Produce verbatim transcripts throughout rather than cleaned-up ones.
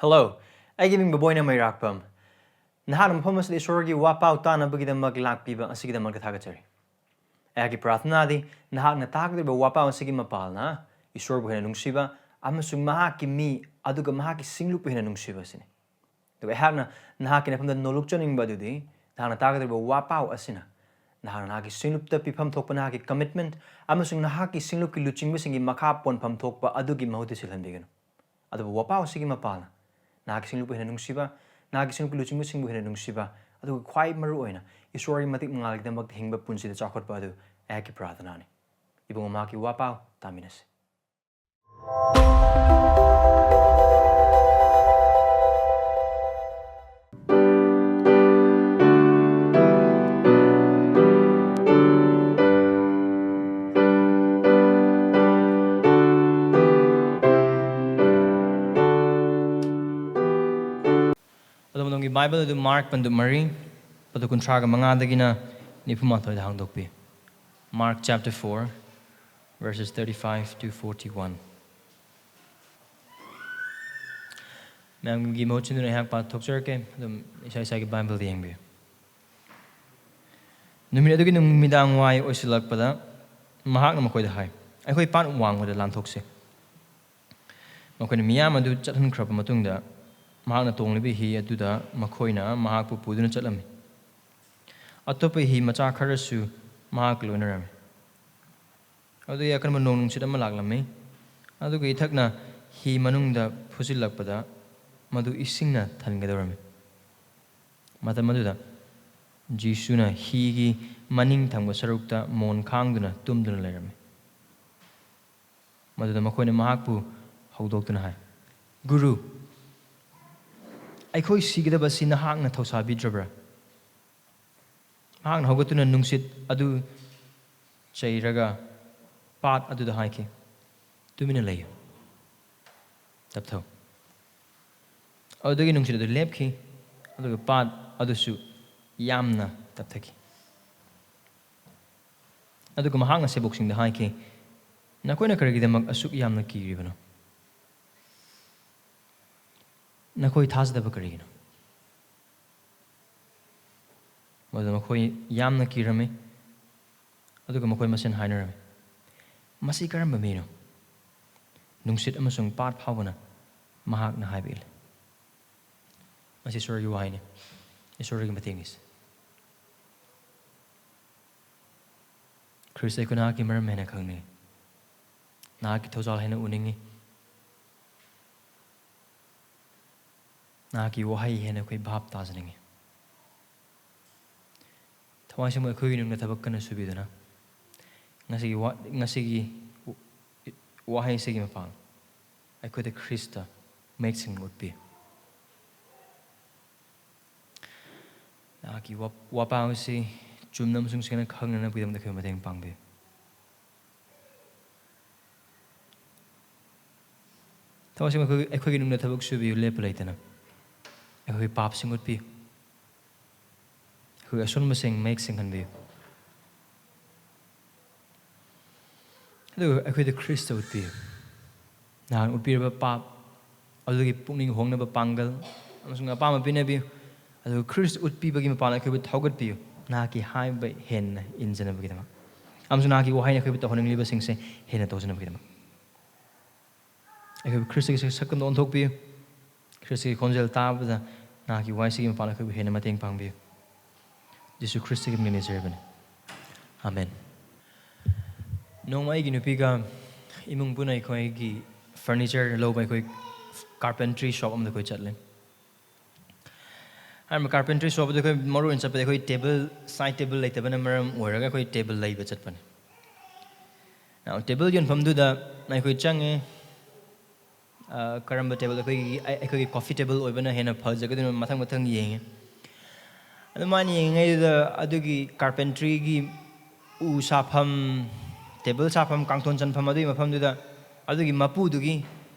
Hello, ꯑꯩꯒꯤ ꯃꯤꯡ ꯕꯣꯕꯣꯏꯅ ꯃꯩꯔꯥꯛꯄꯝ꯫ ꯅꯍꯥꯛꯅ ꯃꯐꯝ ꯑꯁꯤꯗ ꯏꯁꯣꯔꯒꯤ ꯋꯥꯄꯥꯎ ꯇꯥꯅꯕꯒꯤꯗꯃꯛ ꯂꯥꯛꯄꯤꯕ ꯑꯁꯤꯒꯤꯗꯃꯛꯇ ꯊꯥꯒꯠꯆꯔꯤ꯫ ꯑꯩꯍꯥꯛꯀꯤ ꯄ꯭ꯔꯥꯔꯊꯅꯥꯗꯤ ꯅꯍꯥꯛꯅ ꯇꯥꯒꯗꯧꯔꯤꯕ ꯋꯥꯄꯥꯎ ꯑꯁꯤꯒꯤ ꯃꯄꯥꯜꯅ ꯏꯁꯣꯔꯕꯨ ꯍꯦꯟꯅ ꯅꯨꯡꯁꯤꯕ ꯑꯃꯁꯨꯡ ꯃꯍꯥꯛꯀꯤ ꯃꯤ ꯑꯗꯨꯒ ꯃꯍꯥꯛꯀꯤ ꯁꯤꯡꯂꯨꯞꯄꯨ ꯍꯦꯟꯅ ꯅꯨꯡꯁꯤꯕ ꯑꯁꯤꯅꯤ꯫ ꯑꯗꯨꯒ ꯑꯩꯍꯥꯛꯅ ꯅꯍꯥꯛꯀꯤ ꯅꯐꯝꯗ ꯅꯣꯂꯨꯛꯆꯅꯤꯡꯕ ꯑꯗꯨꯗꯤ ꯅꯍꯥꯛꯅ ꯇꯥꯒꯗꯧꯔꯤꯕ ꯋꯥꯄꯥꯎ ꯑꯁꯤꯅ ꯅꯍꯥꯛꯅ ꯅꯍꯥꯛꯀꯤ ꯁꯤꯡꯂꯨꯞꯇ ꯄꯤꯐꯝ ꯊꯣꯛꯄ ꯅꯍꯥꯛꯀꯤ commitment ꯑꯃꯁꯨꯡ ꯅꯍꯥꯛꯀꯤ ꯁꯤꯡꯂꯨꯞꯀꯤ ꯂꯨꯆꯤꯡꯕꯁꯤꯡꯒꯤ ꯃꯈꯥ ꯄꯣꯟꯐꯝ ꯊꯣꯛꯄ ꯑꯗꯨꯒꯤ ꯃꯍꯨꯠꯇ ꯁꯤꯜꯍꯟꯕꯤꯒꯅꯨ꯫ ꯑꯗꯨꯕꯨ ꯋꯥꯄꯥꯎ ꯑꯁꯤꯒꯤ ꯃꯄꯥꯜꯅ ꯅꯍꯥꯛꯀꯤ ꯁꯤꯡꯂꯨꯞꯄꯨ ꯍꯦꯟꯅ ꯅꯨꯡꯁꯤꯕ, ꯅꯍꯥꯛꯀꯤ ꯁꯤꯡꯂꯨꯞꯀꯤ ꯂꯨꯆꯤꯡꯕꯁꯤꯡꯕꯨ ꯍꯦꯟꯅ ꯅꯨꯡꯁꯤꯕ, ꯑꯗꯨꯒ ꯈ꯭ꯋꯥꯏ ꯃꯔꯨ ꯑꯣꯏꯅ ꯏꯁꯣꯔꯒꯤ ꯃꯇꯤꯛ ꯃꯉꯥꯜꯒꯤꯗꯃꯛꯇ ꯍꯤꯡꯕ ꯄꯨꯟꯁꯤꯗ ꯆꯥꯎꯈꯠꯄ ꯑꯗꯨ ꯑꯩꯍꯥꯛꯀꯤ ꯄ꯭ꯔꯥꯔꯊꯅꯥꯅꯤ꯫ ꯏꯕꯨꯡꯉꯣ, ꯃꯍꯥꯛꯀꯤ ꯋꯥꯄꯥꯎ ꯇꯥꯃꯤꯟꯅꯁꯤ꯫ ꯑꯗꯣꯝ ꯑꯗꯣꯝꯒꯤ ꯕꯥꯏꯕꯜ ꯑꯗꯨ ꯃꯥꯔꯛ ꯄꯟꯗꯨꯞ ꯃꯔꯤ, ꯄꯗꯨꯞ ꯀꯨꯟꯊ꯭ꯔꯥꯒ ꯃꯉꯥꯗꯒꯤꯅ ꯅꯤꯐꯨ ꯃꯥꯊꯣꯏꯗ ꯍꯥꯡꯗꯣꯛꯄꯤ꯫ Mark chapter four, verses thirty-five to forty-one. ꯃꯌꯥꯝꯒꯤ ꯃꯍꯨꯠ ꯁꯤꯟꯗꯨꯅ ꯑꯩꯍꯥꯛ ꯄꯥꯊꯣꯛꯆꯔꯛꯀꯦ꯫ ꯑꯗꯨꯝ ꯏꯁꯥ ꯏꯁꯥꯒꯤ ꯕꯥꯏꯕꯜꯗ ꯌꯦꯡꯕꯤꯌꯨ꯫ ꯅꯨꯃꯤꯠ ꯑꯗꯨꯒꯤ ꯅꯨꯃꯤꯗꯥꯡ ꯋꯥꯏ ꯑꯣꯏꯁꯤꯜꯂꯛꯄꯗ ꯃꯍꯥꯛꯅ ꯃꯈꯣꯏꯗ ꯍꯥꯏ, "ꯑꯩꯈꯣꯏ ꯄꯥꯠ ꯋꯥꯡꯃꯗ ꯂꯥꯟꯊꯣꯛꯁꯤ꯫" ꯃꯈꯣꯏꯅ ꯃꯤꯌꯥꯝ ꯑꯗꯨ ꯆꯠꯍꯟꯈ꯭ꯔꯕ ꯃꯇꯨꯡꯗ, ꯃꯍꯥꯛꯅ ꯇꯣꯡꯂꯤꯕ ꯍꯤ ꯑꯗꯨꯗ ꯃꯈꯣꯏꯅ ꯃꯍꯥꯛꯄꯨ ꯄꯨꯗꯨꯅ ꯆꯠꯂꯝꯃꯤ꯫ ꯑꯇꯣꯞꯄ ꯍꯤ ꯃꯆꯥ ꯈꯔꯁꯨ ꯃꯍꯥꯛ ꯂꯣꯏꯅꯔꯝꯃꯤ꯫ ꯑꯗꯨꯗꯒꯤ ꯑꯀꯟꯕ ꯅꯣꯡ ꯅꯨꯡꯁꯤꯠ ꯑꯃ ꯂꯥꯛꯂꯝꯃꯤ, ꯑꯗꯨꯒ ꯏꯊꯛꯅ ꯍꯤ ꯃꯅꯨꯡꯗ ꯐꯨꯖꯤꯜꯂꯛꯄꯗ ꯃꯗꯨ ꯏꯁꯤꯡꯅ ꯊꯟꯒꯗꯧꯔꯝꯃꯤ꯫ ꯃꯇꯝ ꯑꯗꯨꯗ ꯖꯤꯁꯨꯅ ꯍꯤꯒꯤ ꯃꯅꯤꯡ ꯊꯪꯕ ꯁꯔꯨꯛꯇ ꯃꯣꯟ ꯈꯥꯡꯗꯨꯅ ꯇꯨꯝꯗꯨꯅ ꯂꯩꯔꯝꯃꯤ꯫ ꯃꯗꯨꯗ ꯃꯈꯣꯏꯅ ꯃꯍꯥꯛꯄꯨ ꯍꯧꯗꯣꯛꯇꯨꯅ ꯍꯥꯏ, "ꯒꯨꯔꯨ, ꯑꯩꯈꯣꯏ ꯁꯤꯒꯗꯕ ꯑꯁꯤ ꯅꯍꯥꯛꯅ ꯊꯧꯁꯥꯕꯤꯗ꯭ꯔꯕ꯭ꯔꯥ?" ꯃꯍꯥꯛꯅ ꯍꯧꯒꯠꯇꯨꯅ ꯅꯨꯡꯁꯤꯠ ꯑꯗꯨ ꯆꯩꯔꯒ ꯄꯥꯠ ꯑꯗꯨꯗ ꯍꯥꯏꯈꯤ, "ꯇꯨꯃꯤꯟꯅ ꯂꯩꯌꯨ, ꯇꯞꯊꯧ꯫" ꯑꯗꯨꯗꯒꯤ ꯅꯨꯡꯁꯤꯠ ꯑꯗꯨ ꯂꯦꯞꯈꯤ, ꯑꯗꯨꯒ ꯄꯥꯠ ꯑꯗꯨꯁꯨ ꯌꯥꯝꯅ ꯇꯞꯊꯈꯤ꯫ ꯑꯗꯨꯒ ꯃꯍꯥꯛꯅ ꯁꯦꯕꯣꯛꯁꯤꯡꯗ ꯍꯥꯏꯈꯤ, "ꯅꯈꯣꯏꯅ ꯀꯔꯤꯒꯤꯗꯃꯛ ꯑꯁꯨꯛ ꯌꯥꯝꯅ ꯀꯤꯔꯤꯕꯅꯣ? "ꯅꯈꯣꯏ ꯊꯥꯖꯗꯕ ꯀꯔꯤꯒꯤꯅꯣ?" ꯃꯗꯨꯗ ꯃꯈꯣꯏ ꯌꯥꯝꯅ ꯀꯤꯔꯝꯃꯤ, ꯑꯗꯨꯒ ꯃꯈꯣꯏ ꯃꯁꯦꯟ ꯍꯥꯏꯅꯔꯝꯃꯤ, "ꯃꯁꯤ ꯀꯔꯝꯕ ꯃꯤꯅꯣ? ꯅꯨꯡꯁꯤꯠ ꯑꯃꯁꯨꯡ ꯄꯥꯠ ꯐꯥꯎꯕꯅ ꯃꯍꯥꯛꯅ ꯍꯥꯏꯕ ꯏꯜꯂꯤ꯫" ꯃꯁꯤ ꯏꯁꯣꯔꯒꯤ ꯋꯥꯍꯩꯅꯤ, ꯏꯁꯣꯔꯒꯤ ꯃꯇꯦꯡꯅꯤ꯫ ꯈ꯭ꯔꯤꯁꯇ ꯑꯩꯈꯣꯏ ꯅꯍꯥꯛꯀꯤ ꯃꯔꯝ ꯍꯦꯟꯅ ꯈꯪꯅꯤꯡꯏ, ꯅꯍꯥꯛꯀꯤ ꯊꯧꯖꯥꯜ ꯍꯦꯟꯅ ꯎꯅꯤꯡꯏ, ꯅꯍꯥꯛꯀꯤ ꯋꯥꯍꯩ ꯍꯦꯟꯅ ꯑꯩꯈꯣꯏ ꯚꯥꯞ ꯇꯥꯖꯅꯤꯡꯏ꯫ ꯊꯋꯥꯏ ꯑꯁꯦꯡꯕ ꯑꯩꯈꯣꯏꯒꯤ ꯅꯨꯡꯗ ꯊꯕꯛ ꯀꯟꯅ ꯁꯨꯕꯤꯗꯨꯅ, ꯉꯁꯤꯒꯤ ꯋꯥ-, ꯉꯁꯤꯒꯤ ꯋꯥꯍꯩꯁꯤꯒꯤ ꯃꯄꯥꯟ ꯑꯩꯈꯣꯏꯗ ꯈ꯭ꯔꯤꯁꯇ ꯃꯌꯦꯛ ꯁꯦꯡꯅ ꯎꯠꯄꯤꯌꯨ꯫ ꯅꯍꯥꯛꯀꯤ ꯋꯥ-, ꯋꯥꯄꯥꯡ ꯑꯁꯤ ꯆꯨꯝꯅ ꯑꯃꯁꯨꯡ ꯁꯦꯡꯅ ꯈꯪꯅꯅꯕꯒꯤꯗꯃꯛꯇ ꯑꯩꯈꯣꯏ ꯃꯇꯦꯡ ꯄꯥꯡꯕꯤꯌꯨ꯫ ꯊꯋꯥꯏꯁꯦ ꯑꯩꯈꯣꯏ, ꯑꯩꯈꯣꯏꯒꯤ ꯅꯨꯡꯗ ꯊꯕꯛ ꯁꯨꯕꯤꯌꯨ ꯂꯦꯞꯄ ꯂꯩꯇꯅ꯫ ꯑꯩꯈꯣꯏꯒꯤ ꯄꯥꯞꯁꯤꯡ ꯎꯠꯄꯤꯌꯨ꯫ ꯑꯩꯈꯣꯏꯒꯤ ꯑꯁꯣꯟꯕꯁꯤꯡ ꯃꯌꯦꯛ ꯁꯦꯡꯍꯟꯕꯤꯌꯨ꯫ ꯑꯗꯨꯒ ꯑꯩꯈꯣꯏꯗ ꯈ꯭ꯔꯤꯁꯇ ꯎꯠꯄꯤꯌꯨ꯫ ꯅꯍꯥꯛꯅ ꯎꯠꯄꯤꯔꯕ ꯄꯥꯞ ꯑꯗꯨꯒꯤ ꯄꯨꯛꯅꯤꯡ ꯍꯣꯡꯅꯕ ꯄꯥꯡꯒꯜ ꯑꯃꯁꯨꯡ ꯑꯄꯥꯝꯕ ꯄꯤꯅꯕꯤꯌꯨ꯫ ꯑꯗꯨꯒ ꯈ꯭ꯔꯤꯁꯇ ꯎꯠꯄꯤꯕꯒꯤ ꯃꯄꯥꯟꯗ ꯑꯩꯈꯣꯏꯕꯨ ꯊꯧꯒꯠꯄꯤꯌꯨ꯫ ꯅꯍꯥꯛꯀꯤ ꯍꯥꯏꯕ ꯍꯦꯟꯅ ꯏꯟꯖꯅꯕꯒꯤꯗꯃꯛ ꯑꯃꯁꯨꯡ ꯅꯍꯥꯛꯀꯤ ꯋꯥꯍꯩꯅ ꯑꯩꯈꯣꯏꯕꯨ ꯇꯧꯍꯟꯅꯤꯡꯂꯤꯕꯁꯤꯡꯁꯦ ꯍꯦꯟꯅ ꯇꯧꯖꯅꯕꯒꯤꯗꯃꯛ꯫ ꯑꯩꯈꯣꯏꯕꯨ ꯈ꯭ꯔꯤꯁꯇꯒꯤ ꯁꯛ-, ꯁꯛꯇꯝꯗ ꯑꯣꯟꯊꯣꯛꯄꯤꯌꯨ꯫ ꯈ꯭ꯔꯤꯁꯇꯒꯤ ꯈꯣꯟꯖꯦꯜ ꯇꯥꯕꯗ ꯅꯍꯥꯛꯀꯤ ꯋꯥꯍꯩꯁꯤꯒꯤ ꯃꯄꯥꯟ ꯑꯩꯈꯣꯏꯕꯨ ꯍꯦꯟꯅ ꯃꯇꯦꯡ ꯄꯥꯡꯕꯤꯌꯨ꯫ ꯖꯤꯁꯨ ꯈ꯭ꯔꯤꯁꯇꯒꯤ ꯃꯤꯡ ꯅꯤꯖꯔꯕꯅꯤ꯫ ꯑꯥꯃꯦꯟ꯫ ꯅꯣꯡꯃ ꯑꯩꯒꯤ ꯅꯨꯄꯤꯒ ꯏꯃꯨꯡ ꯄꯨꯟꯅ ꯑꯩꯈꯣꯏꯒꯤ furniture ꯂꯧꯕ ꯑꯩꯈꯣꯏ carpentry shop ꯑꯃꯗ ꯑꯩꯈꯣꯏ ꯆꯠꯂꯦ꯫ ꯑꯍꯥꯟꯕ carpentry shop ꯑꯗꯨ ꯑꯩꯈꯣꯏ ꯃꯔꯨ ꯑꯣꯏꯅ ꯆꯠꯄꯗ ꯑꯩꯈꯣꯏ table, side table ꯂꯩꯇꯕꯅ ꯃꯔꯝ ꯑꯣꯏꯔꯒ ꯑꯩꯈꯣꯏ table ꯂꯩꯕ ꯆꯠꯄꯅꯤ꯫ Now, table ꯌꯣꯟꯐꯝꯗꯨꯗ ꯑꯩꯈꯣꯏ ꯆꯪꯉꯦ꯫ ꯑ, ꯀꯔꯝꯕ table? ꯑꯩꯈꯣꯏꯒꯤ, ꯑꯩ-, ꯑꯩꯈꯣꯏꯒꯤ coffee table ꯑꯣꯏꯕꯅ ꯍꯦꯟꯅ ꯐꯖꯒꯗꯣꯏꯅ ꯃꯊꯪ ꯃꯊꯪ ꯌꯦꯡꯉꯦ꯫ ꯑꯗꯨꯃꯥꯏꯅ ꯌꯦꯡꯉꯤꯉꯩꯗꯨꯗ ꯑꯗꯨꯒꯤ carpentryꯒꯤ ꯎ ꯁꯥꯐꯝ, table ꯁꯥꯐꯝ, ꯀꯥꯡꯊꯣꯟ ꯆꯟꯐꯝ ꯑꯗꯨꯒꯤ ꯃꯐꯝꯗꯨꯗ ꯑꯗꯨꯒꯤ ꯃꯄꯨꯗꯨꯒꯤ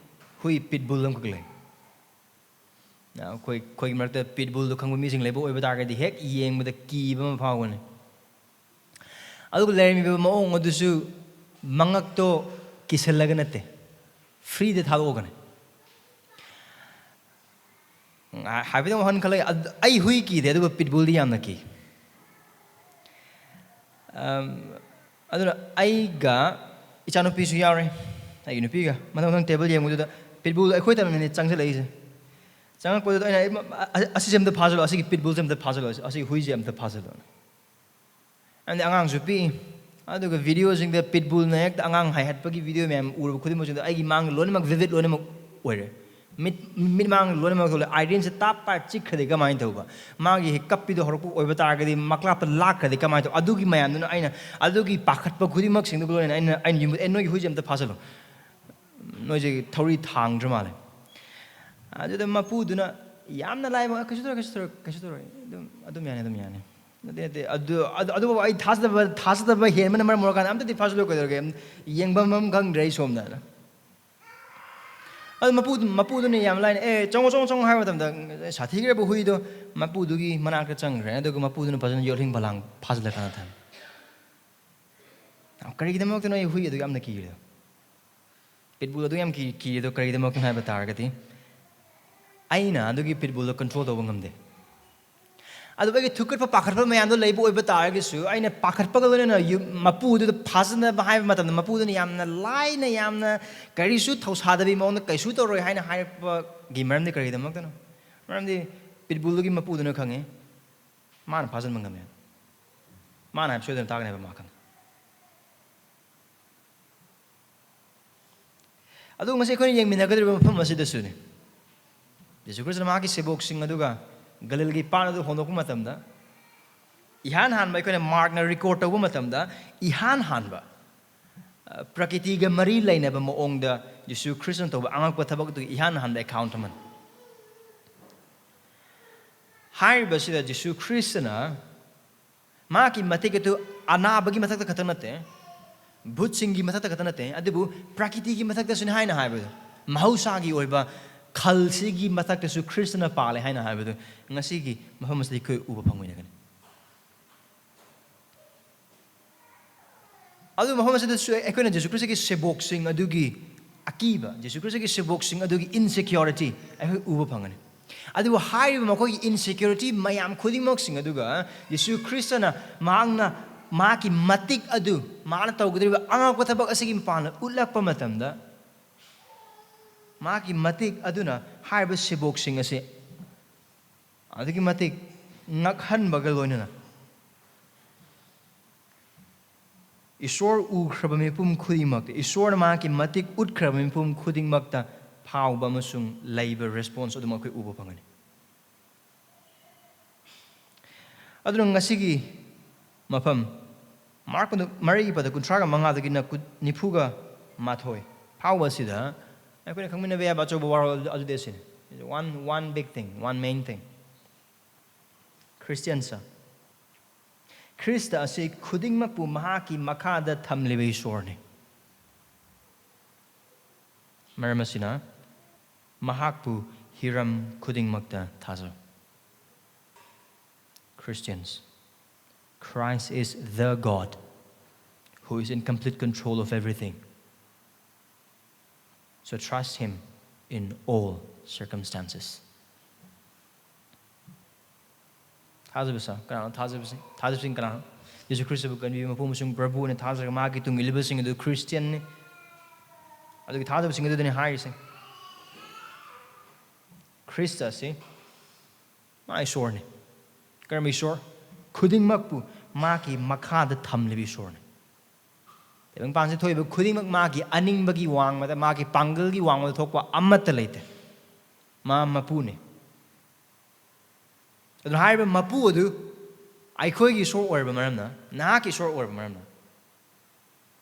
ꯍꯨꯏ pit bull ꯑꯃꯈꯛ ꯂꯩ꯫ ꯑꯩꯈꯣꯏ, ꯑꯩꯈꯣꯏꯒꯤ ꯃꯔꯛꯇ pit bullꯗꯨ ꯈꯪꯕ ꯃꯤꯁꯤꯡ ꯂꯩꯕ ꯑꯣꯏꯕ ꯇꯥꯔꯒꯗꯤ ꯍꯦꯛ ꯌꯦꯡꯕꯗ ꯀꯤꯕ ꯑꯃ ꯐꯥꯎꯒꯅꯤ꯫ ꯑꯗꯨꯒ ꯂꯩꯔꯝꯃꯤꯕ ꯃꯑꯣꯡ ꯑꯗꯨꯁꯨ ꯃꯉꯛꯇꯣ ꯀꯤꯁꯜꯂꯒ ꯅꯠꯇꯦ, freeꯗ ꯊꯥꯗꯣꯛꯑꯒꯅꯤ꯫ ꯍꯥꯏꯐꯦꯠꯇꯪ ꯋꯥꯈꯜ ꯈꯜꯂꯒ, ꯑꯗ-, ꯑꯩ ꯍꯨꯏ ꯀꯤꯗꯦ, ꯑꯗꯨꯒ ꯄꯤꯠꯕꯨꯜꯗꯤ ꯌꯥꯝꯅ ꯀꯤ꯫ ꯑꯝ, ꯑꯗꯨꯅ ꯑꯩꯒ ꯏꯆꯥꯅꯨꯄꯤꯁꯨ ꯌꯥꯎꯔꯦ, ꯑꯩꯒꯤ ꯅꯨꯄꯤꯒ꯫ ꯃꯊꯪ ꯃꯊꯪ ꯇꯦꯕꯜ ꯌꯦꯡꯕꯗꯨꯗ ꯄꯤꯠꯕꯨꯜ ꯑꯩꯈꯣꯏ ꯇꯝꯅꯅꯦ ꯆꯪꯁꯤꯜꯂꯛꯏꯁꯦ꯫ ꯆꯪꯉꯛꯄꯗꯨꯗ ꯑꯩꯅ, "ꯑꯩ, ꯑ-, ꯑ-, ꯑꯁꯤꯁꯦ ꯑꯝꯇ ꯐꯥꯖꯤꯜꯂꯣ, ꯑꯁꯤꯒꯤ ꯄꯤꯠꯕꯨꯜꯁꯦ ꯑꯝꯇ ꯐꯥꯖꯤꯜꯂꯣ, ꯑꯁꯤꯒꯤ ꯍꯨꯏꯁꯦ ꯑꯝꯇ ꯐꯥꯖꯤꯜꯂꯣ"꯫ ꯑꯗꯤ ꯑꯉꯥꯡꯁꯨ ꯄꯤꯛꯏ꯫ ꯑꯗꯨꯒ ꯚꯤꯗꯤꯑꯣꯁꯤꯡꯗ ꯄꯤꯠꯕꯨꯜꯅ ꯍꯦꯛꯇ ꯑꯉꯥꯡ ꯍꯥꯏꯍꯠꯄꯒꯤ ꯚꯤꯗꯤꯑꯣ ꯃꯌꯥꯝ ꯎꯔꯕ ꯈꯨꯗꯤꯡꯃꯛꯁꯤꯡꯗꯣ ꯑꯩꯒꯤ ꯃꯥꯡꯗ ꯂꯣꯏꯅꯃꯛ ꯚꯤꯚꯤꯠ ꯂꯣꯏꯅꯃꯛ ꯑꯣꯏꯔꯦ꯫ ꯃꯤꯠ, ꯃꯤꯠꯃꯥꯡ ꯂꯣꯏꯅꯃꯛ ꯊꯣꯛꯂꯦ꯫ ꯑꯥꯏꯔꯤꯟꯁꯦ ꯇꯥꯞ ꯄꯥꯏ ꯆꯤꯛꯈ꯭ꯔꯗꯤ ꯀꯃꯥꯏꯅ ꯇꯧꯕ? ꯃꯥꯒꯤ ꯍꯦꯛ ꯀꯞꯄꯤꯗꯣ ꯍꯧꯔꯛꯄ ꯑꯣꯏꯕ ꯇꯥꯔꯒꯗꯤ, ꯃꯀ꯭ꯂꯥꯞꯇ ꯂꯥꯛꯈ꯭ꯔꯗꯤ ꯀꯃꯥꯏꯅ ꯇꯧꯕ? ꯑꯗꯨꯒꯤ ꯃꯌꯥꯝꯗꯨꯅ ꯑꯩꯅ, ꯑꯗꯨꯒꯤ ꯄꯥꯈꯠꯄ ꯈꯨꯗꯤꯡꯃꯛꯁꯤꯡꯗꯨꯒ ꯂꯣꯏꯅꯅ ꯑꯩꯅ, ꯑꯩꯅ ꯌꯨꯝ, "ꯑꯦ, ꯅꯣꯏꯒꯤ ꯍꯨꯏꯁꯦ ꯑꯝꯇ ꯐꯥꯖꯜꯂꯣ꯫ ꯅꯣꯏꯁꯦ ꯊꯧꯔꯤ ꯊꯥꯡꯗ꯭ꯔ ꯃꯥꯜꯂꯦ"꯫ ꯑꯗꯨꯗ ꯃꯄꯨꯗꯨꯅ ꯌꯥꯝꯅ ꯂꯥꯏꯕ, "ꯀꯩꯁꯨ ꯇꯧꯔꯣꯏ, ꯀꯩꯁꯨ ꯇꯧꯔꯣꯏ, ꯀꯩꯁꯨ ꯇꯧꯔꯣꯏ, ꯑꯗꯨꯝ, ꯑꯗꯨꯝ ꯌꯥꯅꯤ, ꯑꯗꯨꯝ ꯌꯥꯅꯤ"꯫ ꯅꯠꯇꯦ, ꯅꯠꯇꯦ, ꯑꯗꯨ, ꯑꯗꯨ, ꯑꯗꯨꯕꯨ ꯑꯩ ꯊꯥꯖꯗꯕ, ꯊꯥꯖꯗꯕ ꯍꯦꯟꯕꯅ ꯃꯔꯝ ꯑꯣꯏꯔꯀꯥꯟꯗ ꯑꯝꯇꯗꯤ ꯐꯥꯖꯜꯂꯨ ꯀꯩꯗꯧꯔꯒꯦ? ꯌꯦꯡꯐꯝ ꯑꯃ ꯈꯪꯗ꯭ꯔꯦ ꯑꯩ ꯁꯣꯝꯗ꯫ ꯑꯗꯨ ꯃꯄꯨ-, ꯃꯄꯨꯗꯨꯅ ꯌꯥꯝ ꯂꯥꯏꯅ, "ꯑꯦ, ꯆꯪꯉꯣ, ꯆꯪꯉꯣ, ꯆꯪꯉꯣ" ꯍꯥꯏꯕ ꯃꯇꯝꯗ, ꯁꯥꯊꯤꯈ꯭ꯔꯕ ꯍꯨꯏꯗꯣ ꯃꯄꯨꯗꯨꯒꯤ ꯃꯅꯥꯛꯇ ꯆꯪꯈ꯭ꯔꯦ, ꯑꯗꯨꯒ ꯃꯄꯨꯗꯨꯅ ꯐꯖꯅ ꯌꯣꯠꯂꯤꯡ ꯄꯣꯂꯥꯡ ꯐꯥꯖꯤꯜꯂꯀꯥꯟꯗ ꯊꯝꯃꯦ꯫ ꯀꯔꯤꯒꯤꯗꯃꯛꯇꯅꯣ ꯑꯩ ꯍꯨꯏ ꯑꯗꯨ ꯌꯥꯝꯅ ꯀꯤꯔꯤꯗꯣ? ꯄꯤꯠꯕꯨꯜ ꯑꯗꯨ ꯌꯥꯝ ꯀꯤ-, ꯀꯤꯔꯤꯗꯣ ꯀꯔꯤꯒꯤꯗꯃꯛꯇꯅꯣ ꯍꯥꯏꯕ ꯇꯥꯔꯒꯗꯤ, ꯑꯩꯅ ꯑꯗꯨꯒꯤ ꯄꯤꯠꯕꯨꯜꯗꯣ ꯀꯟꯇ꯭ꯔꯣꯜ ꯇꯧꯕ ꯉꯝꯗꯦ꯫ ꯑꯗꯨꯒ ꯑꯩꯒꯤ ꯊꯨꯀꯠꯄ ꯄꯥꯈꯠꯄ ꯃꯌꯥꯝꯗꯣ ꯂꯩꯕ ꯑꯣꯏꯕ ꯇꯥꯔꯒꯁꯨ, ꯑꯩꯅ ꯄꯥꯈꯠꯄꯒ ꯂꯣꯏꯅꯅ ꯌꯨꯝ, ꯃꯄꯨꯗꯨꯗ ꯐꯥꯖꯅꯕ ꯍꯥꯏꯕ ꯃꯇꯝꯗ, ꯃꯄꯨꯗꯨꯅ ꯌꯥꯝꯅ ꯂꯥꯏꯅ, ꯌꯥꯝꯅ ꯀꯔꯤꯁꯨ ꯊꯧꯁꯥꯗꯕꯤ ꯃꯑꯣꯡꯗ "ꯀꯩꯁꯨ ꯇꯧꯔꯣꯏ" ꯍꯥꯏꯅ ꯍꯥꯏꯔꯛꯄꯒꯤ ꯃꯔꯝꯗꯤ ꯀꯔꯤꯒꯤꯗꯃꯛꯇꯅꯣ? ꯃꯔꯝꯗꯤ ꯄꯤꯠꯕꯨꯜꯗꯨꯒꯤ ꯃꯄꯨꯗꯨꯅ ꯈꯪꯉꯤ, ꯃꯥꯅ ꯐꯥꯖꯤꯟꯕ ꯉꯝꯃꯦ꯫ ꯃꯥꯅ ꯍꯥꯏꯕ ꯁꯣꯏꯗꯅ ꯇꯥꯒꯅꯤ ꯍꯥꯏꯕ ꯃꯥ ꯈꯪꯉꯤ꯫ ꯑꯗꯨ ꯉꯁꯤ ꯑꯩꯈꯣꯏꯅ ꯌꯦꯡꯃꯤꯟꯅꯒꯗꯧꯔꯤꯕ ꯃꯐꯝ ꯑꯁꯤꯗꯁꯨꯅꯤ꯫ ꯌꯦꯁꯨ ꯈ꯭ꯔꯤꯁꯇꯅ ꯃꯍꯥꯛꯀꯤ ꯁꯦꯕꯣꯛꯁꯤꯡ ꯑꯗꯨꯒ ꯒꯂꯤꯜꯒꯤ ꯄꯥꯠ ꯑꯗꯨ ꯍꯣꯟꯗꯣꯛꯄ ꯃꯇꯝꯗ, ꯏꯍꯥꯟ ꯍꯥꯟꯕ ꯑꯩꯈꯣꯏꯅ ꯃꯥꯔꯛꯅ ꯔꯦꯀꯣꯔꯗ ꯇꯧꯕ ꯃꯇꯝꯗ, ꯏꯍꯥꯟ ꯍꯥꯟꯕ, ꯑ, ꯄ꯭ꯔꯀꯤꯇꯤꯒ ꯃꯔꯤ ꯂꯩꯅꯕ ꯃꯑꯣꯡꯗ ꯌꯦꯁꯨ ꯈ꯭ꯔꯤꯁꯇꯅ ꯇꯧꯕ ꯑꯉꯛꯄ ꯊꯕꯛꯇꯨꯒꯤ ꯏꯍꯥꯟ ꯍꯥꯟꯕ ꯑꯦꯀꯥꯎꯟꯠ ꯑꯃꯅꯤ꯫ ꯍꯥꯏꯔꯤꯕꯁꯤꯗ ꯌꯦꯁꯨ ꯈ꯭ꯔꯤꯁꯇꯅ ꯃꯍꯥꯛꯀꯤ ꯃꯇꯦꯛ ꯑꯗꯨ ꯑꯅꯥꯕꯒꯤ ꯃꯊꯛꯇ ꯈꯛꯇ ꯅꯠꯇꯦ, ꯚꯨꯠꯁꯤꯡꯒꯤ ꯃꯊꯛꯇ ꯈꯛꯇ ꯅꯠꯇꯦ, ꯑꯗꯨꯕꯨ ꯄ꯭ꯔꯀꯤꯇꯤꯒꯤ ꯃꯊꯛꯇꯁꯨꯅꯤ ꯍꯥꯏꯅ ꯍꯥꯏꯕꯗꯨ, ꯃꯍꯧꯁꯥꯒꯤ ꯑꯣꯏꯕ ꯈꯜꯁꯤꯒꯤ ꯃꯊꯛꯇꯁꯨ ꯈ꯭ꯔꯤꯁꯇꯅ ꯄꯥꯜꯂꯦ ꯍꯥꯏꯅ ꯍꯥꯏꯕꯗꯨ ꯉꯁꯤꯒꯤ ꯃꯐꯝ ꯑꯁꯤꯗ ꯑꯩꯈꯣꯏ ꯎꯕ ꯐꯪꯉꯣꯏꯗꯒꯅꯤ꯫ ꯑꯗꯨ ꯃꯐꯝ ꯑꯁꯤꯗꯁꯨ ꯑꯩꯈꯣꯏꯅ ꯖꯤꯁꯨ ꯈ꯭ꯔꯤꯁꯇꯒꯤ ꯁꯦꯕꯣꯛꯁꯤꯡ ꯑꯗꯨꯒꯤ ꯑꯀꯤꯕ, ꯖꯤꯁꯨ ꯈ꯭ꯔꯤꯁꯇꯒꯤ ꯁꯦꯕꯣꯛꯁꯤꯡ ꯑꯗꯨꯒꯤ ꯏꯟꯁꯦꯀ꯭ꯌꯨꯔꯤꯇꯤ ꯑꯩꯈꯣꯏ ꯎꯕ ꯐꯪꯒꯅꯤ꯫ ꯑꯗꯨꯕꯨ ꯍꯥꯏꯔꯤꯕ ꯃꯈꯣꯏꯒꯤ insecurity ꯃꯌꯥꯝ ꯈꯨꯗꯤꯡꯃꯛꯁꯤꯡ ꯑꯗꯨꯒ ꯌꯤꯁꯨ ꯈ꯭ꯔꯤꯁꯇꯅ ꯃꯍꯥꯛꯅ ꯃꯍꯥꯛꯀꯤ ꯃꯇꯤꯛ ꯑꯗꯨ, ꯃꯥꯅ ꯇꯧꯒꯗꯧꯔꯤꯕ ꯑꯉꯛꯄ ꯊꯕꯛ ꯑꯁꯤꯒꯤ ꯃꯄꯥꯟꯗ ꯎꯠꯂꯛꯄ ꯃꯇꯝꯗ, ꯃꯍꯥꯛꯀꯤ ꯃꯇꯤꯛ ꯑꯗꯨꯅ ꯍꯥꯏꯔꯤꯕ ꯁꯦꯕꯣꯛꯁꯤꯡ ꯑꯁꯤ ꯑꯗꯨꯛꯀꯤ ꯃꯇꯤꯛ ꯉꯛꯍꯟꯕꯒ ꯂꯣꯏꯅꯅ ꯏꯁꯣꯔ ꯎꯈ꯭ꯔꯕ ꯃꯤꯄꯨꯝ ꯈꯨꯗꯤꯡꯃꯛꯇ, ꯏꯁꯣꯔꯅ ꯃꯍꯥꯛꯀꯤ ꯃꯇꯤꯛ ꯎꯠꯈ꯭ꯔꯕ ꯃꯤꯄꯨꯝ ꯈꯨꯗꯤꯡꯃꯛꯇ ꯐꯥꯎꯕ ꯑꯃꯁꯨꯡ ꯂꯩꯕ response ꯑꯗꯨꯃꯛ ꯑꯩꯈꯣꯏ ꯎꯕ ꯐꯪꯒꯅꯤ꯫ ꯑꯗꯨꯅ ꯉꯁꯤꯒꯤ ꯃꯐꯝ, ꯃꯥꯔꯛ ꯃꯔꯤꯒꯤ ꯄꯗ ꯀꯨꯟꯊ꯭ꯔꯥꯒ ꯃꯉꯥꯗꯒꯤꯅ ꯀꯨꯟ-, ꯅꯤꯐꯨꯒ ꯃꯥꯊꯣꯏ ꯐꯥꯎꯕ ꯑꯁꯤꯗ ꯑꯩꯈꯣꯏꯅ ꯈꯪꯃꯤꯟꯅꯕ ꯌꯥꯕ ꯑꯆꯧꯕ ꯋꯥꯔꯣꯜ ꯑꯗꯨꯗꯤ ꯑꯁꯤꯅꯤ꯫ One, one big thing, one main thing. Christians, Christ ꯑꯁꯤ ꯈꯨꯗꯤꯡꯃꯛꯄꯨ ꯃꯍꯥꯛꯀꯤ ꯃꯈꯥꯗ ꯊꯝꯂꯤꯕ ꯏꯁꯣꯔꯅꯤ꯫ ꯃꯔꯝ ꯑꯁꯤꯅ ꯃꯍꯥꯛꯄꯨ ꯍꯤꯔꯝ ꯈꯨꯗꯤꯡꯃꯛꯇ ꯊꯥꯖꯧ꯫ Christians, Christ is the God who is in complete control of everything. So trust him in all circumstances. ꯊꯥꯖꯕꯁꯦ ꯀꯅꯥꯅꯣ? ꯊꯥꯖꯕꯁꯦ, ꯊꯥꯖꯕꯁꯤꯡ ꯀꯅꯥꯅꯣ? ꯌꯤꯁꯨ ꯈ꯭ꯔꯤꯁꯇꯕꯨ ꯀꯟꯕꯤꯕ ꯃꯄꯨ ꯑꯃꯁꯨꯡ ꯄ꯭ꯔꯚꯨ ꯑꯣꯏꯅ ꯊꯥꯖꯔꯒ ꯃꯍꯥꯛꯀꯤ ꯇꯨꯡ ꯏꯜꯂꯤꯕꯁꯤꯡ ꯑꯗꯨ ꯈ꯭ꯔꯤꯁꯇꯤꯌꯟꯅꯤ꯫ ꯑꯗꯨꯒꯤ ꯊꯥꯖꯕꯁꯤꯡ ꯑꯗꯨꯗꯅꯤ ꯍꯥꯏꯔꯤꯁꯦ꯫ ꯈ꯭ꯔꯤꯁꯇ ꯑꯁꯤ ꯃꯥ ꯏꯁꯣꯔꯅꯤ꯫ ꯀꯔꯝꯕ ꯏꯁꯣꯔ? ꯈꯨꯗꯤꯡꯃꯛꯄꯨ ꯃꯥꯒꯤ ꯃꯈꯥꯗ ꯊꯝꯂꯤꯕ ꯏꯁꯣꯔꯅꯤ꯫ ꯇꯥꯏꯕꯪꯄꯥꯟꯁꯤꯗ ꯊꯣꯛꯏꯕ ꯈꯨꯗꯤꯡꯃꯛ ꯃꯥꯒꯤ ꯑꯅꯤꯡꯕꯒꯤ ꯋꯥꯡꯃꯗ, ꯃꯥꯒꯤ ꯄꯥꯡꯒꯜꯒꯤ ꯋꯥꯡꯃꯗ ꯊꯣꯛꯄ ꯑꯃꯠꯇ ꯂꯩꯇꯦ꯫ ꯃꯥ ꯃꯄꯨꯅꯤ꯫ ꯑꯗꯨꯅ ꯍꯥꯏꯔꯤꯕ ꯃꯄꯨ ꯑꯗꯨ ꯑꯩꯈꯣꯏꯒꯤ ꯏꯁꯣꯔ ꯑꯣꯏꯔꯕ ꯃꯔꯝꯅ, ꯅꯍꯥꯛꯀꯤ ꯏꯁꯣꯔ ꯑꯣꯏꯔꯕ ꯃꯔꯝꯅ,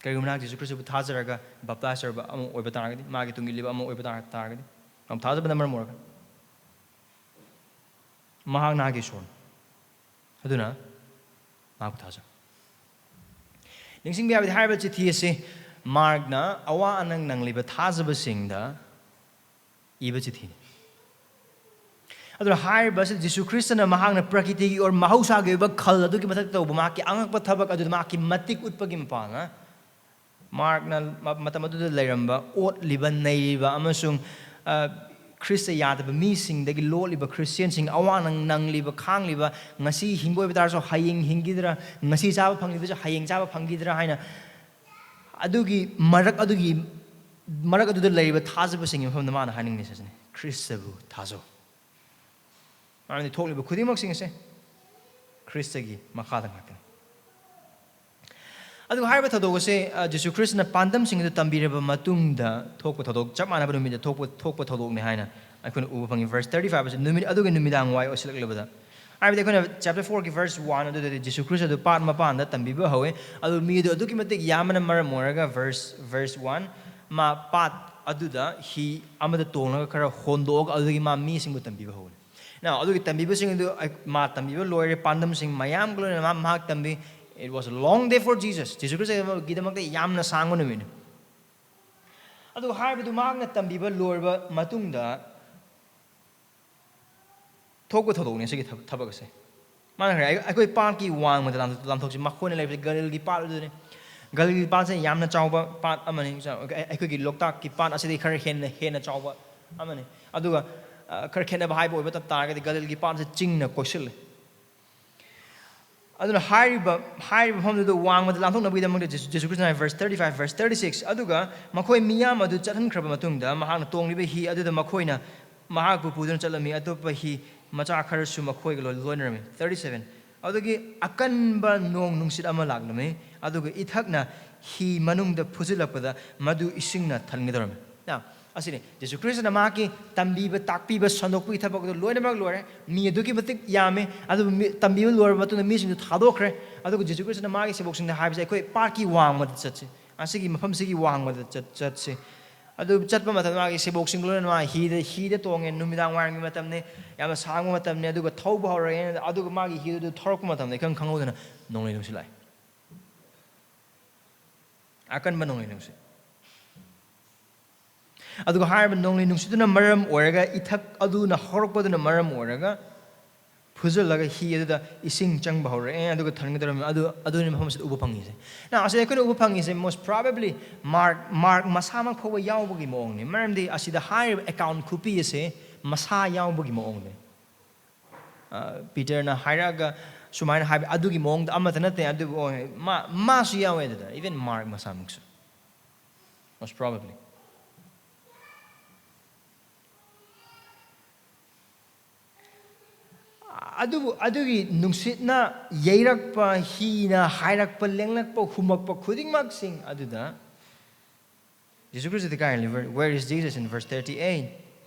ꯀꯔꯤꯒꯨꯝꯕ ꯅꯍꯥꯛ ꯖꯤꯁꯨ ꯈ꯭ꯔꯤꯁꯇꯕꯨ ꯊꯥꯖꯔꯒ baptize ꯑꯣꯏꯔꯕ ꯑꯃ ꯑꯣꯏꯕ ꯇꯥꯔꯒꯗꯤ, ꯃꯥꯒꯤ ꯇꯨꯡ ꯏꯜꯂꯤꯕ ꯑꯃ ꯑꯣꯏꯕ ꯇꯥꯔ-, ꯇꯥꯔꯒꯗꯤ, ꯃꯥꯕꯨ ꯊꯥꯖꯕꯅ ꯃꯔꯝ ꯑꯣꯏꯔꯒ ꯃꯍꯥꯛ ꯅꯍꯥꯛꯀꯤ ꯏꯁꯣꯔꯅꯤ꯫ ꯑꯗꯨꯅ ꯃꯍꯥꯛꯄꯨ ꯊꯥꯖꯧ꯫ ꯅꯤꯡꯁꯤꯡꯕ ꯌꯥꯕꯗꯤ ꯍꯥꯏꯔꯤꯕ ꯆꯤꯊꯤ ꯑꯁꯤ ꯃꯥꯔꯛꯅ ꯑꯋꯥ ꯑꯅꯪ ꯅꯪꯂꯤꯕ ꯊꯥꯖꯕꯁꯤꯡꯗ ꯏꯕ ꯆꯤꯊꯤꯅꯤ꯫ ꯑꯗꯨꯅ ꯍꯥꯏꯔꯤꯕ ꯑꯁꯤ ꯖꯤꯁꯨ ꯈ꯭ꯔꯤꯁꯇꯅ ꯃꯍꯥꯛꯅ ꯄ꯭ꯔꯀꯤꯇꯤꯒꯤ ꯑꯣꯔ ꯃꯍꯧꯁꯥꯒꯤ ꯑꯣꯏꯕ ꯈꯜ ꯑꯗꯨꯒꯤ ꯃꯊꯛꯇ ꯇꯧꯕ ꯃꯍꯥꯛꯀꯤ ꯑꯉꯛꯄ ꯊꯕꯛ ꯑꯗꯨꯗ ꯃꯍꯥꯛꯀꯤ ꯃꯇꯤꯛ ꯎꯠꯄꯒꯤ ꯃꯄꯥꯟꯅ, ꯃꯥꯔꯛꯅ ꯃ-, ꯃꯇꯝ ꯑꯗꯨꯗ ꯂꯩꯔꯝꯕ, ꯑꯣꯠꯂꯤꯕ, ꯅꯩꯔꯤꯕ ꯑꯃꯁꯨꯡ, ꯑ, ꯈ꯭ꯔꯤꯁꯇ ꯌꯥꯗꯕ ꯃꯤꯁꯤꯡꯗꯒꯤ ꯂꯣꯠꯂꯤꯕ ꯈ꯭ꯔꯤꯁꯇꯤꯌꯥꯟꯁꯤꯡ, ꯑꯋꯥ ꯅꯪ ꯅꯪꯂꯤꯕ, ꯈꯥꯡꯂꯤꯕ, ꯉꯁꯤ ꯍꯤꯡꯕ ꯑꯣꯏꯕ ꯇꯥꯔꯁꯨ ꯍꯌꯦꯡ ꯍꯤꯡꯈꯤꯗ꯭ꯔꯥ, ꯉꯁꯤ ꯆꯥꯕ ꯐꯪꯂꯤꯕꯁꯨ ꯍꯌꯦꯡ ꯆꯥꯕ ꯐꯪꯈꯤꯗ꯭ꯔꯥ ꯍꯥꯏꯅ, ꯑꯗꯨꯒꯤ ꯃꯔꯛ ꯑꯗꯨꯒꯤ ꯃꯔꯛ ꯑꯗꯨꯗ ꯂꯩꯔꯤꯕ ꯊꯥꯖꯕꯁꯤꯡꯒꯤ ꯃꯐꯝꯗ ꯃꯥꯅ ꯍꯥꯏꯅꯤꯡꯂꯤꯁꯦ ꯑꯁꯤꯅꯤ: ꯈ꯭ꯔꯤꯁꯇꯕꯨ ꯊꯥꯖꯧ꯫ ꯃꯔꯝꯗꯤ ꯊꯣꯛꯂꯤꯕ ꯈꯨꯗꯤꯡꯃꯛꯁꯤꯡ ꯑꯁꯦ ꯈ꯭ꯔꯤꯁꯇꯒꯤ ꯃꯈꯥꯗ ꯉꯥꯛꯇꯅꯤ꯫ ꯑꯗꯨꯒ ꯍꯥꯏꯔꯤꯕ ꯊꯧꯗꯣꯛ ꯑꯁꯦ, ꯑ, ꯖꯤꯁꯨ ꯈ꯭ꯔꯤꯁꯇꯅ ꯄꯥꯟꯗꯝꯁꯤꯡ ꯑꯗꯨ ꯇꯝꯕꯤꯔꯕ ꯃꯇꯨꯡꯗ ꯊꯣꯛꯄ ꯊꯧꯗꯣꯛ, ꯆꯞ ꯃꯥꯟꯅꯕ ꯅꯨꯃꯤꯠꯇ ꯊꯣꯛꯄ, ꯊꯣꯛꯄ ꯊꯧꯗꯣꯛꯅꯤ ꯍꯥꯏꯅ ꯑꯩꯈꯣꯏꯅ ꯎꯕ ꯐꯪꯉꯤ꯫ Verse thirty five ꯑꯁꯤ, ꯅꯨꯃꯤꯠ ꯑꯗꯨꯒꯤ ꯅꯨꯃꯤꯗꯥꯡ ꯋꯥꯏ ꯑꯣꯏꯁꯤꯜꯂꯛꯂꯕꯗ, ꯍꯥꯏꯕꯗꯤ ꯑꯩꯈꯣꯏꯅ chapter fourꯒꯤ verse one ꯑꯗꯨꯗꯗꯤ ꯖꯤꯁꯨ ꯈ꯭ꯔꯤꯁꯇ ꯑꯗꯨ ꯄꯥꯠ ꯃꯄꯥꯟꯗ ꯇꯝꯕꯤꯕ ꯍꯧꯋꯦ꯫ ꯑꯗꯨ ꯃꯤ ꯑꯗꯨ ꯑꯗꯨꯛꯀꯤ ꯃꯇꯤꯛ ꯌꯥꯝꯕꯅ ꯃꯔꯝ ꯑꯣꯏꯔꯒ, verse, verse one, ꯃꯥ ꯄꯥꯠ ꯑꯗꯨꯗ ꯍꯤ ꯑꯃꯗ ꯇꯣꯡꯂꯒ ꯈꯔ ꯍꯣꯟꯗꯣꯛꯑꯒ ꯑꯗꯨꯗꯒꯤ ꯃꯥ ꯃꯤꯁꯤꯡꯕꯨ ꯇꯝꯕꯤꯕ ꯍꯧꯋꯦ꯫ Now, ꯑꯗꯨꯒꯤ ꯇꯝꯕꯤꯕꯁꯤꯡ ꯑꯗꯨ ꯑꯩ, ꯃꯥ ꯇꯝꯕꯤꯕ ꯂꯣꯏꯔꯦ, ꯄꯥꯟꯗꯝꯁꯤꯡ ꯃꯌꯥꯝꯒ ꯂꯣꯏꯅꯅ ꯃꯥ, ꯃꯍꯥꯛ ꯇꯝꯕꯤ꯫ It was a long day for Jesus. ꯖꯤꯁꯨ ꯈ꯭ꯔꯤꯁꯇꯒꯤꯗꯃꯛꯇ ꯌꯥꯝꯅ ꯁꯥꯡꯕ ꯅꯨꯃꯤꯠꯅꯤ꯫ ꯑꯗꯨꯒ ꯍꯥꯏꯔꯤꯕꯗꯨ ꯃꯍꯥꯛꯅ ꯇꯝꯕꯤꯕ ꯂꯣꯏꯔꯕ ꯃꯇꯨꯡꯗ ꯊꯣꯛꯄ ꯊꯧꯗꯣꯛꯅꯤ ꯑꯁꯤꯒꯤ ꯊꯕ-, ꯊꯕꯛ ꯑꯁꯦ꯫ ꯃꯥꯅ ꯍꯥꯏꯔꯦ, "ꯑꯩ-, ꯑꯩꯈꯣꯏ ꯄꯥꯠꯀꯤ ꯋꯥꯡꯃꯗ ꯂꯥꯟꯊꯣꯛ-, ꯂꯥꯟꯊꯣꯛꯁꯤ꯫ ꯃꯈꯣꯏꯅ ꯂꯩꯕꯁꯤ ꯒꯂꯤꯜꯒꯤ ꯄꯥꯠ ꯑꯗꯨꯅꯤ꯫ ꯒꯂꯤꯜꯒꯤ ꯄꯥꯠꯁꯦ ꯌꯥꯝꯅ ꯆꯥꯎꯕ ꯄꯥꯠ ꯑꯃꯅꯤ꯫ ꯑꯩꯈꯣꯏꯒꯤ ꯂꯣꯛꯇꯥꯛꯀꯤ ꯄꯥꯠ ꯑꯁꯤꯗꯒꯤ ꯈꯔ ꯍꯦꯟꯅ, ꯍꯦꯟꯅ ꯆꯥꯎꯕ ꯑꯃꯅꯤ꯫ ꯑꯗꯨꯒ, ꯑ, ꯈꯔ ꯈꯦꯠꯅꯕ ꯍꯥꯏꯕ ꯑꯣꯏꯕ ꯇꯥꯔꯒꯗꯤ ꯒꯂꯤꯜꯒꯤ ꯄꯥꯠꯁꯦ ꯆꯤꯡꯅ ꯀꯣꯏꯁꯤꯜꯂꯤ"꯫ ꯑꯗꯨꯅ ꯍꯥꯏꯔꯤꯕ, ꯍꯥꯏꯔꯤꯕ ꯃꯐꯝꯗꯨꯗ ꯋꯥꯡꯃꯗ ꯂꯥꯟꯊꯣꯛꯅꯕꯒꯤꯗꯃꯛꯇ ꯖꯤꯁꯨ, ꯖꯤꯁꯨ ꯈ꯭ꯔꯤꯁꯇꯅ verse thirty five, verse thirty six, "ꯑꯗꯨꯒ ꯃꯈꯣꯏ ꯃꯤꯌꯥꯝ ꯑꯗꯨ ꯆꯠꯍꯟꯈ꯭ꯔꯕ ꯃꯇꯨꯡꯗ, ꯃꯍꯥꯛꯅ ꯇꯣꯡꯂꯤꯕ ꯍꯤ ꯑꯗꯨꯗ ꯃꯈꯣꯏꯅ ꯃꯍꯥꯛꯄꯨ ꯄꯨꯗꯨꯅ ꯆꯠꯂꯝꯃꯤ꯫ ꯑꯇꯣꯞꯄ ꯍꯤ ꯃꯆꯥ ꯈꯔꯁꯨ ꯃꯈꯣꯏꯒ ꯂꯣꯏ-, ꯂꯣꯏꯅꯔꯝꯃꯤ"꯫ Thirty seven, "ꯑꯗꯨꯒꯤ ꯑꯀꯟꯕ ꯅꯣꯡ ꯅꯨꯡꯁꯤꯠ ꯑꯃ ꯂꯥꯛꯂꯝꯃꯤ, ꯑꯗꯨꯒ ꯏꯊꯛꯅ ꯍꯤ ꯃꯅꯨꯡꯗ ꯐꯨꯖꯤꯜꯂꯛꯄꯗ ꯃꯗꯨ ꯏꯁꯤꯡꯅ ꯊꯟꯒꯗꯧꯔꯝꯃꯤ"꯫ Now, ꯑꯁꯤꯅꯤ, ꯖꯤꯁꯨ ꯈ꯭ꯔꯤꯁꯇꯅ ꯃꯍꯥꯛꯀꯤ ꯇꯝꯕꯤꯕ, ꯇꯥꯛꯄꯤꯕ, ꯁꯟꯗꯣꯛꯄꯒꯤ ꯊꯕꯛ ꯑꯗꯨ ꯂꯣꯏꯅꯃꯛ ꯂꯣꯏꯔꯦ꯫ ꯃꯤ ꯑꯗꯨꯛꯀꯤ ꯃꯇꯤꯛ ꯌꯥꯝꯃꯤ꯫ ꯑꯗꯨꯕꯨ ꯃꯤ-, ꯇꯝꯕꯤꯕ ꯂꯣꯏꯔꯕ ꯃꯇꯨꯡꯗ ꯃꯤꯁꯤꯡꯗꯨ ꯊꯥꯗꯣꯛꯈ꯭ꯔꯦ꯫ ꯑꯗꯨꯒ ꯖꯤꯁꯨ ꯈ꯭ꯔꯤꯁꯇꯅ ꯃꯥꯒꯤ ꯁꯦꯕꯣꯛꯁꯤꯡꯗ ꯍꯥꯏꯕꯁꯦ, "ꯑꯩꯈꯣꯏ ꯄꯥꯠꯀꯤ ꯋꯥꯡꯃꯗ ꯆꯠꯁꯤ, ꯑꯁꯤꯒꯤ ꯃꯐꯝꯁꯤꯒꯤ ꯋꯥꯡꯃꯗ ꯆꯠ-, ꯆꯠꯁꯤ"꯫ ꯑꯗꯨ ꯆꯠꯄ ꯃꯇꯝꯗ ꯃꯥꯒꯤ ꯁꯦꯕꯣꯛꯁꯤꯡ ꯂꯣꯏꯅꯅ ꯃꯥ ꯍꯤꯗ, ꯍꯤꯗ ꯇꯣꯡꯉꯦ꯫ ꯅꯨꯃꯤꯗꯥꯡ ꯋꯥꯏꯔꯝꯒꯤ ꯃꯇꯝꯅꯤ, ꯌꯥꯝꯅ ꯁꯥꯡꯕ ꯃꯇꯝꯅꯤ꯫ ꯑꯗꯨꯒ ꯊꯧꯕ ꯍꯧꯔꯛꯑꯦ꯫ ꯑꯗꯨꯒ ꯃꯥꯒꯤ ꯍꯤꯗꯨ ꯊꯧꯔꯛꯄ ꯃꯇꯝꯗ ꯏꯈꯪ ꯈꯪꯍꯧꯗꯅ ꯅꯣꯡꯂꯩ ꯅꯨꯡꯁꯤꯠ ꯂꯥꯛꯑꯦ꯫ ꯑꯀꯟꯕ ꯅꯣꯡꯂꯩ ꯅꯨꯡꯁꯤꯠ꯫ ꯑꯗꯨꯒ ꯍꯥꯏꯔꯤꯕ ꯅꯣꯡꯂꯩ ꯅꯨꯡꯁꯤꯠꯇꯨꯅ ꯃꯔꯝ ꯑꯣꯏꯔꯒ, ꯏꯊꯛ ꯑꯗꯨꯅ ꯍꯧꯔꯛꯄꯗꯨꯅ ꯃꯔꯝ ꯑꯣꯏꯔꯒ, ꯐꯨꯖꯤꯜꯂꯒ ꯍꯤ ꯑꯗꯨꯗ ꯏꯁꯤꯡ ꯆꯪꯕ ꯍꯧꯔꯛꯑꯦ, ꯑꯗꯨꯒ ꯊꯟꯒꯗꯧꯔꯝꯃꯤ꯫ ꯑꯗꯨ, ꯑꯗꯨꯅꯤ ꯃꯐꯝ ꯑꯁꯤꯗ ꯎꯕ ꯐꯪꯉꯤꯁꯦ꯫ Now, ꯑꯁꯤꯗ ꯑꯩꯈꯣꯏꯅ ꯎꯕ ꯐꯪꯉꯤꯁꯦ, most probably, ꯃꯥꯔꯛ, ꯃꯥꯔꯛ ꯃꯁꯥꯃꯛ ꯐꯥꯎꯕ ꯌꯥꯎꯕꯒꯤ ꯃꯑꯣꯡꯅꯤ, ꯃꯔꯝꯗꯤ ꯑꯁꯤꯗ ꯍꯥꯏꯔꯤꯕ ꯑꯦꯀꯥꯎꯟ ꯈꯨꯄꯤ ꯑꯁꯦ ꯃꯁꯥ ꯌꯥꯎꯕꯒꯤ ꯃꯑꯣꯡꯅꯤ꯫ ꯑ, ꯄꯤꯇꯔꯅ ꯍꯥꯏꯔꯛꯑꯒ ꯁꯨꯃꯥꯏꯅ ꯍꯥꯏꯕ, ꯑꯗꯨꯒꯤ ꯃꯑꯣꯡꯗ ꯑꯃꯠꯇ ꯅꯠꯇꯦ, ꯑꯗꯨꯕꯨ ꯃꯥ, ꯃꯥꯁꯨ ꯌꯥꯎꯋꯦ ꯑꯗꯨꯗ, even ꯃꯥꯔꯛ ꯃꯁꯥꯃꯛꯁꯨ, most probably꯫ ꯑꯗꯨꯕꯨ ꯑꯗꯨꯒꯤ ꯅꯨꯡꯁꯤꯠꯅ ꯌꯩꯔꯛꯄ, ꯍꯤꯅ ꯍꯥꯏꯔꯛꯄ, ꯂꯦꯡꯂꯛꯄ, ꯍꯨꯝꯃꯛꯄ ꯈꯨꯗꯤꯡꯃꯛꯁꯤꯡ ꯑꯗꯨꯗ ꯖꯤꯁꯨ ꯈ꯭ꯔꯤꯁꯇꯗꯤ ꯀꯥꯏ ꯂꯩ? Where is Jesus in verse thirty-eight?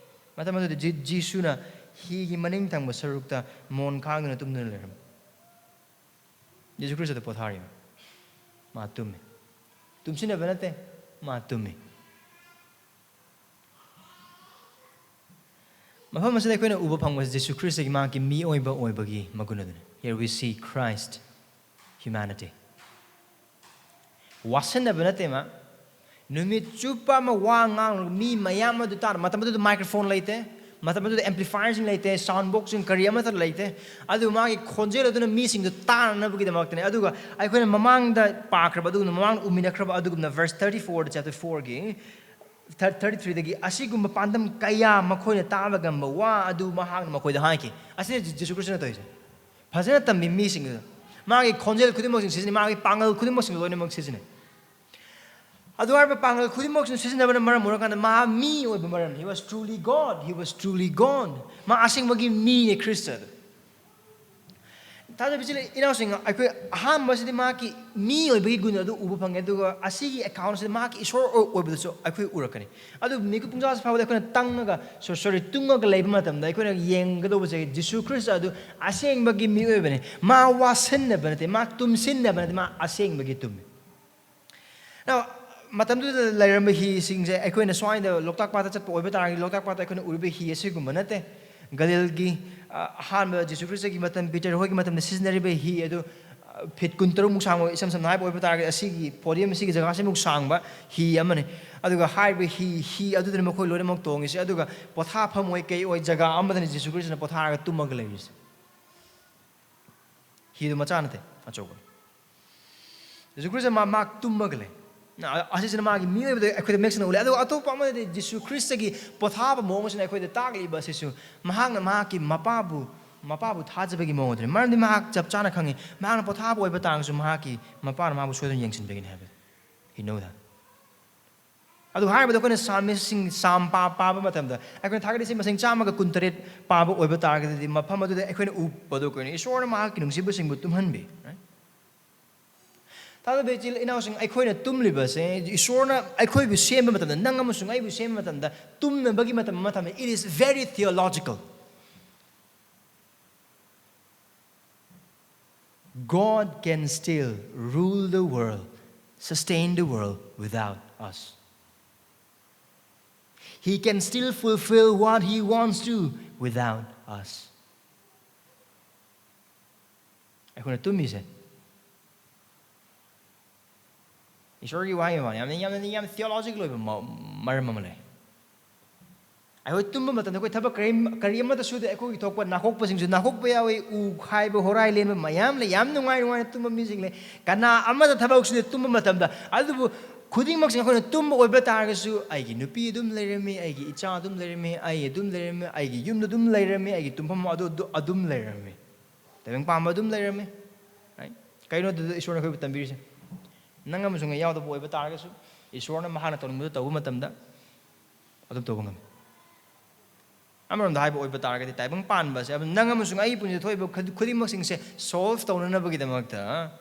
ꯃꯇꯝ ꯑꯗꯨꯗ ꯖꯤ-, ꯖꯤꯁꯨꯅ ꯍꯤꯒꯤ ꯃꯅꯤꯡ ꯊꯪꯕ ꯁꯔꯨꯛꯇ ꯃꯣꯟ ꯈꯥꯡꯗꯨꯅ ꯇꯨꯝꯗꯨꯅ ꯂꯩꯔꯝꯃꯤ꯫ ꯖꯤꯁꯨ ꯈ꯭ꯔꯤꯁꯇꯗ ꯄꯣꯊꯥꯔꯤꯕ꯫ ꯃꯥ ꯇꯨꯝꯃꯤ꯫ ꯇꯨꯝꯁꯤꯟꯅꯕ ꯅꯠꯇꯦ, ꯃꯥ ꯇꯨꯝꯃꯤ꯫ ꯃꯐꯝ ꯑꯁꯤꯗ ꯑꯩꯈꯣꯏꯅ ꯎꯕ ꯐꯪꯕꯁꯤ ꯖꯤꯁꯨ ꯈ꯭ꯔꯤꯁꯇꯒꯤ ꯃꯍꯥꯛꯀꯤ ꯃꯤꯑꯣꯏꯕ ꯑꯣꯏꯕꯒꯤ ꯃꯒꯨꯟ ꯑꯗꯨꯅꯤ꯫ Here we see Christ humanity. ꯋꯥꯁꯟꯅꯕ ꯅꯠꯇꯦ ꯃꯥ꯫ ꯅꯨꯃꯤꯠ ꯆꯨꯞꯄ ꯑꯃ ꯋꯥ ꯉꯥꯡꯂꯒ ꯃꯤ ꯃꯌꯥꯝ ꯑꯗꯨ ꯇꯥꯔ, ꯃꯇꯝ ꯑꯗꯨꯗ ꯃꯥꯏꯀ꯭ꯔꯣꯐꯣꯟ ꯂꯩꯇꯦ, ꯃꯇꯝ ꯑꯗꯨꯗ ꯑꯦꯝꯄ꯭ꯂꯤꯐꯥꯏꯌꯔꯁꯤꯡ ꯂꯩꯇꯦ, ꯁꯥꯎꯟ ꯕꯣꯛꯁꯁꯤꯡ ꯀꯔꯤ ꯑꯃꯠꯇ ꯂꯩꯇꯦ꯫ ꯑꯗꯨ ꯃꯥꯒꯤ ꯈꯣꯟꯖꯦꯜ ꯑꯗꯨꯅ ꯃꯤꯁꯤꯡꯗꯨ ꯇꯥꯅꯅꯕꯒꯤꯗꯃꯛꯇꯅꯦ꯫ ꯑꯗꯨꯒ ꯑꯩꯈꯣꯏꯅ ꯃꯃꯥꯡꯗ ꯄꯥꯈ꯭ꯔꯕ ꯑꯗꯨꯒꯨꯝꯅ, ꯃꯃꯥꯡꯗ ꯎꯃꯤꯟꯅꯈ꯭ꯔꯕ ꯑꯗꯨꯒꯨꯝꯅ verse thirty-four, chapter fourꯒꯤ thirty-threeꯗꯒꯤ, "ꯑꯁꯤꯒꯨꯝꯕ ꯄꯥꯟꯗꯝ ꯀꯌꯥ ꯃꯈꯣꯏꯅ ꯇꯥꯕ ꯉꯝꯕ ꯋꯥ ꯑꯗꯨ ꯃꯍꯥꯛꯅ ꯃꯈꯣꯏꯗ ꯍꯥꯏꯈꯤ"꯫ ꯑꯁꯤꯅ ꯖꯤ-, ꯖꯤꯁꯨ ꯈ꯭ꯔꯤꯁꯇꯅ ꯇꯧꯔꯤꯁꯦ꯫ ꯐꯖꯅ ꯇꯝꯕꯤ ꯃꯤꯁꯤꯡꯗꯨꯗ ꯃꯥꯒꯤ ꯈꯣꯟꯖꯦꯜ ꯈꯨꯗꯤꯡꯃꯛꯁꯤꯡ ꯁꯤꯖꯤꯟꯅꯩ, ꯃꯥꯒꯤ ꯄꯥꯡꯒꯜ ꯈꯨꯗꯤꯡꯃꯛꯁꯤꯡ ꯂꯣꯏꯅꯃꯛ ꯁꯤꯖꯤꯟꯅꯩ꯫ ꯑꯗꯨ ꯍꯥꯏꯔꯤꯕ ꯄꯥꯡꯒꯜ ꯈꯨꯗꯤꯡꯃꯛꯁꯤꯡ ꯁꯤꯖꯤꯟꯅꯕꯅ ꯃꯔꯝ ꯑꯣꯏꯔꯀꯥꯟꯗ ꯃꯥ ꯃꯤ ꯑꯣꯏꯕ ꯃꯔꯝ, he was truly God, he was truly God꯫ ꯃꯥ ꯑꯁꯦꯡꯕꯒꯤ ꯃꯤꯅꯦ ꯈ꯭ꯔꯤꯁꯇ ꯑꯗꯨ꯫ ꯊꯥꯖꯕ ꯏꯆꯤꯜ ꯏꯅꯥꯎꯁꯤꯡ, ꯑꯩꯈꯣꯏ ꯑꯍꯥꯟꯕꯁꯤꯗꯤ ꯃꯍꯥꯛꯀꯤ ꯃꯤ ꯑꯣꯏꯕꯒꯤ ꯒꯨꯟ ꯑꯗꯨ ꯎꯕ ꯐꯪꯉꯦ, ꯑꯗꯨꯒ ꯑꯁꯤꯒꯤ ꯑꯦꯀꯥꯎꯟꯁꯤꯗ ꯃꯍꯥꯛꯀꯤ ꯏꯁꯣꯔ ꯑꯣꯏ-, ꯑꯣꯏꯕꯗꯁꯨ ꯑꯩꯈꯣꯏ ꯎꯔꯛꯀꯅꯤ꯫ ꯑꯗꯨ ꯃꯤꯀꯨꯞ ꯄꯨꯡꯖꯥꯁꯤ ꯐꯥꯎꯕꯗ ꯑꯩꯈꯣꯏꯅ ꯇꯪꯉꯒ, ꯁꯣ-, ꯁꯣꯔꯤ, ꯇꯨꯡꯉꯒ ꯂꯩꯕ ꯃꯇꯝꯗ ꯑꯩꯈꯣꯏꯅ ꯌꯦꯡꯒꯗꯧꯕꯁꯦ ꯖꯤꯁꯨ ꯈ꯭ꯔꯤꯁꯇ ꯑꯗꯨ ꯑꯁꯦꯡꯕꯒꯤ ꯃꯤꯑꯣꯏꯕꯅꯤ꯫ ꯃꯥ ꯋꯥꯁꯟꯅꯕ ꯅꯠꯇꯦ, ꯃꯥ ꯇꯨꯝꯁꯤꯟꯅꯕ ꯅꯠꯇꯦ, ꯃꯥ ꯑꯁꯦꯡꯕꯒꯤ ꯇꯨꯝꯃꯤ꯫ Now, ꯃꯇꯝꯗꯨꯗ ꯂꯩꯔꯝꯕ ꯍꯤꯁꯤꯡꯁꯦ ꯑꯩꯈꯣꯏꯅ ꯁ꯭ꯋꯥꯏꯗ ꯂꯣꯛꯇꯥꯛ ꯄꯥꯠꯇ ꯆꯠꯄ ꯑꯣꯏꯕ ꯇꯥꯔꯒꯗꯤ, ꯂꯣꯛꯇꯥꯛ ꯄꯥꯠꯇ ꯑꯩꯈꯣꯏꯅ ꯎꯔꯤꯕ ꯍꯤ ꯑꯁꯤꯒꯨꯝꯕ ꯅꯠꯇꯦ꯫ ꯒꯂꯤꯜꯒꯤ, ꯑ, ꯑꯍꯥꯟꯕ ꯖꯤꯁꯨ ꯈ꯭ꯔꯤꯁꯇꯒꯤ ꯃꯇꯝ, ꯄꯤꯇꯔ ꯍꯣꯏꯒꯤ ꯃꯇꯝꯗ ꯁꯤꯖꯤꯟꯅꯔꯤꯕ ꯍꯤ ꯑꯗꯨ, ꯑ, ꯐꯤꯠ ꯀꯨꯟꯇꯔꯨꯛꯃꯨꯛ ꯁꯥꯡꯕ, ꯏꯁꯝ ꯁꯝꯅ ꯍꯥꯏꯕ ꯑꯣꯏꯕ ꯇꯥꯔꯒꯗꯤ, ꯑꯁꯤꯒꯤ ꯄꯣꯗꯤꯌꯝ ꯑꯁꯤꯒꯤ ꯖꯒꯥꯁꯤꯃꯨꯛ ꯁꯥꯡꯕ ꯍꯤ ꯑꯃꯅꯤ꯫ ꯑꯗꯨꯒ ꯍꯥꯏꯔꯤꯕ ꯍꯤ, ꯍꯤ ꯑꯗꯨꯗꯅ ꯃꯈꯣꯏ ꯂꯣꯏꯅꯃꯛ ꯇꯣꯡꯉꯤꯁꯦ꯫ ꯑꯗꯨꯒ ꯄꯣꯊꯥꯐꯝ ꯑꯣꯏ ꯀꯩ ꯑꯣꯏ ꯖꯒꯥ ꯑꯃꯗꯅꯤ ꯖꯤꯁꯨ ꯈ꯭ꯔꯤꯁꯇꯅ ꯄꯣꯊꯥꯔꯒ ꯇꯨꯝꯃꯒ ꯂꯩꯔꯤꯁꯦ꯫ ꯍꯤꯗꯨ ꯃꯆꯥ ꯅꯠꯇꯦ, ꯑꯆꯧꯕꯅꯤ꯫ ꯖꯤꯁꯨ ꯈ꯭ꯔꯤꯁꯇ ꯃꯥ, ꯃꯥ ꯇꯨꯝꯃꯒ ꯂꯩ꯫ ꯑ-, ꯑꯁꯤꯁꯤꯅ ꯃꯥꯒꯤ ꯃꯤꯑꯣꯏꯕꯗ ꯑꯩꯈꯣꯏꯗ ꯃꯌꯦꯛ ꯁꯦꯡꯅ ꯎꯠꯂꯦ꯫ ꯑꯗꯨꯒ ꯑꯇꯣꯞꯄ ꯑꯃꯗꯗꯤ ꯖꯤꯁꯨ ꯈ꯭ꯔꯤꯁꯇꯒꯤ ꯄꯣꯊꯥꯕ ꯃꯑꯣꯡ ꯑꯁꯤꯅ ꯑꯩꯈꯣꯏꯗ ꯇꯥꯛꯂꯤꯕ ꯑꯁꯤꯁꯨ ꯃꯍꯥꯛꯅ ꯃꯍꯥꯛꯀꯤ ꯃꯄꯥꯕꯨ, ꯃꯄꯥꯕꯨ ꯊꯥꯖꯕꯒꯤ ꯃꯑꯣꯡ ꯑꯗꯨꯅꯤ꯫ ꯃꯔꯝꯗꯤ ꯃꯍꯥꯛ ꯆꯞ ꯆꯥꯅ ꯈꯪꯉꯤ, ꯃꯍꯥꯛꯅ ꯄꯣꯊꯥꯕ ꯑꯣꯏꯕ ꯇꯥꯔꯒꯁꯨ ꯃꯍꯥꯛꯀꯤ ꯃꯄꯥꯅ ꯃꯥꯕꯨ ꯁꯣꯏꯗꯅ ꯌꯦꯡꯁꯤꯟꯕꯤꯒꯅꯤ ꯍꯥꯏꯕꯗꯨ꯫ He know that. ꯑꯗꯨ ꯍꯥꯏꯔꯤꯕꯗ ꯑꯩꯈꯣꯏꯅ ꯁꯥꯝꯁꯤꯡ, ꯁꯥꯝ ꯄꯥ-, ꯄꯥꯕ ꯃꯇꯝꯗ ꯑꯩꯈꯣꯏꯅ ꯊꯥꯒꯠꯂꯤꯁꯤ ꯃꯁꯤꯡ ꯆꯥꯝꯃꯒ ꯀꯨꯟꯇꯔꯦꯠ ꯄꯥꯕ ꯑꯣꯏꯕ ꯇꯥꯔꯒꯗꯤ ꯃꯐꯝ ꯑꯗꯨꯗ ꯑꯩꯈꯣꯏꯅ ꯎꯕꯗꯣ ꯀꯩꯅꯣ? ꯏꯁꯣꯔꯅ ꯃꯍꯥꯛꯀꯤ ꯅꯨꯡꯁꯤꯕꯁꯤꯡꯕꯨ ꯇꯨꯝꯍꯟꯕꯤ, right? ꯊꯥꯖꯕ ꯏꯆꯤꯜ ꯏꯅꯥꯎꯁꯤꯡ, ꯑꯩꯈꯣꯏꯅ ꯇꯨꯝꯂꯤꯕꯁꯦ ꯏꯁꯣꯔꯅ ꯑꯩꯈꯣꯏꯕꯨ ꯁꯦꯝꯕ ꯃꯇꯝꯗ, ꯅꯪ ꯑꯃꯁꯨꯡ ꯑꯩꯕꯨ ꯁꯦꯝꯕ ꯃꯇꯝꯗ, ꯇꯨꯝꯅꯕꯒꯤ ꯃꯇꯝ ꯑꯃ ꯊꯝꯃꯦ꯫ It is very theological. God can still rule the world, sustain the world without us. He can still fulfill what he wants to without us. ꯑꯩꯈꯣꯏꯅ ꯇꯨꯝꯃꯤꯁꯦ ꯏꯁꯣꯔꯒꯤ ꯋꯥꯍꯩ ꯑꯃ, ꯌꯥꯝꯅ, ꯌꯥꯝꯅ, ꯌꯥꯝ theological ꯑꯣꯏꯕ ꯃ-, ꯃꯔꯝ ꯑꯃ ꯂꯩ꯫ ꯑꯩꯈꯣꯏ ꯇꯨꯝꯕ ꯃꯇꯝꯗ ꯑꯩꯈꯣꯏ ꯊꯕꯛ ꯀꯔꯤ, ꯀꯔꯤ ꯑꯃꯠꯇ ꯁꯨꯗꯦ꯫ ꯑꯩꯈꯣꯏꯒꯤ ꯊꯣꯛꯄ ꯅꯥꯈꯣꯛꯄꯁꯤꯡꯁꯨ ꯅꯥꯈꯣꯛꯄ ꯌꯥꯎꯏ, ꯎ ꯈꯥꯏꯕ, ꯍꯣꯔꯥꯏ ꯂꯦꯟꯕ ꯃꯌꯥꯝ ꯂꯩ꯫ ꯌꯥꯝ ꯅꯨꯡꯉꯥꯏ ꯅꯨꯡꯉꯥꯏꯅ ꯇꯨꯝꯕ ꯃꯤꯁꯤꯡ ꯂꯩ꯫ ꯀꯅꯥ ꯑꯃꯠꯇ ꯊꯕꯛ ꯁꯨꯗꯦ ꯇꯨꯝꯕ ꯃꯇꯝꯗ꯫ ꯑꯗꯨꯕꯨ ꯈꯨꯗꯤꯡꯃꯛꯁꯤꯡ ꯑꯩꯈꯣꯏꯅ ꯇꯨꯝꯕ ꯑꯣꯏꯕ ꯇꯥꯔꯒꯁꯨ ꯑꯩꯒꯤ ꯅꯨꯄꯤ ꯑꯗꯨꯝ ꯂꯩꯔꯝꯃꯤ, ꯑꯩꯒꯤ ꯏꯆꯥ ꯑꯗꯨꯝ ꯂꯩꯔꯝꯃꯤ, ꯑꯩ ꯑꯗꯨꯝ ꯂꯩꯔꯝꯃꯤ, ꯑꯩꯒꯤ ꯌꯨꯝꯗ ꯑꯗꯨꯝ ꯂꯩꯔꯝꯃꯤ, ꯑꯩꯒꯤ ꯇꯨꯝꯐꯝ ꯑꯗꯨ, ꯑꯗꯨ ꯑꯗꯨꯝ ꯂꯩꯔꯝꯃꯤ꯫ ꯇꯥꯏꯕꯪ ꯄꯥꯟꯕ ꯑꯗꯨꯝ ꯂꯩꯔꯝꯃꯤ꯫ Right? ꯀꯩꯅꯣ ꯑꯗꯨꯗ ꯏꯁꯣꯔꯅ ꯑꯩꯈꯣꯏꯕꯨ ꯇꯝꯕꯤꯔꯤꯁꯦ? ꯅꯪ ꯑꯃꯁꯨꯡ ꯑꯩ ꯌꯥꯎꯗꯕ ꯑꯣꯏꯕ ꯇꯥꯔꯒꯁꯨ ꯏꯁꯣꯔꯅ ꯃꯍꯥꯛꯅ ꯇꯧꯅꯤꯡꯕꯗꯨ ꯇꯧꯕ ꯃꯇꯝꯗ ꯑꯗꯨꯝ ꯇꯧꯕ ꯉꯝꯃꯤ꯫ ꯑꯃꯔꯣꯝꯗ ꯍꯥꯏꯕ ꯑꯣꯏꯕ ꯇꯥꯔꯒꯗꯤ ꯇꯥꯏꯕꯪ ꯄꯥꯟꯕꯁꯦ, ꯑꯗꯨ ꯅꯪ ꯑꯃꯁꯨꯡ ꯑꯩꯒꯤ ꯄꯨꯟꯁꯤꯗ ꯊꯣꯛꯏꯕ ꯈꯨ-, ꯈꯨꯗꯤꯡꯃꯛꯁꯤꯡꯁꯦ solve ꯇꯧꯅꯅꯕꯒꯤꯗꯃꯛꯇ,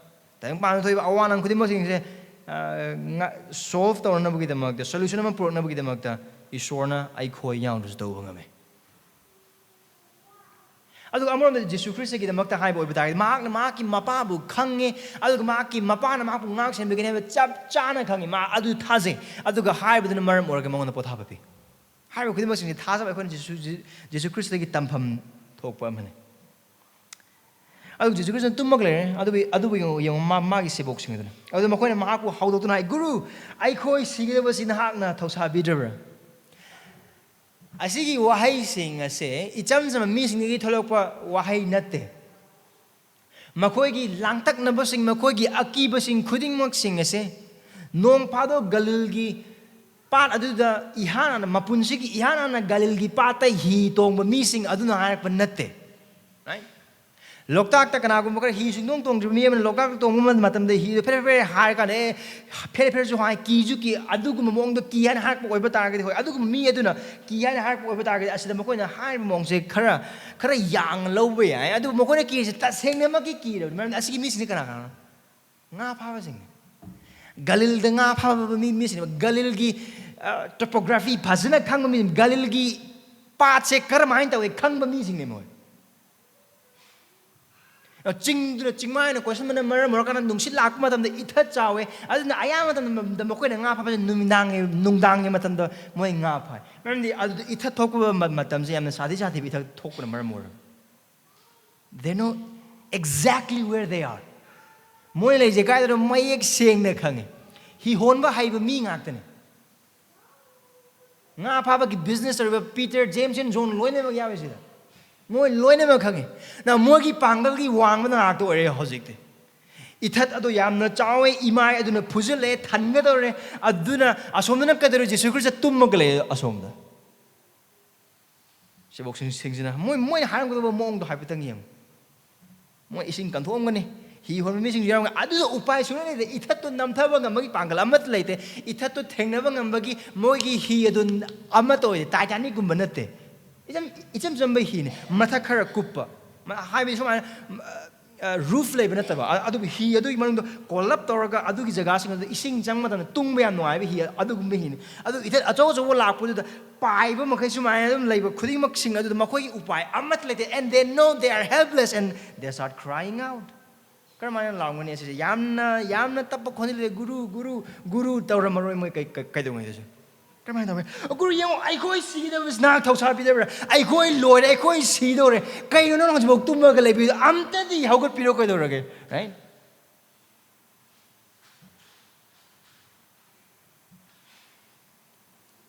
ꯇꯥꯏꯕꯪ ꯄꯥꯟꯕꯗ ꯊꯣꯛꯏꯕ ꯑꯋꯥ ꯑꯅꯥ ꯈꯨꯗꯤꯡꯃꯛꯁꯤꯡꯁꯦ, ꯑ, ꯉ-, solve ꯇꯧꯅꯅꯕꯒꯤꯗꯃꯛꯇ, solution ꯑꯃ ꯄꯨꯔꯛꯅꯕꯒꯤꯗꯃꯛꯇ ꯏꯁꯣꯔꯅ ꯑꯩꯈꯣꯏ ꯌꯥꯎꯗ꯭ꯔꯁꯨ ꯇꯧꯕ ꯉꯝꯃꯤ꯫ ꯑꯗꯨꯒ ꯑꯃꯔꯣꯝꯗ ꯖꯤꯁꯨ ꯈ꯭ꯔꯤꯁꯇꯒꯤꯗꯃꯛꯇ ꯍꯥꯏꯕ ꯑꯣꯏꯕ ꯇꯥꯔꯒꯗꯤ, ꯃꯍꯥꯛꯅ ꯃꯍꯥꯛꯀꯤ ꯃꯄꯥꯕꯨ ꯈꯪꯉꯦ, ꯑꯗꯨꯒ ꯃꯍꯥꯛꯀꯤ ꯃꯄꯥꯅ ꯃꯍꯥꯛꯄꯨ ꯉꯥꯛ ꯁꯦꯟꯕꯤꯒꯅꯤ ꯍꯥꯏꯕ ꯆꯞ ꯆꯥꯅ ꯈꯪꯉꯤ꯫ ꯃꯥ ꯑꯗꯨ ꯊꯥꯖꯩ, ꯑꯗꯨꯒ ꯍꯥꯏꯕꯗꯨꯅ ꯃꯔꯝ ꯑꯣꯏꯔꯒ ꯃꯉꯣꯟꯗ ꯄꯣꯊꯥꯕ ꯄꯤ꯫ ꯍꯥꯏꯔꯤꯕ ꯈꯨꯗꯤꯡꯃꯛꯁꯤꯡꯁꯤ ꯊꯥꯖꯕ ꯑꯩꯈꯣꯏꯅ ꯖꯤꯁꯨ, ꯖꯤ-, ꯖꯤꯁꯨ ꯈ꯭ꯔꯤꯁꯇꯒꯤ ꯇꯝꯐꯝ ꯊꯣꯛꯄ ꯑꯃꯅꯤ꯫ ꯑꯗꯨ ꯖꯤꯁꯨ ꯈ꯭ꯔꯤꯁꯇꯅ ꯇꯨꯝꯃꯒ ꯂꯩꯔꯦ꯫ ꯑꯗꯨꯕꯨ, ꯑꯗꯨꯕꯨ ꯌꯦꯡꯉꯨ, ꯌꯦꯡꯉꯨ, ꯃꯥ-, ꯃꯥꯒꯤ ꯁꯦꯕꯣꯛꯁꯤꯡ ꯑꯗꯨꯅ꯫ ꯑꯗꯨ ꯃꯈꯣꯏꯅ ꯃꯍꯥꯛꯄꯨ ꯍꯧꯗꯣꯛꯇꯨꯅ ꯍꯥꯏ, "ꯒꯨꯔꯨ, ꯑꯩꯈꯣꯏ ꯁꯤꯒꯗꯕꯁꯤ ꯅꯍꯥꯛꯅ ꯊꯧꯁꯥꯕꯤꯗ꯭ꯔꯕ꯭ꯔꯥ?" ꯑꯁꯤꯒꯤ ꯋꯥꯍꯩꯁꯤꯡ ꯑꯁꯦ ꯏꯆꯝ ꯆꯝꯕ ꯃꯤꯁꯤꯡꯗꯒꯤ ꯊꯣꯛꯂꯛꯄ ꯋꯥꯍꯩ ꯅꯠꯇꯦ꯫ ꯃꯈꯣꯏꯒꯤ ꯂꯥꯡꯇꯛꯅꯕꯁꯤꯡ, ꯃꯈꯣꯏꯒꯤ ꯑꯀꯤꯕꯁꯤꯡ ꯈꯨꯗꯤꯡꯃꯛꯁꯤꯡ ꯑꯁꯦ ꯅꯣꯡ ꯐꯥꯗꯣꯛ ꯒꯂꯤꯜꯒꯤ ꯄꯥꯠ ꯑꯗꯨꯗ ꯏꯍꯥꯟ ꯍꯥꯟꯅ, ꯃꯄꯨꯟꯁꯤꯒꯤ ꯏꯍꯥꯟ ꯍꯥꯟꯅ ꯒꯂꯤꯜꯒꯤ ꯄꯥꯠꯇ ꯍꯤ ꯇꯣꯡꯕ ꯃꯤꯁꯤꯡ ꯑꯗꯨꯅ ꯍꯥꯏꯔꯛꯄ ꯅꯠꯇꯦ꯫ Right? ꯂꯣꯛꯇꯥꯛꯇ ꯀꯅꯥꯒꯨꯝꯕ ꯈꯔ ꯍꯤ ꯁꯨꯡꯇꯣꯡ ꯇꯣꯡꯗ꯭ꯔꯤꯕ ꯃꯤ ꯑꯃꯅ ꯂꯣꯛꯇꯥꯛꯇ ꯇꯣꯡꯕ ꯃꯇꯝꯗ ꯍꯤꯗꯣ ꯐꯦꯔꯦ ꯐꯦꯔꯦ ꯍꯥꯏꯔ ꯀꯥꯟꯗ, "ꯑꯦ, ꯐꯦꯔꯦ ꯐꯦꯔꯦꯁꯨ ꯍꯥꯏ, ꯀꯤꯁꯨ ꯀꯤ", ꯑꯗꯨꯒꯨꯝꯕ ꯃꯑꯣꯡꯗ ꯀꯤ ꯍꯥꯏꯅ ꯍꯥꯏꯔꯛꯄ ꯑꯣꯏꯕ ꯇꯥꯔꯒꯗꯤ, ꯍꯣꯏ, ꯑꯗꯨꯒꯨꯝꯕ ꯃꯤ ꯑꯗꯨꯅ ꯀꯤ ꯍꯥꯏꯅ ꯍꯥꯏꯔꯛꯄ ꯑꯣꯏꯕ ꯇꯥꯔꯒꯗꯤ, ꯑꯁꯤꯗ ꯃꯈꯣꯏꯅ ꯍꯥꯏꯔꯤꯕ ꯃꯑꯣꯡꯁꯦ ꯈꯔ, ꯈꯔ ꯌꯥꯡꯅ ꯂꯧꯕ ꯌꯥꯏ꯫ ꯑꯗꯨꯕꯨ ꯃꯈꯣꯏꯅ ꯀꯤꯔꯤꯁꯦ ꯇꯁꯦꯡꯅꯃꯛꯀꯤ ꯀꯤꯔꯕꯅꯤ꯫ ꯃꯔꯝꯗꯤ ꯑꯁꯤꯒꯤ ꯃꯤꯁꯤꯡꯁꯦ ꯀꯅꯥ ꯀꯅꯥꯅꯣ? ꯉꯥ ꯐꯥꯕꯁꯤꯡꯅꯤ꯫ ꯒꯂꯤꯜꯗ ꯉꯥ ꯐꯥꯕ ꯃꯤ, ꯃꯤꯁꯤꯡꯅꯤ꯫ ꯒꯂꯤꯜꯒꯤ, ꯑ, topography ꯐꯖꯅ ꯈꯪꯕ ꯃꯤ, ꯒꯂꯤꯜꯒꯤ ꯄꯥꯠꯁꯦ ꯀꯔꯝꯍꯥꯏꯅ ꯇꯧꯏ ꯈꯪꯕ ꯃꯤꯁꯤꯡꯅꯤ ꯃꯣꯏ꯫ ꯆꯤꯡꯗꯨꯅ, ꯆꯤꯡꯃꯥꯏꯅ ꯀꯣꯏꯁꯟꯕꯅ ꯃꯔꯝ ꯑꯣꯏꯔꯀꯥꯟꯗ ꯅꯨꯡꯁꯤꯠ ꯂꯥꯛꯄ ꯃꯇꯝꯗ ꯏꯊꯠ ꯆꯥꯎꯋꯦ꯫ ꯑꯗꯨꯅ ꯑꯌꯥꯝꯕ ꯃꯇꯝꯗ ꯃꯈꯣꯏꯅ ꯉꯥ ꯐꯥꯕꯁꯦ ꯅꯨꯃꯤꯗꯥꯡꯒꯤ, ꯅꯨꯡꯗꯥꯡꯒꯤ ꯃꯇꯝꯗ ꯃꯣꯏ ꯉꯥ ꯐꯥꯏ꯫ ꯃꯔꯝꯗꯤ ꯑꯗꯨꯗ ꯏꯊꯠ ꯊꯣꯛꯄ ꯃ-, ꯃꯇꯝꯁꯦ ꯌꯥꯝꯅ ꯁꯥꯊꯤ ꯁꯥꯊꯤꯕ ꯏꯊꯠ ꯊꯣꯛꯄꯅ ꯃꯔꯝ ꯑꯣꯏꯔꯒ꯫ They know exactly where they are. ꯃꯣꯏ ꯂꯩꯖꯦ ꯀꯥꯏꯗꯅꯣ ꯃꯌꯦꯛ ꯁꯦꯡꯅ ꯈꯪꯉꯤ꯫ ꯍꯤ ꯍꯣꯟꯕ ꯍꯩꯕ ꯃꯤ ꯉꯥꯛꯇꯅꯤ꯫ ꯉꯥ ꯐꯥꯕꯒꯤ business ꯇꯧꯔꯤꯕ ꯄꯤꯇꯔ, ꯖꯦꯝꯁ and ꯖꯣꯟ ꯂꯣꯏꯅꯃꯛ ꯌꯥꯎꯋꯦ ꯁꯤꯗ꯫ ꯃꯣꯏ ꯂꯣꯏꯅꯃꯛ ꯈꯪꯉꯤ꯫ ꯅ ꯃꯣꯏꯒꯤ ꯄꯥꯡꯒꯜꯒꯤ ꯋꯥꯡꯃꯗ ꯉꯥꯛꯇ ꯑꯣꯏꯔꯦ ꯍꯧꯖꯤꯛꯇꯤ꯫ ꯏꯊꯠ ꯑꯗꯣ ꯌꯥꯝꯅ ꯆꯥꯎꯋꯦ, ꯏꯃꯥꯏ ꯑꯗꯨꯅ ꯐꯨꯖꯤꯜꯂꯦ, ꯊꯟꯒꯗꯧꯔꯦ꯫ ꯑꯗꯨꯅ ꯑꯁꯣꯝꯗꯅ ꯀꯩꯗꯧꯔꯦ? ꯖꯤꯁꯨ ꯈ꯭ꯔꯤꯁꯇ ꯇꯨꯝꯃꯒ ꯂꯩ ꯑꯁꯣꯝꯗ꯫ ꯁꯤꯕꯣꯛꯁꯤꯡ, ꯁꯤꯡꯁꯤꯅ ꯃꯣꯏ, ꯃꯣꯏꯅ ꯍꯥꯏꯔꯝꯒꯗꯕ ꯃꯑꯣꯡꯗꯣ ꯍꯥꯏꯐꯦꯠꯇꯪ ꯌꯦꯡꯉꯨ꯫ ꯃꯣꯏ ꯏꯁꯤꯡ ꯀꯟꯊꯣꯛꯑꯝꯒꯅꯤ, ꯍꯤ ꯍꯣꯟꯕ ꯃꯤꯁꯤꯡꯁꯨ ꯌꯥꯎꯔꯝꯒꯅꯤ, ꯑꯗꯨꯗ ꯎꯄꯥꯏ ꯁꯨꯡꯂꯩ ꯂꯩꯇꯦ꯫ ꯏꯊꯠꯇꯣ ꯅꯝꯊꯕ ꯉꯝꯕꯒꯤ ꯄꯥꯡꯒꯜ ꯑꯃꯠꯇ ꯂꯩꯇꯦ꯫ ꯏꯊꯠꯇꯣ ꯊꯦꯡꯅꯕ ꯉꯝꯕꯒꯤ ꯃꯣꯏꯒꯤ ꯍꯤ ꯑꯗꯨ ꯑꯃꯠꯇ ꯑꯣꯏꯗꯦ, ꯇꯥꯏꯇꯥꯅꯤꯛꯒꯨꯝꯕ ꯅꯠꯇꯦ꯫ ꯏꯆꯝ, ꯏꯆꯝ ꯆꯝꯕ ꯍꯤꯅꯤ, ꯃꯊꯛ ꯈꯔ ꯀꯨꯞꯄ, ꯃ-, ꯍꯥꯏꯕꯗꯤ ꯁꯨꯃꯥꯏꯅ, ꯑ, roof ꯂꯩꯕ ꯅꯠꯇꯕ, ꯑ-, ꯑꯗꯨꯕꯨ ꯍꯤ ꯑꯗꯨꯒꯤ ꯃꯅꯨꯡꯗ ꯀꯣꯜꯂꯞ ꯇꯧꯔꯒ ꯑꯗꯨꯒꯤ ꯖꯒꯥꯁꯤꯡ ꯑꯗꯨꯗ ꯏꯁꯤꯡ ꯆꯪꯕ ꯃꯇꯝꯗ ꯇꯨꯡꯕ ꯌꯥꯝ ꯅꯨꯡꯉꯥꯏꯕ ꯍꯤ, ꯑꯗꯨꯒꯨꯝꯕ ꯍꯤꯅꯤ꯫ ꯑꯗꯨ ꯏꯊꯠ ꯑꯆꯧ ꯑꯆꯧꯕ ꯂꯥꯛꯄꯗꯨꯗ ꯄꯥꯏꯕ ꯃꯈꯩ ꯁꯨꯃꯥꯏꯅ ꯑꯗꯨꯝ ꯂꯩꯕ ꯈꯨꯗꯤꯡꯃꯛꯁꯤꯡ ꯑꯗꯨꯗ ꯃꯈꯣꯏꯒꯤ ꯎꯄꯥꯏ ꯑꯃꯠꯇ ꯂꯩꯇꯦ, and they know they are helpless and they start crying out. ꯀꯔꯝꯍꯥꯏꯅ ꯂꯥꯎꯒꯅꯤ ꯑꯁꯤꯁꯦ? ꯌꯥꯝꯅ, ꯌꯥꯝꯅ ꯇꯞꯄ ꯈꯣꯟꯖꯦꯜ ꯂꯩ, "ꯒꯨꯔꯨ, ꯒꯨꯔꯨ, ꯒꯨꯔꯨ" ꯇꯧꯔꯝꯃꯔꯣꯏ ꯃꯣꯏ ꯀꯩ-, ꯀꯩ-, ꯀꯩꯗꯧꯉꯩꯗꯁꯨ꯫ ꯀꯔꯝꯍꯥꯏꯅ ꯇꯧꯒꯦ? "ꯑꯣ, ꯒꯨꯔꯨ, ꯌꯦꯡꯉꯣ, ꯑꯩꯈꯣꯏ ꯁꯤꯒꯗꯕꯁꯤꯅ ꯊꯧꯁꯥ ꯄꯤꯗꯕ꯭ꯔꯥ? ꯑꯩꯈꯣꯏ ꯂꯣꯏꯔꯦ, ꯑꯩꯈꯣꯏ ꯁꯤꯗꯧꯔꯦ꯫ ꯀꯩꯅꯣ ꯅꯪ ꯍꯧꯖꯤꯛꯐꯥꯎ ꯇꯨꯝꯃꯒ ꯂꯩꯕꯤꯗꯣ? ꯑꯝꯇꯗꯤ ꯍꯧꯒꯠꯄꯤꯔꯣ, ꯀꯩꯗꯧꯔꯒꯦ?" Right?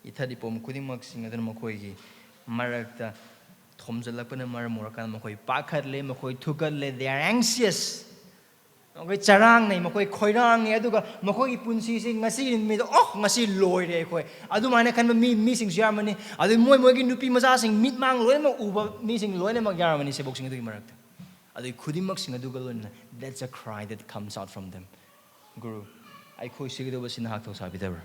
ꯏꯊꯠ ꯏꯄꯣꯝ ꯈꯨꯗꯤꯡꯃꯛꯁꯤꯡ ꯑꯗꯨꯅ ꯃꯈꯣꯏꯒꯤ ꯃꯔꯛꯇ ꯈꯣꯝꯖꯤꯜꯂꯛꯄꯅ ꯃꯔꯝ ꯑꯣꯏꯔꯀꯥꯟꯗ ꯃꯈꯣꯏ ꯄꯥꯈꯠꯂꯦ, ꯃꯈꯣꯏ ꯊꯨꯀꯠꯂꯦ, they are anxious. ꯃꯈꯣꯏ ꯆꯔꯥꯡꯅꯩ, ꯃꯈꯣꯏ ꯈꯣꯏꯔꯥꯡꯉꯦ, ꯑꯗꯨꯒ ꯃꯈꯣꯏꯒꯤ ꯄꯨꯟꯁꯤꯁꯤ ꯉꯁꯤ ꯅꯨꯃꯤꯠ, "ꯑꯣ, ꯉꯁꯤ ꯂꯣꯏꯔꯦ ꯑꯩꯈꯣꯏ"꯫ ꯑꯗꯨꯃꯥꯏꯅ ꯈꯟꯕ ꯃꯤ, ꯃꯤꯁꯤꯡꯁꯨ ꯌꯥꯝꯃꯅꯤ꯫ ꯑꯗꯨ ꯃꯣꯏ, ꯃꯣꯏꯒꯤ ꯅꯨꯄꯤ ꯃꯆꯥꯁꯤꯡ, ꯃꯤꯠꯃꯥꯡ ꯂꯣꯏꯅꯃꯛ ꯎꯕ ꯃꯤꯁꯤꯡ ꯂꯣꯏꯅꯃꯛ ꯌꯥꯎꯔꯝꯃꯅꯤ ꯁꯦꯕꯣꯛꯁꯤꯡ ꯑꯗꯨꯒꯤ ꯃꯔꯛꯇ꯫ ꯑꯗꯨꯒꯤ ꯈꯨꯗꯤꯡꯃꯛꯁꯤꯡ ꯑꯗꯨꯒ ꯂꯣꯏꯅꯅ, "That's a cry that comes out from them." ꯒꯨꯔꯨ, ꯑꯩꯈꯣꯏ ꯁꯤꯒꯗꯧꯕꯁꯤ ꯅꯍꯥꯛ ꯊꯧꯁꯥꯕꯤꯗꯕ꯭ꯔꯥ?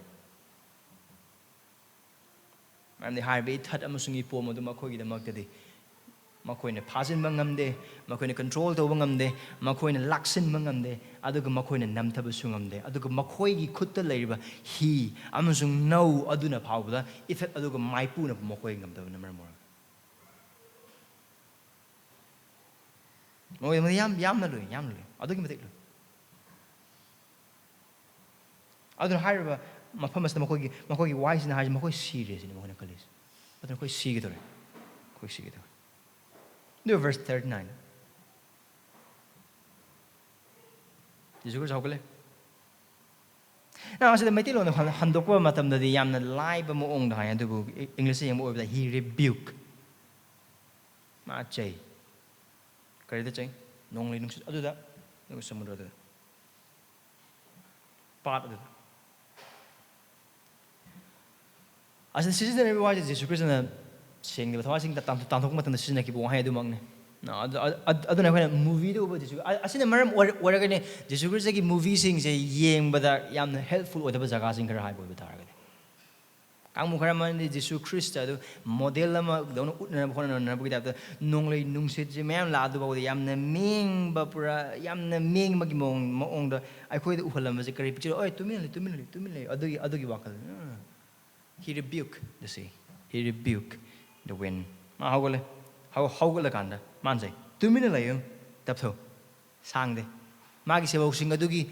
ꯃꯔꯝꯗꯤ ꯍꯥꯏꯔꯤꯕ ꯏꯊꯠ ꯑꯃꯁꯨꯡ ꯏꯄꯣꯝ ꯑꯗꯨ ꯃꯈꯣꯏꯒꯤꯗꯃꯛꯇꯗꯤ ꯃꯈꯣꯏꯅ ꯐꯥꯖꯤꯟꯕ ꯉꯝꯗꯦ, ꯃꯈꯣꯏꯅ control ꯇꯧꯕ ꯉꯝꯗꯦ, ꯃꯈꯣꯏꯅ ꯂꯥꯛꯁꯤꯟꯕ ꯉꯝꯗꯦ, ꯑꯗꯨꯒ ꯃꯈꯣꯏꯅ ꯅꯝꯊꯕꯁꯨ ꯉꯝꯗꯦ꯫ ꯑꯗꯨꯒ ꯃꯈꯣꯏꯒꯤ ꯈꯨꯠꯇ ꯂꯩꯔꯤꯕ ꯍꯤ ꯑꯃꯁꯨꯡ ꯅꯧ ꯑꯗꯨꯅ ꯐꯥꯎꯕꯗ ꯏꯊꯠ ꯑꯗꯨꯒ ꯃꯥꯏꯄꯨꯅꯕ ꯃꯈꯣꯏ ꯉꯝꯗꯕꯅ ꯃꯔꯝ ꯑꯣꯏꯔꯒ꯫ ꯃꯣꯏ, ꯃꯣꯏ ꯌꯥꯝ, ꯌꯥꯝꯅ ꯂꯨꯏ, ꯌꯥꯝꯅ ꯂꯨꯏ, ꯑꯗꯨꯛꯀꯤ ꯃꯇꯤꯛ ꯂꯨꯏ꯫ ꯑꯗꯨꯅ ꯍꯥꯏꯔꯤꯕ ꯃꯐꯝ ꯑꯁꯤꯗ ꯃꯈꯣꯏꯒꯤ, ꯃꯈꯣꯏꯒꯤ ꯋꯥꯍꯩꯁꯤꯅ ꯍꯥꯏꯔꯤꯁꯤ, ꯃꯈꯣꯏ ꯁꯤꯔꯦ ꯁꯤꯅꯤ ꯃꯈꯣꯏꯅ ꯈꯜꯂꯤꯁꯤ꯫ ꯑꯗꯨꯅ ꯑꯩꯈꯣꯏ ꯁꯤꯒꯗꯧꯔꯦ, ꯑꯩꯈꯣꯏ ꯁꯤꯒꯗꯧꯔꯦ꯫ ꯑꯗꯨ verse thirty nine꯫ Jesus Christ ꯍꯧꯒꯠꯂꯦ꯫ ꯅꯪ ꯑꯁꯤꯗ ꯃꯩꯇꯩꯂꯣꯟꯗ ꯍꯟ-, ꯍꯟꯗꯣꯛꯄ ꯃꯇꯝꯗꯗꯤ ꯌꯥꯝꯅ ꯂꯥꯏꯕ ꯃꯑꯣꯡꯗ ꯍꯥꯏ, ꯑꯗꯨꯕꯨ ꯏ-, English ꯇ ꯌꯦꯡꯕ ꯑꯣꯏꯕꯗ, "He rebuke." ꯃꯥ ꯆꯩ꯫ ꯀꯔꯤꯗ ꯆꯩ? ꯅꯣꯡꯂꯩ ꯅꯨꯡꯁꯤꯠ ꯑꯗꯨꯗ, ꯑꯗꯨꯒ ꯁꯃꯨꯗ꯭ꯔ ꯑꯗꯨꯗ, ꯄꯥꯠ ꯑꯗꯨꯗ꯫ ꯑꯁꯤꯗ ꯁꯤꯖꯤꯟꯅꯔꯤꯕ ꯋꯥꯍꯩꯁꯦ ꯖꯤꯁꯨ ꯈ꯭ꯔꯤꯁꯇꯅ ꯁꯦꯡꯗꯕ ꯊꯋꯥꯏꯁꯤꯡ ꯇꯥꯟ-, ꯇꯥꯟꯊꯣꯛꯄ ꯃꯇꯝꯗ ꯁꯤꯖꯤꯟꯅꯈꯤꯕ ꯋꯥꯍꯩ ꯑꯗꯨꯃꯛꯅꯤ꯫ ꯑꯗꯨ-, ꯑꯗꯨ-, ꯑꯗꯨꯅ ꯑꯩꯈꯣꯏꯅ movie ꯗ ꯎꯕ ꯖꯤꯁꯨ, ꯑ-, ꯑꯁꯤꯅ ꯃꯔꯝ ꯑꯣꯏꯔ-, ꯑꯣꯏꯔꯒꯅꯤ ꯖꯤꯁꯨ ꯈ꯭ꯔꯤꯁꯇꯒꯤ movie ꯁꯤꯡꯁꯦ ꯌꯦꯡꯕꯗ ꯌꯥꯝꯅ helpful ꯑꯣꯏꯗꯕ ꯖꯒꯥꯁꯤꯡ ꯈꯔ ꯍꯥꯏꯕ ꯑꯣꯏꯕ ꯇꯥꯔꯒꯗꯤ꯫ ꯀꯥꯡꯕꯨ ꯈꯔ ꯑꯃꯅꯗꯤ ꯖꯤꯁꯨ ꯈ꯭ꯔꯤꯁꯇ ꯑꯗꯨ model ꯑꯃꯗꯧꯅ ꯎꯠꯅꯅꯕ ꯍꯣꯠꯅꯅꯕꯒꯤ type ꯇ ꯅꯣꯡꯂꯩ ꯅꯨꯡꯁꯤꯠꯁꯦ ꯃꯌꯥꯝ ꯂꯥꯛꯑꯗꯨ ꯐꯥꯎꯕꯗ ꯌꯥꯝꯅ ꯃꯦꯡꯕ, ꯄꯨꯔꯥ ꯌꯥꯝꯅ ꯃꯦꯡꯕꯒꯤ ꯃꯑꯣꯡ-, ꯃꯑꯣꯡꯗ ꯑꯩꯈꯣꯏꯗ ꯎꯍꯜꯂꯝꯕꯁꯦ ꯀꯔꯤ picture? "ꯑꯣꯏ, ꯇꯨꯃꯤꯟꯅ ꯂꯩꯌꯨ, ꯇꯨꯃꯤꯟꯅ ꯂꯩꯌꯨ, ꯇꯨꯃꯤꯟꯅ ꯂꯩꯌꯨ", ꯑꯗꯨꯒꯤ, ꯑꯗꯨꯒꯤ ꯋꯥꯈꯜ꯫ "He rebuke the sea, he rebuke the wind." ꯃꯥ ꯍꯧꯒꯠꯂꯦ꯫ ꯍꯧ-, ꯍꯧꯒꯠꯂꯀꯥꯟꯗ ꯃꯥꯅ ꯆꯩ, "ꯇꯨꯃꯤꯟꯅ ꯂꯩꯌꯨ, ꯇꯞꯊꯧ"꯫ ꯁꯥꯡꯗꯦ꯫ ꯃꯥꯒꯤ ꯁꯦꯕꯣꯛꯁꯤꯡ ꯑꯗꯨꯒꯤ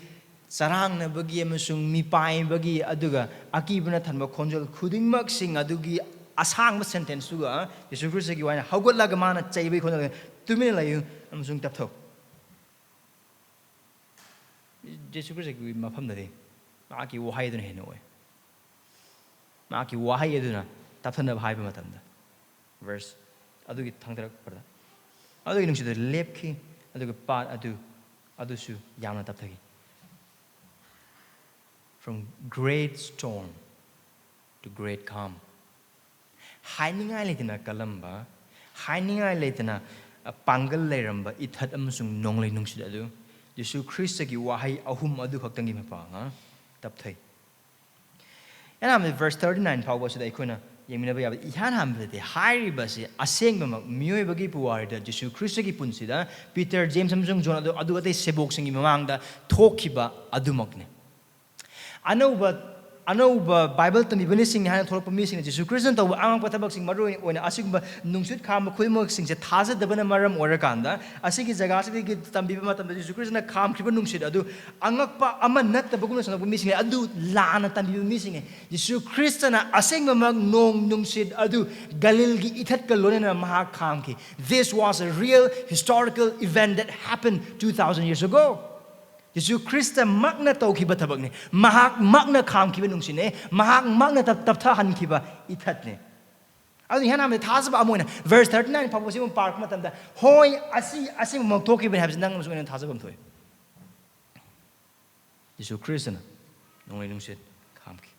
ꯆꯔꯥꯡꯅꯕꯒꯤ ꯑꯃꯁꯨꯡ ꯃꯤꯄꯥꯏꯕꯒꯤ ꯑꯗꯨꯒ ꯑꯀꯤꯕꯅ ꯊꯟꯕ ꯈꯣꯟꯖꯦꯜ ꯈꯨꯗꯤꯡꯃꯛꯁꯤꯡ ꯑꯗꯨꯒꯤ ꯑꯁꯥꯡꯕ sentence ꯇꯨꯒ ꯖꯤꯁꯨ ꯈ꯭ꯔꯤꯁꯇꯒꯤ ꯋꯥꯍꯩꯅ ꯍꯧꯒꯠꯂꯒ ꯃꯥꯅ ꯆꯩꯕꯒꯤ ꯈꯣꯟꯖꯦꯜ, "ꯇꯨꯃꯤꯟꯅ ꯂꯩꯌꯨ ꯑꯃꯁꯨꯡ ꯇꯞꯊꯧ"꯫ ꯖꯤꯁꯨ ꯈ꯭ꯔꯤꯁꯇꯒꯤ ꯃꯐꯝꯗꯗꯤ ꯃꯍꯥꯛꯀꯤ ꯋꯥꯍꯩ ꯑꯗꯨꯅ ꯍꯦꯟꯅ ꯑꯣꯏ꯫ ꯃꯍꯥꯛꯀꯤ ꯋꯥꯍꯩ ꯑꯗꯨꯅ ꯇꯞꯊꯅꯕ ꯍꯥꯏꯕ ꯃꯇꯝꯗ, verse, ꯑꯗꯨꯒꯤ ꯊꯥꯡꯊꯔꯛꯄꯗ ꯑꯗꯨꯒꯤ ꯅꯨꯡꯁꯤꯠ ꯑꯗꯨ ꯂꯦꯞꯈꯤ, ꯑꯗꯨꯒ ꯄꯥꯠ ꯑꯗꯨ ꯑꯗꯨꯁꯨ ꯌꯥꯝꯅ ꯇꯞꯊꯈꯤ꯫ From great storm to great calm. ꯍꯥꯏꯅꯤꯡꯉꯥꯏ ꯂꯩꯇꯅ ꯀꯜꯂꯝꯕ, ꯍꯥꯏꯅꯤꯡꯉꯥꯏ ꯂꯩꯇꯅ, ꯑ, ꯄꯥꯡꯒꯜ ꯂꯩꯔꯝꯕ ꯏꯊꯠ ꯑꯃꯁꯨꯡ ꯅꯣꯡꯂꯩ ꯅꯨꯡꯁꯤꯠ ꯑꯗꯨ ꯖꯤꯁꯨ ꯈ꯭ꯔꯤꯁꯇꯒꯤ ꯋꯥꯍꯩ ꯑꯍꯨꯝ ꯑꯗꯨ ꯈꯛꯇꯪꯒꯤ ꯃꯄꯥꯡꯅ ꯇꯞꯊꯩ꯫ ꯏꯍꯥꯟ ꯍꯥꯟꯕꯗ verse thirty nine ꯐꯥꯎꯕꯁꯤꯗ ꯑꯩꯈꯣꯏꯅ ꯌꯦꯡꯃꯤꯟꯅꯕ ꯌꯥꯕ꯫ ꯏꯍꯥꯟ ꯍꯥꯟꯕꯗꯗꯤ ꯍꯥꯏꯔꯤꯕꯁꯤ ꯑꯁꯦꯡꯕꯃꯛ ꯃꯤꯑꯣꯏꯕꯒꯤ ꯄꯨꯋꯥꯔꯤꯗ ꯖꯤꯁꯨ ꯈ꯭ꯔꯤꯁꯇꯒꯤ ꯄꯨꯟꯁꯤꯗ ꯄꯤꯇꯔ, ꯖꯦꯝꯁ ꯑꯃꯁꯨꯡ ꯖꯣꯟ ꯑꯗꯨ, ꯑꯗꯨ ꯑꯇꯩ ꯁꯦꯕꯣꯛꯁꯤꯡꯒꯤ ꯃꯃꯥꯡꯗ ꯊꯣꯛꯈꯤꯕ ꯑꯗꯨꯃꯛꯅꯤ꯫ ꯑꯅꯧꯕ, ꯑꯅꯧꯕ ꯕꯥꯏꯕꯜ ꯇꯝꯕꯤꯕ ꯃꯤꯁꯤꯡꯅꯤ ꯍꯥꯏꯅ ꯊꯣꯛꯂꯛꯄ ꯃꯤꯁꯤꯡꯅ ꯖꯤꯁꯨ ꯈ꯭ꯔꯤꯁꯇꯅ ꯇꯧꯕ ꯑꯉꯛꯄ ꯊꯕꯛꯁꯤꯡ, ꯃꯔꯨ ꯑꯣꯏꯅ ꯑꯁꯤꯒꯨꯝꯕ ꯅꯨꯡꯁꯤꯠ ꯈꯥꯝꯕ ꯈꯨꯗꯤꯡꯃꯛꯁꯤꯡꯁꯦ ꯊꯥꯖꯗꯕꯅ ꯃꯔꯝ ꯑꯣꯏꯔꯀꯥꯟꯗ, ꯑꯁꯤꯒꯤ ꯖꯒꯥꯁꯤꯗꯒꯤ ꯇꯝꯕꯤꯕ ꯃꯇꯝꯗ ꯖꯤꯁꯨ ꯈ꯭ꯔꯤꯁꯇꯅ ꯈꯥꯝꯈ꯭ꯔꯤꯕ ꯅꯨꯡꯁꯤꯠ ꯑꯗꯨ ꯑꯉꯛꯄ ꯑꯃ ꯅꯠꯇꯕꯒꯨꯝꯅ ꯁꯣꯟꯅꯕ ꯃꯤꯁꯤꯡꯅꯤ꯫ ꯑꯗꯨ ꯂꯥꯟꯅ ꯇꯝꯕꯤꯕ ꯃꯤꯁꯤꯡꯅꯤ꯫ ꯖꯤꯁꯨ ꯈ꯭ꯔꯤꯁꯇꯅ ꯑꯁꯦꯡꯕꯃꯛ ꯅꯣꯡ ꯅꯨꯡꯁꯤꯠ ꯑꯗꯨ ꯒꯂꯤꯜꯒꯤ ꯏꯊꯠꯀ ꯂꯣꯏꯅꯅ ꯃꯍꯥꯛ ꯈꯥꯝꯈꯤ꯫ This was a real historical event that happened two thousand years ago. ꯖꯤꯁꯨ ꯈ꯭ꯔꯤꯁꯇꯃꯛꯅ ꯇꯧꯈꯤꯕ ꯊꯕꯛꯅꯤ꯫ ꯃꯍꯥꯛꯃꯛꯅ ꯈꯥꯝꯈꯤꯕ ꯅꯨꯡꯁꯤꯠꯅꯤ꯫ ꯃꯍꯥꯛꯃꯛꯅ ꯇꯞ-, ꯇꯞꯊꯍꯟꯈꯤꯕ ꯏꯊꯠꯅꯤ꯫ ꯑꯗꯨꯅ ꯏꯍꯥꯟ ꯍꯥꯟꯕꯗ ꯊꯥꯖꯕ ꯑꯃ ꯑꯣꯏꯅ verse thirty nine ꯐꯥꯎꯕꯁꯤ ꯑꯃꯨꯛ ꯄꯥꯔꯛꯄ ꯃꯇꯝꯗ, ꯍꯣꯏ, ꯑꯁꯤ ꯑꯁꯦꯡꯕꯃꯛ ꯊꯣꯛꯈꯤꯕꯅꯤ ꯍꯥꯏꯕꯁꯤ ꯅꯪ ꯑꯃꯁꯨ ꯑꯣꯏꯅ ꯊꯥꯖꯕ ꯑꯃ ꯊꯣꯛꯏ꯫ ꯖꯤꯁꯨ ꯈ꯭ꯔꯤꯁꯇꯅ ꯅꯣꯡꯂꯩ ꯅꯨꯡꯁꯤꯠ ꯈꯥꯝꯈꯤ꯫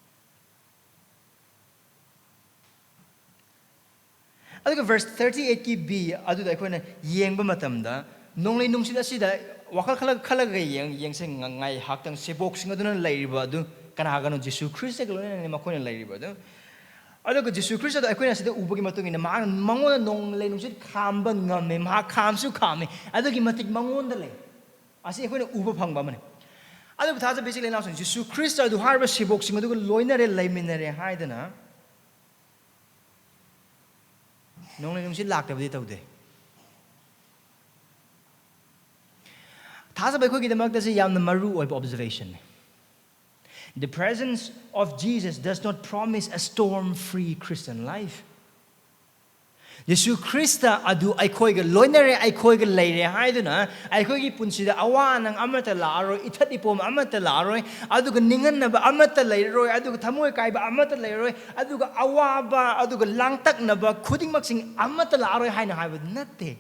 ꯑꯗꯨꯒ verse thirty eight ꯀꯤ B ꯑꯗꯨꯗ ꯑꯩꯈꯣꯏꯅ ꯌꯦꯡꯕ ꯃꯇꯝꯗ, ꯅꯣꯡꯂꯩ ꯅꯨꯡꯁꯤꯠ ꯑꯁꯤꯗ ꯋꯥꯈꯜ ꯈꯜꯂ-, ꯈꯜꯂꯒ ꯌꯦꯡ-, ꯌꯦꯡꯁꯦ꯫ ꯉ-, ꯉꯥꯏꯍꯥꯛꯇꯪ ꯁꯦꯕꯣꯛꯁꯤꯡ ꯑꯗꯨꯅ ꯂꯩꯔꯤꯕ ꯑꯗꯨ ꯀꯅꯥꯒꯅꯣ? ꯖꯤꯁꯨ ꯈ꯭ꯔꯤꯁꯇꯒ ꯂꯣꯏꯅꯅꯅꯤ ꯃꯈꯣꯏꯅ ꯂꯩꯔꯤꯕ ꯑꯗꯨ꯫ ꯑꯗꯨꯒ ꯖꯤꯁꯨ ꯈ꯭ꯔꯤꯁꯇꯗ ꯑꯩꯈꯣꯏꯅ ꯑꯁꯤꯗ ꯎꯕꯒꯤ ꯃꯇꯨꯡ ꯏꯟꯅ, ꯃꯍꯥꯛꯅ, ꯃꯉꯣꯟꯗ ꯅꯣꯡꯂꯩ ꯅꯨꯡꯁꯤꯠ ꯈꯥꯝꯕ ꯉꯝꯃꯦ, ꯃꯍꯥꯛ ꯈꯥꯝꯁꯨ ꯈꯥꯝꯃꯦ, ꯑꯗꯨꯒꯤ ꯃꯇꯤꯛ ꯃꯉꯣꯟꯗ ꯂꯩ꯫ ꯑꯁꯤ ꯑꯩꯈꯣꯏꯅ ꯎꯕ ꯐꯪꯕ ꯑꯃꯅꯤ꯫ ꯑꯗꯨꯕꯨ ꯊꯥꯖꯕ ꯏꯆꯤꯜ ꯏꯅꯥꯎꯁꯤꯡ, ꯖꯤꯁꯨ ꯈ꯭ꯔꯤꯁꯇ ꯑꯗꯨ ꯍꯥꯏꯔꯤꯕ ꯁꯦꯕꯣꯛꯁꯤꯡ ꯑꯗꯨꯒ ꯂꯣꯏꯅꯔꯦ, ꯂꯩꯃꯤꯟꯅꯔꯦ ꯍꯥꯏꯗꯅ ꯅꯣꯡꯂꯩ ꯅꯨꯡꯁꯤꯠ ꯂꯥꯛꯇꯕꯗꯤ ꯇꯧꯗꯦ꯫ ꯊꯥꯖꯕ ꯑꯩꯈꯣꯏꯒꯤꯗꯃꯛꯇ ꯁꯤ ꯌꯥꯝꯅ ꯃꯔꯨ ꯑꯣꯏꯕ observation ꯅꯤ꯫ The presence of Jesus does not promise a storm-free Christian life. ꯌꯦꯁꯨ ꯈ꯭ꯔꯤꯁꯇ ꯑꯗꯨ ꯑꯩꯈꯣꯏꯒ ꯂꯣꯏꯅꯔꯦ, ꯑꯩꯈꯣꯏꯒ ꯂꯩꯔꯦ ꯍꯥꯏꯗꯨꯅ ꯑꯩꯈꯣꯏꯒꯤ ꯄꯨꯟꯁꯤꯗ ꯑꯋꯥ ꯑꯅꯪ ꯑꯃꯠꯇ ꯂꯥꯛꯑꯔꯣꯏ, ꯏꯊꯠ ꯏꯄꯣꯝ ꯑꯃꯠꯇ ꯂꯥꯛꯑꯔꯣꯏ, ꯑꯗꯨꯒ ꯅꯤꯡꯍꯟꯅꯕ ꯑꯃꯠꯇ ꯂꯩꯔꯔꯣꯏ, ꯑꯗꯨꯒ ꯊꯃꯣꯏ ꯀꯥꯏꯕ ꯑꯃꯠꯇ ꯂꯩꯔꯔꯣꯏ, ꯑꯗꯨꯒ ꯑꯋꯥꯕ, ꯑꯗꯨꯒ ꯂꯥꯡꯇꯛꯅꯕ ꯈꯨꯗꯤꯡꯃꯛꯁꯤꯡ ꯑꯃꯠꯇ ꯂꯥꯛꯑꯔꯣꯏ ꯍꯥꯏꯅ ꯍꯥꯏꯕꯗꯨ ꯅꯠꯇꯦ꯫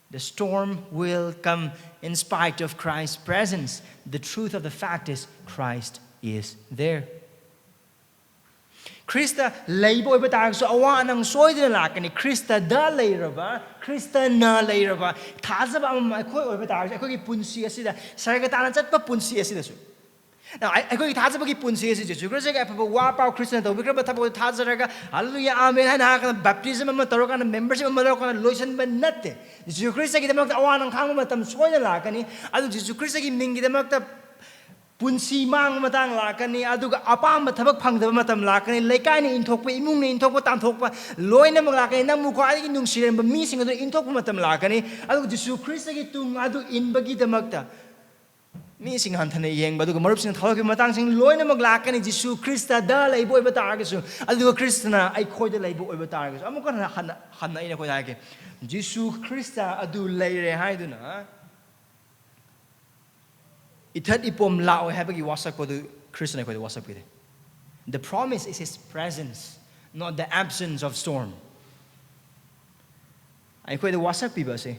The storm will come in spite of Christ's presence. The truth of the fact is, Christ is there. Christ ꯂꯩꯕ ꯑꯣꯏꯕ ꯇꯥꯔꯒꯁꯨ ꯑꯋꯥ ꯑꯅꯪ ꯁꯣꯏꯗꯅ ꯂꯥꯛꯀꯅꯤ꯫ ꯈ꯭ꯔꯤꯁꯇꯗ ꯂꯩꯔꯕ, ꯈ꯭ꯔꯤꯁꯇꯅ ꯂꯩꯔꯕ ꯊꯥꯖꯕ ꯑꯃꯃꯝ ꯑꯩꯈꯣꯏ ꯑꯣꯏꯕ ꯇꯥꯔꯒꯁꯨ, ꯑꯩꯈꯣꯏꯒꯤ ꯄꯨꯟꯁꯤ ꯑꯁꯤꯗ, ꯁꯔꯒ ꯇꯥꯟꯅ ꯆꯠꯄ ꯄꯨꯟꯁꯤ ꯑꯁꯤꯗꯁꯨ, ꯑꯩ-, ꯑꯩꯈꯣꯏꯒꯤ ꯊꯥꯖꯕꯒꯤ ꯄꯨꯟꯁꯤ ꯑꯁꯤ ꯖꯤꯁꯨ ꯈ꯭ꯔꯤꯁꯇꯒꯤ ꯑꯐꯕ ꯋꯥ ꯄꯥꯎ, ꯈ꯭ꯔꯤꯁꯇꯅ ꯇꯧꯕꯤꯈ꯭ꯔꯕ ꯊꯕꯛ ꯑꯗꯨ ꯊꯥꯖꯔꯒ, "ꯍꯜꯂꯦꯂꯨꯌꯥ, ꯑꯥꯃꯦꯟ" ꯍꯥꯏꯅ ꯍꯥꯏꯔꯒ baptism ꯑꯃ ꯇꯧꯔꯀꯥꯟꯗ, membership ꯑꯃ ꯂꯧꯔꯀꯥꯟꯗ ꯂꯣꯏꯁꯤꯟꯕ ꯅꯠꯇꯦ꯫ ꯖꯤꯁꯨ ꯈ꯭ꯔꯤꯁꯇꯒꯤꯗꯃꯛꯇ ꯑꯋꯥ ꯑꯅꯪ ꯈꯥꯡꯕ ꯃꯇꯝ ꯁꯣꯏꯗꯅ ꯂꯥꯛꯀꯅꯤ꯫ ꯑꯗꯨ ꯖꯤꯁꯨ ꯈ꯭ꯔꯤꯁꯇꯒꯤ ꯃꯤꯡꯒꯤꯗꯃꯛꯇ ꯄꯨꯟꯁꯤ ꯃꯥꯡꯕ ꯃꯇꯥꯡ ꯂꯥꯛꯀꯅꯤ, ꯑꯗꯨꯒ ꯑꯄꯥꯝꯕ ꯊꯕꯛ ꯐꯪꯗꯕ ꯃꯇꯝ ꯂꯥꯛꯀꯅꯤ, ꯂꯩꯀꯥꯏꯅ ꯏꯟꯊꯣꯛꯄ, ꯏꯃꯨꯡꯅ ꯏꯟꯊꯣꯛꯄ, ꯇꯥꯟꯊꯣꯛꯄ ꯂꯣꯏꯅꯃꯛ ꯂꯥꯛꯀꯅꯤ꯫ ꯅꯪꯕꯨ ꯈ꯭ꯋꯥꯏꯗꯒꯤ ꯅꯨꯡꯁꯤꯔꯝꯕ ꯃꯤꯁꯤꯡ ꯑꯗꯨ ꯏꯟꯊꯣꯛꯄ ꯃꯇꯝ ꯂꯥꯛꯀꯅꯤ꯫ ꯑꯗꯨꯒ ꯖꯤꯁꯨ ꯈ꯭ꯔꯤꯁꯇꯒꯤ ꯇꯨꯡ ꯑꯗꯨ ꯏꯟꯕꯒꯤꯗꯃꯛꯇ ꯃꯤꯁꯤꯡ ꯍꯟꯊꯅ ꯌꯦꯡꯕ, ꯑꯗꯨꯒ ꯃꯔꯨꯞꯁꯤꯡꯅ ꯊꯥꯗꯣꯛꯈꯤꯕ ꯃꯇꯥꯡꯁꯤꯡ ꯂꯣꯏꯅꯃꯛ ꯂꯥꯛꯀꯅꯤ, ꯖꯤꯁꯨ ꯈ꯭ꯔꯤꯁꯇꯗ ꯂꯩꯕ ꯑꯣꯏꯕ ꯇꯥꯔꯒꯁꯨ, ꯑꯗꯨꯒ ꯈ꯭ꯔꯤꯁꯇꯅ ꯑꯩꯈꯣꯏꯗ ꯂꯩꯕ ꯑꯣꯏꯕ ꯇꯥꯔꯒꯁꯨ꯫ ꯑꯃꯨꯛꯀ ꯍꯟꯅ, ꯍꯟꯅ, ꯍꯟꯅ ꯑꯩꯅ ꯑꯩꯈꯣꯏꯗ ꯍꯥꯏꯒꯦ, ꯖꯤꯁꯨ ꯈ꯭ꯔꯤꯁꯇ ꯑꯗꯨ ꯂꯩꯔꯦ ꯍꯥꯏꯗꯨꯅ ꯏꯊꯠ ꯏꯄꯣꯝ ꯂꯥꯛꯑꯣꯏ ꯍꯥꯏꯕꯒꯤ ꯋꯥꯁꯛꯄꯗꯨ ꯈ꯭ꯔꯤꯁꯇꯅ ꯑꯩꯈꯣꯏꯗ ꯋꯥꯁꯛꯄꯤꯔꯦ꯫ The promise is his presence, not the absence of storm. ꯑꯩꯈꯣꯏꯗ ꯋꯥꯁꯛꯄꯤꯕ ꯑꯁꯦ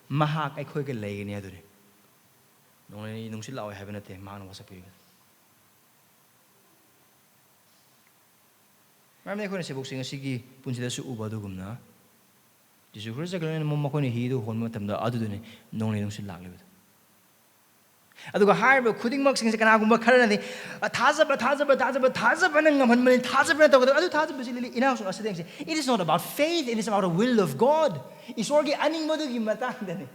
ꯃꯍꯥꯛ ꯑꯩꯈꯣꯏꯒ ꯂꯩꯒꯅꯤ ꯑꯗꯨꯅꯤ꯫ ꯅꯣꯡꯂꯩ ꯅꯨꯡꯁꯤꯠ ꯂꯥꯛꯑꯣꯏ ꯍꯥꯏꯕ ꯅꯠꯇꯦ ꯃꯍꯥꯛꯅ ꯋꯥꯁꯛꯄꯤꯔꯤꯕ꯫ ꯃꯔꯝꯗꯤ ꯑꯩꯈꯣꯏꯅ ꯁꯦꯕꯣꯛꯁꯤꯡ ꯑꯁꯤꯒꯤ ꯄꯨꯟꯁꯤꯗꯁꯨ ꯎꯕ ꯑꯗꯨꯒꯨꯝꯅ, ꯖꯤꯁꯨ ꯈ꯭ꯔꯤꯁꯇꯒ ꯂꯣꯏꯅꯅ ꯃꯈꯣꯏꯅ ꯍꯤꯗꯨ ꯍꯣꯟꯕ ꯃꯇꯝꯗ ꯑꯗꯨꯗꯨꯅꯤ ꯅꯣꯡꯂꯩ ꯅꯨꯡꯁꯤꯠ ꯂꯥꯛꯂꯤꯕꯗꯨ꯫ ꯑꯗꯨꯒ ꯍꯥꯏꯔꯤꯕ ꯈꯨꯗꯤꯡꯃꯛꯁꯤꯡꯁꯦ ꯀꯅꯥꯒꯨꯝꯕ ꯈꯔꯅꯗꯤ, "ꯑ, ꯊꯥꯖꯕ, ꯊꯥꯖꯕ, ꯊꯥꯖꯕ, ꯊꯥꯖꯕꯅ ꯉꯝꯍꯟꯕꯅꯤ, ꯊꯥꯖꯕꯅ ꯇꯧꯒꯗꯕ", ꯑꯗꯨ ꯊꯥꯖꯕꯁꯤ ꯂꯤꯂꯤ ꯏꯅꯥꯎꯁꯤꯡ ꯑꯁꯤꯗ ꯌꯦꯡꯁꯤ꯫ It is not about faith, it is about the will of God. ꯏꯁꯣꯔꯒꯤ ꯑꯅꯤꯡꯕꯗꯨꯒꯤ ꯃꯇꯥꯡꯗꯅꯤ꯫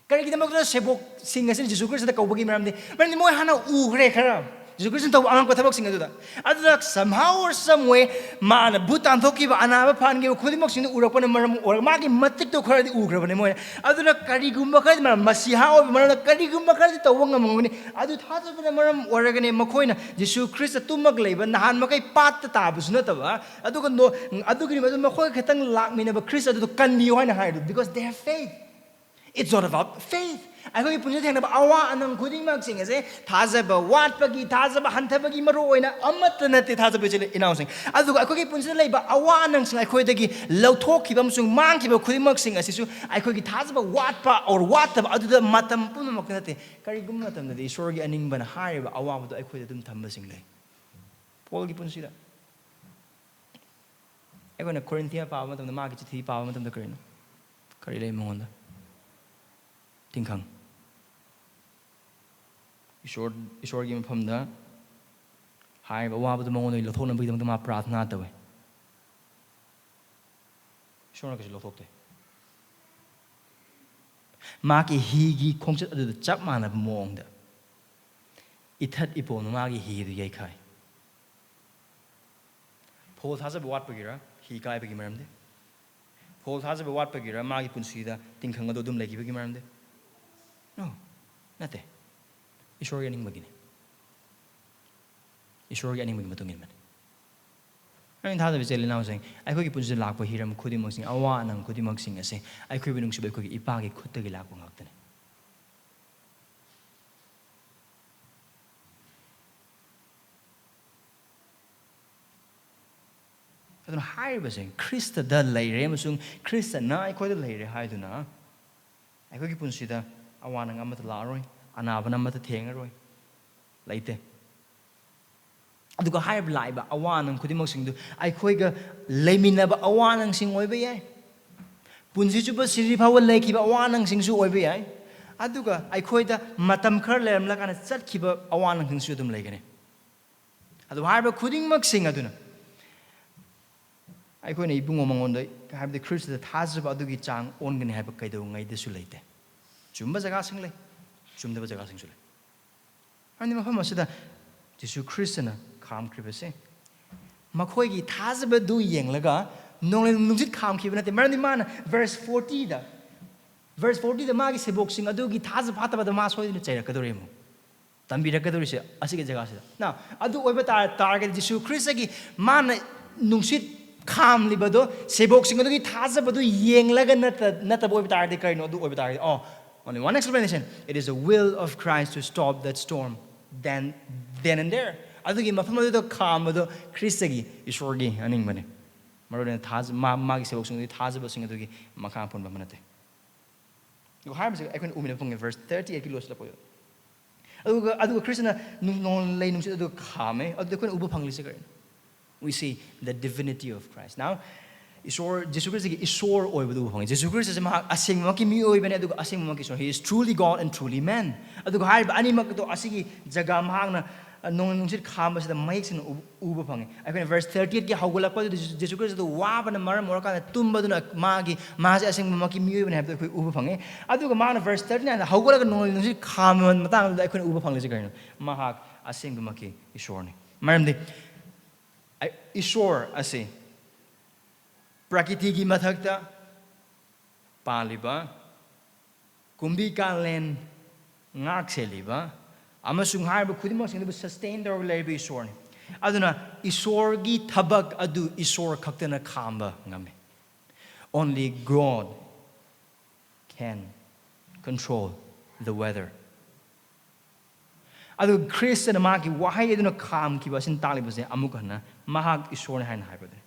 ꯀꯔꯤꯒꯤꯗꯃꯛꯇ ꯁꯦꯕꯣꯛꯁꯤꯡ ꯑꯁꯤꯅ ꯖꯤꯁꯨ ꯈ꯭ꯔꯤꯁꯇꯗ ꯀꯧꯕꯒꯤ ꯃꯔꯝꯗꯤ, ꯃꯔꯝꯗꯤ ꯃꯣꯏ ꯍꯥꯟꯅ ꯎꯈ꯭ꯔꯦ ꯈꯔ꯫ ꯖꯤꯁꯨ ꯈ꯭ꯔꯤꯁꯇꯅ ꯇꯧꯕ ꯑꯉꯛꯄ ꯊꯕꯛꯁꯤꯡ ꯑꯗꯨꯗ꯫ ꯑꯗꯨꯗ somehow or some way ꯃꯥꯅ ꯚꯨꯠ ꯇꯥꯟꯊꯣꯛꯈꯤꯕ, ꯑꯅꯥꯕ ꯐꯍꯟꯈꯤꯕ ꯈꯨꯗꯤꯡꯃꯛꯁꯤꯡꯗꯨ ꯎꯔꯛꯄꯅ ꯃꯔꯝ ꯑꯣꯏꯔꯒ ꯃꯥꯒꯤ ꯃꯇꯤꯛꯇꯣ ꯈꯔꯗꯤ ꯎꯈ꯭ꯔꯕꯅꯦ ꯃꯣꯏꯅ꯫ ꯑꯗꯨꯅ ꯀꯔꯤꯒꯨꯝꯕ ꯈꯔꯗꯤ ꯃꯥꯅ ꯃꯁꯤꯍꯥ ꯑꯣꯏꯕ ꯃꯔꯝꯅ ꯀꯔꯤꯒꯨꯝꯕ ꯈꯔꯗꯤ ꯇꯧꯕ ꯉꯝꯃꯝꯒꯅꯤ꯫ ꯑꯗꯨ ꯊꯥꯖꯕꯅ ꯃꯔꯝ ꯑꯣꯏꯔꯒꯅꯦ ꯃꯈꯣꯏꯅ ꯖꯤꯁꯨ ꯈ꯭ꯔꯤꯁꯇ ꯇꯨꯝꯃꯒ ꯂꯩꯕ, ꯅꯍꯥꯟ ꯃꯈꯩ ꯄꯥꯠꯇ ꯇꯥꯕꯁꯨ ꯅꯠꯇꯕ, ꯑꯗꯨꯒ ꯅꯣ-, ꯑꯗꯨꯒꯤ ꯅꯨꯃꯤꯠ ꯑꯗꯨ ꯃꯈꯣꯏ ꯈꯛꯇꯪ ꯂꯥꯛꯃꯤꯟꯅꯕ ꯈ꯭ꯔꯤꯁꯇ ꯑꯗꯨꯗ ꯀꯟꯕꯤꯌꯨ ꯍꯥꯏꯅ ꯍꯥꯏꯔꯤꯗꯨ, because they have faith. It's all about faith. ꯑꯩꯈꯣꯏꯒꯤ ꯄꯨꯟꯁꯤꯗ ꯊꯦꯡꯅꯕ ꯑꯋꯥ ꯑꯅꯪ ꯈꯨꯗꯤꯡꯃꯛꯁꯤꯡ ꯑꯁꯦ ꯊꯥꯖꯕ ꯋꯥꯠꯄꯒꯤ, ꯊꯥꯖꯕ ꯍꯟꯊꯕꯒꯤ ꯃꯔꯨ ꯑꯣꯏꯅ ꯑꯃꯠꯇ ꯅꯠꯇꯦ, ꯊꯥꯖꯕ ꯏꯆꯤꯜ ꯏꯅꯥꯎꯁꯤꯡ꯫ ꯑꯗꯨꯒ ꯑꯩꯈꯣꯏꯒꯤ ꯄꯨꯟꯁꯤꯗ ꯂꯩꯕ ꯑꯋꯥ ꯑꯅꯪꯁꯤꯡ, ꯑꯩꯈꯣꯏꯗꯒꯤ ꯂꯧꯊꯣꯛꯈꯤꯕ ꯑꯃꯁꯨꯡ ꯃꯥꯡꯈꯤꯕ ꯈꯨꯗꯤꯡꯃꯛꯁꯤꯡ ꯑꯁꯤꯁꯨ ꯑꯩꯈꯣꯏꯒꯤ ꯊꯥꯖꯕ ꯋꯥꯠꯄ or ꯋꯥꯠꯇꯕ ꯑꯗꯨꯗ ꯃꯇꯝ ꯄꯨꯝꯅꯃꯛꯇ ꯅꯠꯇꯦ꯫ ꯀꯔꯤꯒꯨꯝꯕ ꯃꯇꯝꯗꯗꯤ ꯏꯁꯣꯔꯒꯤ ꯑꯅꯤꯡꯕꯅ ꯍꯥꯏꯔꯤꯕ ꯑꯋꯥꯕꯗꯣ ꯑꯩꯈꯣꯏꯗ ꯑꯗꯨꯝ ꯊꯝꯕꯁꯤꯡ ꯂꯩ꯫ ꯄꯣꯜꯒꯤ ꯄꯨꯟꯁꯤꯗ ꯑꯩꯈꯣꯏꯅ ꯀꯣꯔꯤꯟꯊꯤꯌꯥ ꯄꯥꯕ ꯃꯇꯝꯗ, ꯃꯥꯒꯤ ꯆꯤꯊꯤ ꯄꯥꯕ ꯃꯇꯝꯗ ꯀꯔꯤꯅꯣ? ꯀꯔꯤ ꯂꯩ ꯃꯉꯣꯟꯗ? ꯇꯤꯡꯈꯪ꯫ ꯏꯁꯣꯔ, ꯏꯁꯣꯔꯒꯤ ꯃꯐꯝꯗ ꯍꯥꯏꯔꯤꯕ ꯑꯋꯥꯕꯗꯨ ꯃꯉꯣꯟꯗꯒꯤ ꯂꯧꯊꯣꯛꯅꯕꯒꯤꯗꯃꯛꯇ ꯃꯥ ꯄ꯭ꯔꯥꯊꯅꯥ ꯇꯧꯋꯤ꯫ ꯏꯁꯣꯔꯅ ꯀꯩꯁꯨ ꯂꯧꯊꯣꯛꯇꯦ꯫ ꯃꯥꯒꯤ ꯍꯤꯒꯤ ꯈꯣꯡꯆꯠ ꯑꯗꯨꯗ ꯆꯞ ꯃꯥꯟꯅꯕ ꯃꯑꯣꯡꯗ ꯏꯊꯠ ꯏꯄꯣꯝꯅ ꯃꯥꯒꯤ ꯍꯤꯗꯨ ꯌꯩꯈꯥꯏ꯫ ꯄꯣꯜ ꯊꯥꯖꯕ ꯋꯥꯠꯄꯒꯤꯔ ꯍꯤ ꯀꯥꯏꯕꯒꯤ ꯃꯔꯝꯗꯤ? ꯄꯣꯜ ꯊꯥꯖꯕ ꯋꯥꯠꯄꯒꯤꯔ ꯃꯥꯒꯤ ꯄꯨꯟꯁꯤꯗ ꯇꯤꯡꯈꯪ ꯑꯗꯨ ꯑꯗꯨꯝ ꯂꯩꯈꯤꯕꯒꯤ ꯃꯔꯝꯗꯤ? No, ꯅꯠꯇꯦ꯫ ꯏꯁꯣꯔꯒꯤ ꯑꯅꯤꯡꯕꯒꯤꯅꯤ꯫ ꯏꯁꯣꯔꯒꯤ ꯑꯅꯤꯡꯕꯒꯤ ꯃꯇꯨꯡ ꯏꯟꯕꯅꯤ꯫ ꯑꯩꯅ ꯊꯥꯖꯕ ꯏꯆꯤꯜ ꯏꯅꯥꯎꯁꯤꯡ, ꯑꯩꯈꯣꯏꯒꯤ ꯄꯨꯟꯁꯤꯗ ꯂꯥꯛꯄ ꯍꯤꯔꯝ ꯈꯨꯗꯤꯡꯃꯛꯁꯤꯡ, ꯑꯋꯥ ꯑꯅꯪ ꯈꯨꯗꯤꯡꯃꯛꯁꯤꯡ ꯑꯁꯦ ꯑꯩꯈꯣꯏꯕꯨ ꯅꯨꯡꯁꯤꯕ ꯑꯩꯈꯣꯏꯒꯤ ꯏꯄꯥꯒꯤ ꯈꯨꯠꯇꯒꯤ ꯂꯥꯛꯄ ꯉꯥꯛꯇꯅꯤ꯫ ꯑꯗꯨꯅ ꯍꯥꯏꯔꯤꯕꯁꯦ, ꯈ꯭ꯔꯤꯁꯇꯗ ꯂꯩꯔꯦ ꯑꯃꯁꯨꯡ ꯈ꯭ꯔꯤꯁꯇꯅ ꯑꯩꯈꯣꯏꯗ ꯂꯩꯔꯦ ꯍꯥꯏꯗꯨꯅ ꯑꯩꯈꯣꯏꯒꯤ ꯄꯨꯟꯁꯤꯗ ꯑꯋꯥ ꯑꯅꯪ ꯑꯃꯠꯇ ꯂꯥꯛꯑꯔꯣꯏ, ꯑꯅꯥꯕꯅ ꯑꯃꯠꯇ ꯊꯦꯡꯉꯔꯣꯏ, ꯂꯩꯇꯦ꯫ ꯑꯗꯨꯒ ꯍꯥꯏꯔꯤꯕ ꯂꯥꯛꯏꯕ ꯑꯋꯥ ꯑꯅꯪ ꯈꯨꯗꯤꯡꯃꯛꯁꯤꯡꯗꯨ ꯑꯩꯈꯣꯏꯒ ꯂꯩꯃꯤꯟꯅꯕ ꯑꯋꯥ ꯑꯅꯪꯁꯤꯡ ꯑꯣꯏꯕ ꯌꯥꯏ, ꯄꯨꯟꯁꯤ ꯆꯨꯞꯄ ꯁꯤꯗ꯭ꯔꯤ ꯐꯥꯎꯕ ꯂꯩꯈꯤꯕ ꯑꯋꯥ ꯑꯅꯪꯁꯤꯡꯁꯨ ꯑꯣꯏꯕ ꯌꯥꯏ, ꯑꯗꯨꯒ ꯑꯩꯈꯣꯏꯗ ꯃꯇꯝ ꯈꯔ ꯂꯩꯔꯝꯂꯀꯥꯟꯗ ꯆꯠꯈꯤꯕ ꯑꯋꯥ ꯑꯅꯪꯁꯤꯡꯁꯨ ꯑꯗꯨꯝ ꯂꯩꯒꯅꯤ꯫ ꯑꯗꯨ ꯍꯥꯏꯔꯤꯕ ꯈꯨꯗꯤꯡꯃꯛꯁꯤꯡ ꯑꯗꯨꯅ ꯑꯩꯈꯣꯏꯅ ꯏꯕꯨꯡꯉꯣ ꯃꯉꯣꯟꯗ, ꯍꯥꯏꯕꯗꯤ ꯈ꯭ꯔꯤꯁꯇꯗ ꯊꯥꯖꯕ ꯑꯗꯨꯒꯤ ꯆꯥꯡ ꯑꯣꯟꯒꯅꯤ ꯍꯥꯏꯕ ꯀꯩꯗꯧꯉꯩꯗꯁꯨ ꯂꯩꯇꯦ꯫ ꯆꯨꯝꯕ ꯖꯒꯥꯁꯤꯡ ꯂꯩ, ꯆꯨꯝꯗꯕ ꯖꯒꯥꯁꯤꯡꯁꯨ ꯂꯩ꯫ ꯍꯥꯏꯕꯗꯤ ꯃꯐꯝ ꯑꯁꯤꯗ ꯖꯤꯁꯨ ꯈ꯭ꯔꯤꯁꯇꯅ ꯈꯥꯝꯈ꯭ꯔꯤꯕꯁꯦ ꯃꯈꯣꯏꯒꯤ ꯊꯥꯖꯕꯗꯨ ꯌꯦꯡꯂꯒ ꯅꯣꯡꯂꯩ ꯅꯨꯡꯁꯤꯠ ꯈꯥꯝꯈꯤꯕ ꯅꯠꯇꯦ꯫ ꯃꯔꯝꯗꯤ ꯃꯥꯅ verse forty ꯗ, verse forty ꯗ ꯃꯥꯒꯤ ꯁꯦꯕꯣꯛꯁꯤꯡ ꯑꯗꯨꯒꯤ ꯊꯥꯖ ꯐꯥꯠꯇꯕꯗ ꯃꯥ ꯁꯣꯏꯗꯅ ꯆꯩꯔꯛꯀꯗꯧꯔꯤ ꯑꯃꯨꯛ꯫ ꯇꯝꯕꯤꯔꯛꯀꯗꯧꯔꯤꯁꯦ ꯑꯁꯤꯒꯤ ꯖꯒꯥꯁꯤꯗ꯫ Now, ꯑꯗꯨ ꯑꯣꯏꯕ ꯇꯥꯔ-, ꯇꯥꯔꯒꯗꯤ ꯖꯤꯁꯨ ꯈ꯭ꯔꯤꯁꯇꯒꯤ ꯃꯥꯅ ꯅꯨꯡꯁꯤꯠ ꯈꯥꯝꯂꯤꯕꯗꯣ ꯁꯦꯕꯣꯛꯁꯤꯡ ꯑꯗꯨꯒꯤ ꯊꯥꯖꯕꯗꯨ ꯌꯦꯡꯂꯒ ꯅꯠꯇ-, ꯅꯠꯇꯕ ꯑꯣꯏꯕ ꯇꯥꯔꯒꯗꯤ ꯀꯔꯤꯅꯣ? ꯑꯗꯨ ꯑꯣꯏꯕ ꯇꯥꯔꯒꯗꯤ, oh, only one explanation. It is the will of Christ to stop that storm. Then, then and there. ꯑꯗꯨꯒꯤ ꯃꯐꯝ ꯑꯗꯨꯗ ꯈꯥꯝꯕꯗꯣ ꯈ꯭ꯔꯤꯁꯇꯒꯤ, ꯏꯁꯣꯔꯒꯤ ꯑꯅꯤꯡꯕꯅꯤ꯫ ꯃꯔꯨ ꯑꯣꯏꯅ ꯊꯥꯖ-, ꯃꯥ-, ꯃꯥꯒꯤ ꯁꯦꯕꯣꯛꯁꯤꯡ ꯑꯗꯨꯒꯤ ꯊꯥꯖꯕꯁꯤꯡ ꯑꯗꯨꯒꯤ ꯃꯈꯥ ꯄꯣꯟꯕ ꯑꯃ ꯅꯠꯇꯦ꯫ ꯑꯗꯨꯒ ꯍꯥꯏꯔꯤꯕꯁꯦ ꯑꯩꯈꯣꯏꯅ ꯎꯃꯤꯟꯅ ꯐꯪꯉꯦ, verse thirty eight ꯀꯤ ꯂꯣꯏꯁꯤꯜꯂꯛꯄꯗ꯫ ꯑꯗꯨꯒ, ꯑꯗꯨꯒ ꯈ꯭ꯔꯤꯁꯇꯅ ꯅꯨ-, ꯅꯣꯡꯂꯩ ꯅꯨꯡꯁꯤꯠ ꯑꯗꯨ ꯈꯥꯝꯃꯦ꯫ ꯑꯗꯨꯗ ꯑꯩꯈꯣꯏꯅ ꯎꯕ ꯐꯪꯂꯤꯁꯦ ꯀꯔꯤꯅꯣ? We see the divinity of Christ. Now, ꯏꯁꯣꯔ, ꯖꯤꯁꯨ ꯈ꯭ꯔꯤꯁꯇꯒꯤ ꯏꯁꯣꯔ ꯑꯣꯏꯕꯗꯨ ꯎꯕ ꯐꯪꯉꯤ꯫ ꯖꯤꯁꯨ ꯈ꯭ꯔꯤꯁꯇꯁꯦ ꯃꯍꯥꯛ ꯑꯁꯦꯡꯕꯃꯛꯀꯤ ꯃꯤꯑꯣꯏꯕꯅꯤ, ꯑꯗꯨꯒ ꯑꯁꯦꯡꯕꯃꯛꯀꯤ ꯏꯁꯣꯔ꯫ He is truly God and truly man. ꯑꯗꯨꯒ ꯍꯥꯏꯔꯤꯕ ꯑꯅꯤꯃꯛ ꯑꯗꯣ ꯑꯁꯤꯒꯤ ꯖꯒꯥ ꯃꯍꯥꯛꯅ, ꯑ, ꯅꯣꯡꯂꯩ ꯅꯨꯡꯁꯤꯠ ꯈꯥꯝꯕꯁꯤꯗ ꯃꯌꯦꯛ ꯁꯦꯡꯅ ꯎꯕ, ꯎꯕ ꯐꯪꯉꯤ꯫ ꯑꯩꯈꯣꯏꯅ verse thirty eight ꯀꯤ ꯍꯧꯒꯠꯂꯛꯄꯗꯨꯗ ꯖꯤꯁꯨ, ꯖꯤꯁꯨ ꯈ꯭ꯔꯤꯁꯇꯗꯨ ꯋꯥꯕꯅ ꯃꯔꯝ ꯑꯣꯏꯔꯀꯥꯟꯗ ꯇꯨꯝꯕꯗꯨꯅ ꯃꯥꯒꯤ, ꯃꯥꯁꯦ ꯑꯁꯦꯡꯕꯃꯛꯀꯤ ꯃꯤꯑꯣꯏꯕꯅꯤ ꯍꯥꯏꯕꯗꯨ ꯑꯩꯈꯣꯏ ꯎꯕ ꯐꯪꯉꯤ꯫ ꯑꯗꯨꯒ ꯃꯥꯅ verse thirty nine ꯗ ꯍꯧꯒꯠꯂꯒ ꯅꯣꯡꯂꯩ ꯅꯨꯡꯁꯤꯠ ꯈꯥꯝꯕ ꯃꯇꯥꯡꯗꯨꯗ ꯑꯩꯈꯣꯏꯅ ꯎꯕ ꯐꯪꯂꯤꯁꯦ ꯀꯔꯤꯅꯣ? ꯃꯍꯥꯛ ꯑꯁꯦꯡꯕꯃꯛꯀꯤ ꯏꯁꯣꯔꯅꯤ꯫ ꯃꯔꯝꯗꯤ ꯑꯩ-, ꯏꯁꯣꯔ ꯑꯁꯤ ꯄ꯭ꯔꯀꯤꯇꯤꯒꯤ ꯃꯊꯛꯇ ꯄꯥꯜꯂꯤꯕ, ꯀꯨꯝꯕꯤ ꯀꯥꯂꯦꯟ ꯉꯥꯛ ꯁꯦꯜꯂꯤꯕ, ꯑꯃꯁꯨꯡ ꯍꯥꯏꯔꯤꯕ ꯈꯨꯗꯤꯡꯃꯛꯁꯤꯡ ꯑꯗꯨꯕꯨ sustain ꯇꯧꯔꯒ ꯂꯩꯔꯤꯕ ꯏꯁꯣꯔꯅꯤ꯫ ꯑꯗꯨꯅ ꯏꯁꯣꯔꯒꯤ ꯊꯕꯛ ꯑꯗꯨ ꯏꯁꯣꯔ ꯈꯛꯇꯅ ꯈꯥꯝꯕ ꯉꯝꯃꯤ꯫ Only God can control the weather. ꯑꯗꯨꯒ ꯈ꯭ꯔꯤꯁꯇꯅ ꯃꯥꯒꯤ ꯋꯥꯍꯩ ꯑꯗꯨꯅ ꯈꯥꯝꯈꯤꯕ ꯑꯁꯤꯅ ꯇꯥꯛꯂꯤꯕꯁꯦ ꯑꯃꯨꯛ ꯍꯟꯅ ꯃꯍꯥꯛ ꯏꯁꯣꯔꯅꯤ ꯍꯥꯏꯅ ꯍꯥꯏꯕꯗꯨꯅꯤ꯫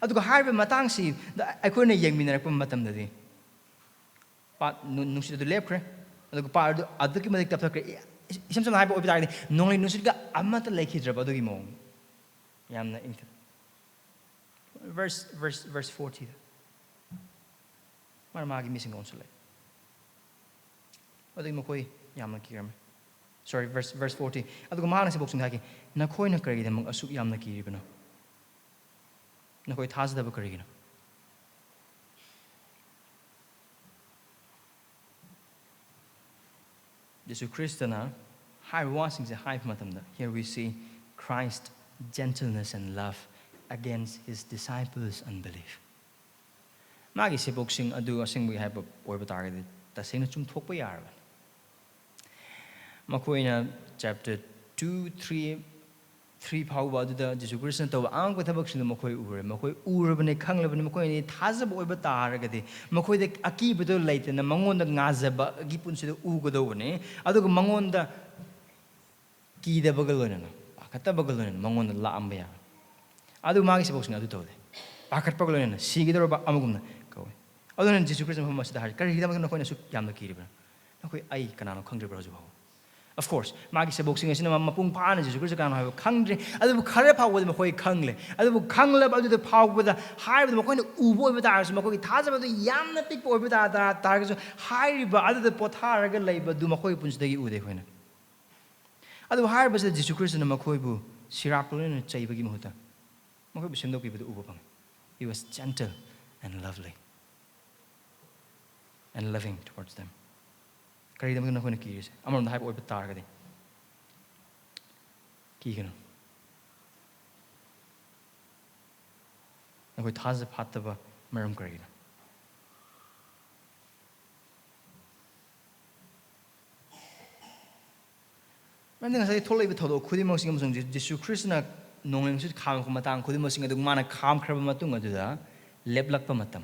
ꯑꯗꯨꯒ ꯍꯥꯏꯔꯤꯕ ꯃꯇꯥꯡꯁꯤꯗ ꯑꯩꯈꯣꯏꯅ ꯌꯦꯡꯃꯤꯟꯅꯔꯛꯄ ꯃꯇꯝꯗꯗꯤ ꯄꯥꯠ-, ꯅꯨ-, ꯅꯨꯡꯁꯤꯠ ꯑꯗꯨ ꯂꯦꯞꯈ꯭ꯔꯦ, ꯑꯗꯨꯒ ꯄꯥꯠ ꯑꯗꯨ ꯑꯗꯨꯛꯀꯤ ꯃꯇꯤꯛ ꯇꯞꯊꯈ꯭ꯔꯦ꯫ ꯏ-, ꯏꯁꯝ ꯁꯝꯅ ꯍꯥꯏꯕ ꯑꯣꯏꯕ ꯇꯥꯔꯒꯗꯤ ꯅꯣꯡꯂꯩ ꯅꯨꯡꯁꯤꯠꯀ ꯑꯃꯠꯇ ꯂꯩꯈꯤꯗ꯭ꯔꯕ ꯑꯗꯨꯒꯤ ꯃꯑꯣꯡ꯫ ꯌꯥꯝꯅ ꯏꯪꯊ-, verse, verse, verse forty ꯗ ꯃꯥꯅ ꯃꯥꯒꯤ ꯃꯤꯁꯤꯡꯒ ꯑꯣꯟꯁꯤꯜꯂꯛꯑꯦ꯫ ꯑꯗꯨꯒꯤ ꯃꯈꯣꯏ ꯌꯥꯝꯅ ꯀꯤꯔꯝꯃꯤ꯫ Sorry, verse, verse forty. ꯑꯗꯨꯒ ꯃꯍꯥꯛꯅ ꯁꯦꯕꯣꯛꯁꯤꯡꯗ ꯍꯥꯏꯈꯤ, "ꯅꯈꯣꯏꯅ ꯀꯔꯤꯒꯤꯗꯃꯛ ꯑꯁꯨꯛ ꯌꯥꯝꯅ ꯀꯤꯔꯤꯕꯅꯣ? ꯅꯈꯣꯏ ꯊꯥꯖꯗꯕ ꯀꯔꯤꯒꯤꯅꯣ?" ꯖꯤꯁꯨ ꯈ꯭ꯔꯤꯁꯇꯅ ꯍꯥꯏꯔꯤꯕ ꯋꯥꯁꯤꯡꯁꯦ ꯍꯥꯏꯕ ꯃꯇꯝꯗ, here we see Christ gentleness and love against his disciples' unbelief. ꯃꯥꯒꯤ ꯁꯦꯕꯣꯛꯁꯤꯡ ꯑꯗꯨ ꯑꯁꯦꯡꯕꯒꯤ ꯍꯥꯏꯕ ꯑꯣꯏꯕ ꯇꯥꯔꯒꯗꯤ ꯇꯁꯦꯡꯅ ꯆꯨꯝꯊꯣꯛꯄ ꯌꯥꯔꯕꯅꯤ꯫ ꯃꯈꯣꯏꯅ chapter two, three, three ꯐꯥꯎꯕ ꯑꯗꯨꯗ ꯖꯤꯁꯨ ꯈ꯭ꯔꯤꯁꯇꯅ ꯇꯧꯕ ꯑꯉꯛꯄ ꯊꯕꯛꯁꯤꯡꯗꯨ ꯃꯈꯣꯏ ꯎꯔꯦ꯫ ꯃꯈꯣꯏ ꯎꯔꯕꯅꯤ, ꯈꯪꯂꯕꯅꯤ꯫ ꯃꯈꯣꯏꯅ ꯊꯥꯖꯕ ꯑꯣꯏꯕ ꯇꯥꯔꯒꯗꯤ ꯃꯈꯣꯏꯗ ꯑꯀꯤꯕꯗꯣ ꯂꯩꯇꯅ ꯃꯉꯣꯟꯗ ꯉꯥꯖꯕꯒꯤ ꯄꯨꯟꯁꯤꯗ ꯎꯒꯗꯧꯕꯅꯤ꯫ ꯑꯗꯨꯒ ꯃꯉꯣꯟꯗ ꯀꯤꯗꯕꯒ ꯂꯣꯏꯅꯅ, ꯄꯥꯈꯠꯇꯕꯒ ꯂꯣꯏꯅꯅ ꯃꯉꯣꯟꯗ ꯂꯥꯛꯑꯝꯕ ꯌꯥꯕꯅꯤ꯫ ꯑꯗꯨ ꯃꯥꯒꯤ ꯁꯦꯕꯣꯛꯁꯤꯡ ꯑꯗꯨ ꯇꯧꯗꯦ꯫ ꯄꯥꯈꯠꯄꯒ ꯂꯣꯏꯅꯅ ꯁꯤꯒꯗꯧꯔꯕ ꯑꯃꯒꯨꯝꯅ ꯀꯧꯏ꯫ ꯑꯗꯨꯅ ꯖꯤꯁꯨ ꯈ꯭ꯔꯤꯁꯇ ꯃꯐꯝ ꯑꯁꯤꯗ ꯍꯥꯏꯔꯤ, "ꯀꯔꯤꯒꯤꯗꯃꯛꯇ ꯅꯈꯣꯏꯅ ꯑꯁꯨꯛ ꯌꯥꯝꯅ ꯀꯤꯔꯤꯕꯅꯣ? ꯅꯈꯣꯏ ꯑꯩ ꯀꯅꯥꯅꯣ ꯈꯪꯗ꯭ꯔꯤꯕ꯭ꯔꯥ ꯍꯧꯖꯤꯛ ꯐꯥꯎꯕ?" Of course, ꯃꯥꯒꯤ ꯁꯦꯕꯣꯛꯁꯤꯡ ꯑꯁꯤꯅ ꯃꯄꯨꯡ ꯐꯥꯅ ꯖꯤꯁꯨ ꯈ꯭ꯔꯤꯁꯇ ꯀꯅꯥꯅꯣ ꯍꯥꯏꯕ ꯈꯪꯗ꯭ꯔꯤ꯫ ꯑꯗꯨꯕꯨ ꯈꯔ ꯐꯥꯎꯕꯗꯤ ꯃꯈꯣꯏ ꯈꯪꯂꯦ꯫ ꯑꯗꯨꯕꯨ ꯈꯪꯂꯕ ꯑꯗꯨꯗ ꯐꯥꯎꯕꯗ ꯍꯥꯏꯕꯗ ꯃꯈꯣꯏꯅ ꯎꯕ ꯑꯣꯏꯕ ꯇꯥꯔꯒꯁꯨ, ꯃꯈꯣꯏꯒꯤ ꯊꯥꯖꯕꯗꯨ ꯌꯥꯝꯅ ꯄꯤꯛꯄ ꯑꯣꯏꯕ ꯇꯥ-, ꯇꯥ-, ꯇꯥꯔꯒꯁꯨ, ꯍꯥꯏꯔꯤꯕ ꯑꯗꯨꯗ ꯄꯣꯊꯥꯔꯒ ꯂꯩꯕꯗꯨ ꯃꯈꯣꯏꯒꯤ ꯄꯨꯟꯁꯤꯗꯒꯤ ꯎꯗꯦ ꯑꯩꯈꯣꯏꯅ꯫ ꯑꯗꯨꯕꯨ ꯍꯥꯏꯔꯤꯕꯁꯤꯗ ꯖꯤꯁꯨ ꯈ꯭ꯔꯤꯁꯇꯅ ꯃꯈꯣꯏꯕꯨ ꯁꯤꯔꯥꯛꯄ ꯂꯣꯏꯅꯅ ꯆꯩꯕꯒꯤ ꯃꯍꯨꯠꯇ ꯃꯈꯣꯏꯕꯨ ꯁꯦꯝꯗꯣꯛꯄꯤꯕꯗꯨ ꯎꯕ ꯐꯪꯉꯤ꯫ He was gentle and lovely and loving towards them. ꯀꯔꯤꯒꯤꯗꯃꯛꯇ ꯅꯈꯣꯏꯅ ꯀꯤꯔꯤꯁꯦ? ꯑꯃꯔꯣꯝꯗ ꯍꯥꯏꯕ ꯑꯣꯏꯕ ꯇꯥꯔꯒꯗꯤ, ꯀꯤꯒꯅꯨ꯫ ꯅꯈꯣꯏ ꯊꯥꯖ ꯐꯥꯠꯇꯕ ꯃꯔꯝ ꯀꯔꯤꯒꯤꯅꯣ? ꯃꯔꯝꯗꯤ ꯉꯁꯥꯏ ꯊꯣꯛꯂꯛꯏꯕ ꯊꯧꯗꯣꯛ ꯈꯨꯗꯤꯡꯃꯛꯁꯤꯡ ꯑꯃꯁꯨꯡ ꯖꯤ-, ꯖꯤꯁꯨ ꯈ꯭ꯔꯤꯁꯇꯅ ꯅꯣꯡꯂꯩ ꯅꯨꯡꯁꯤꯠ ꯈꯥꯝꯂꯛꯄ ꯃꯇꯥꯡ ꯈꯨꯗꯤꯡꯃꯛꯁꯤꯡ ꯑꯗꯨ ꯃꯥꯅ ꯈꯥꯝꯈ꯭ꯔꯕ ꯃꯇꯨꯡ ꯑꯗꯨꯗ ꯂꯦꯞꯂꯛꯄ ꯃꯇꯝ,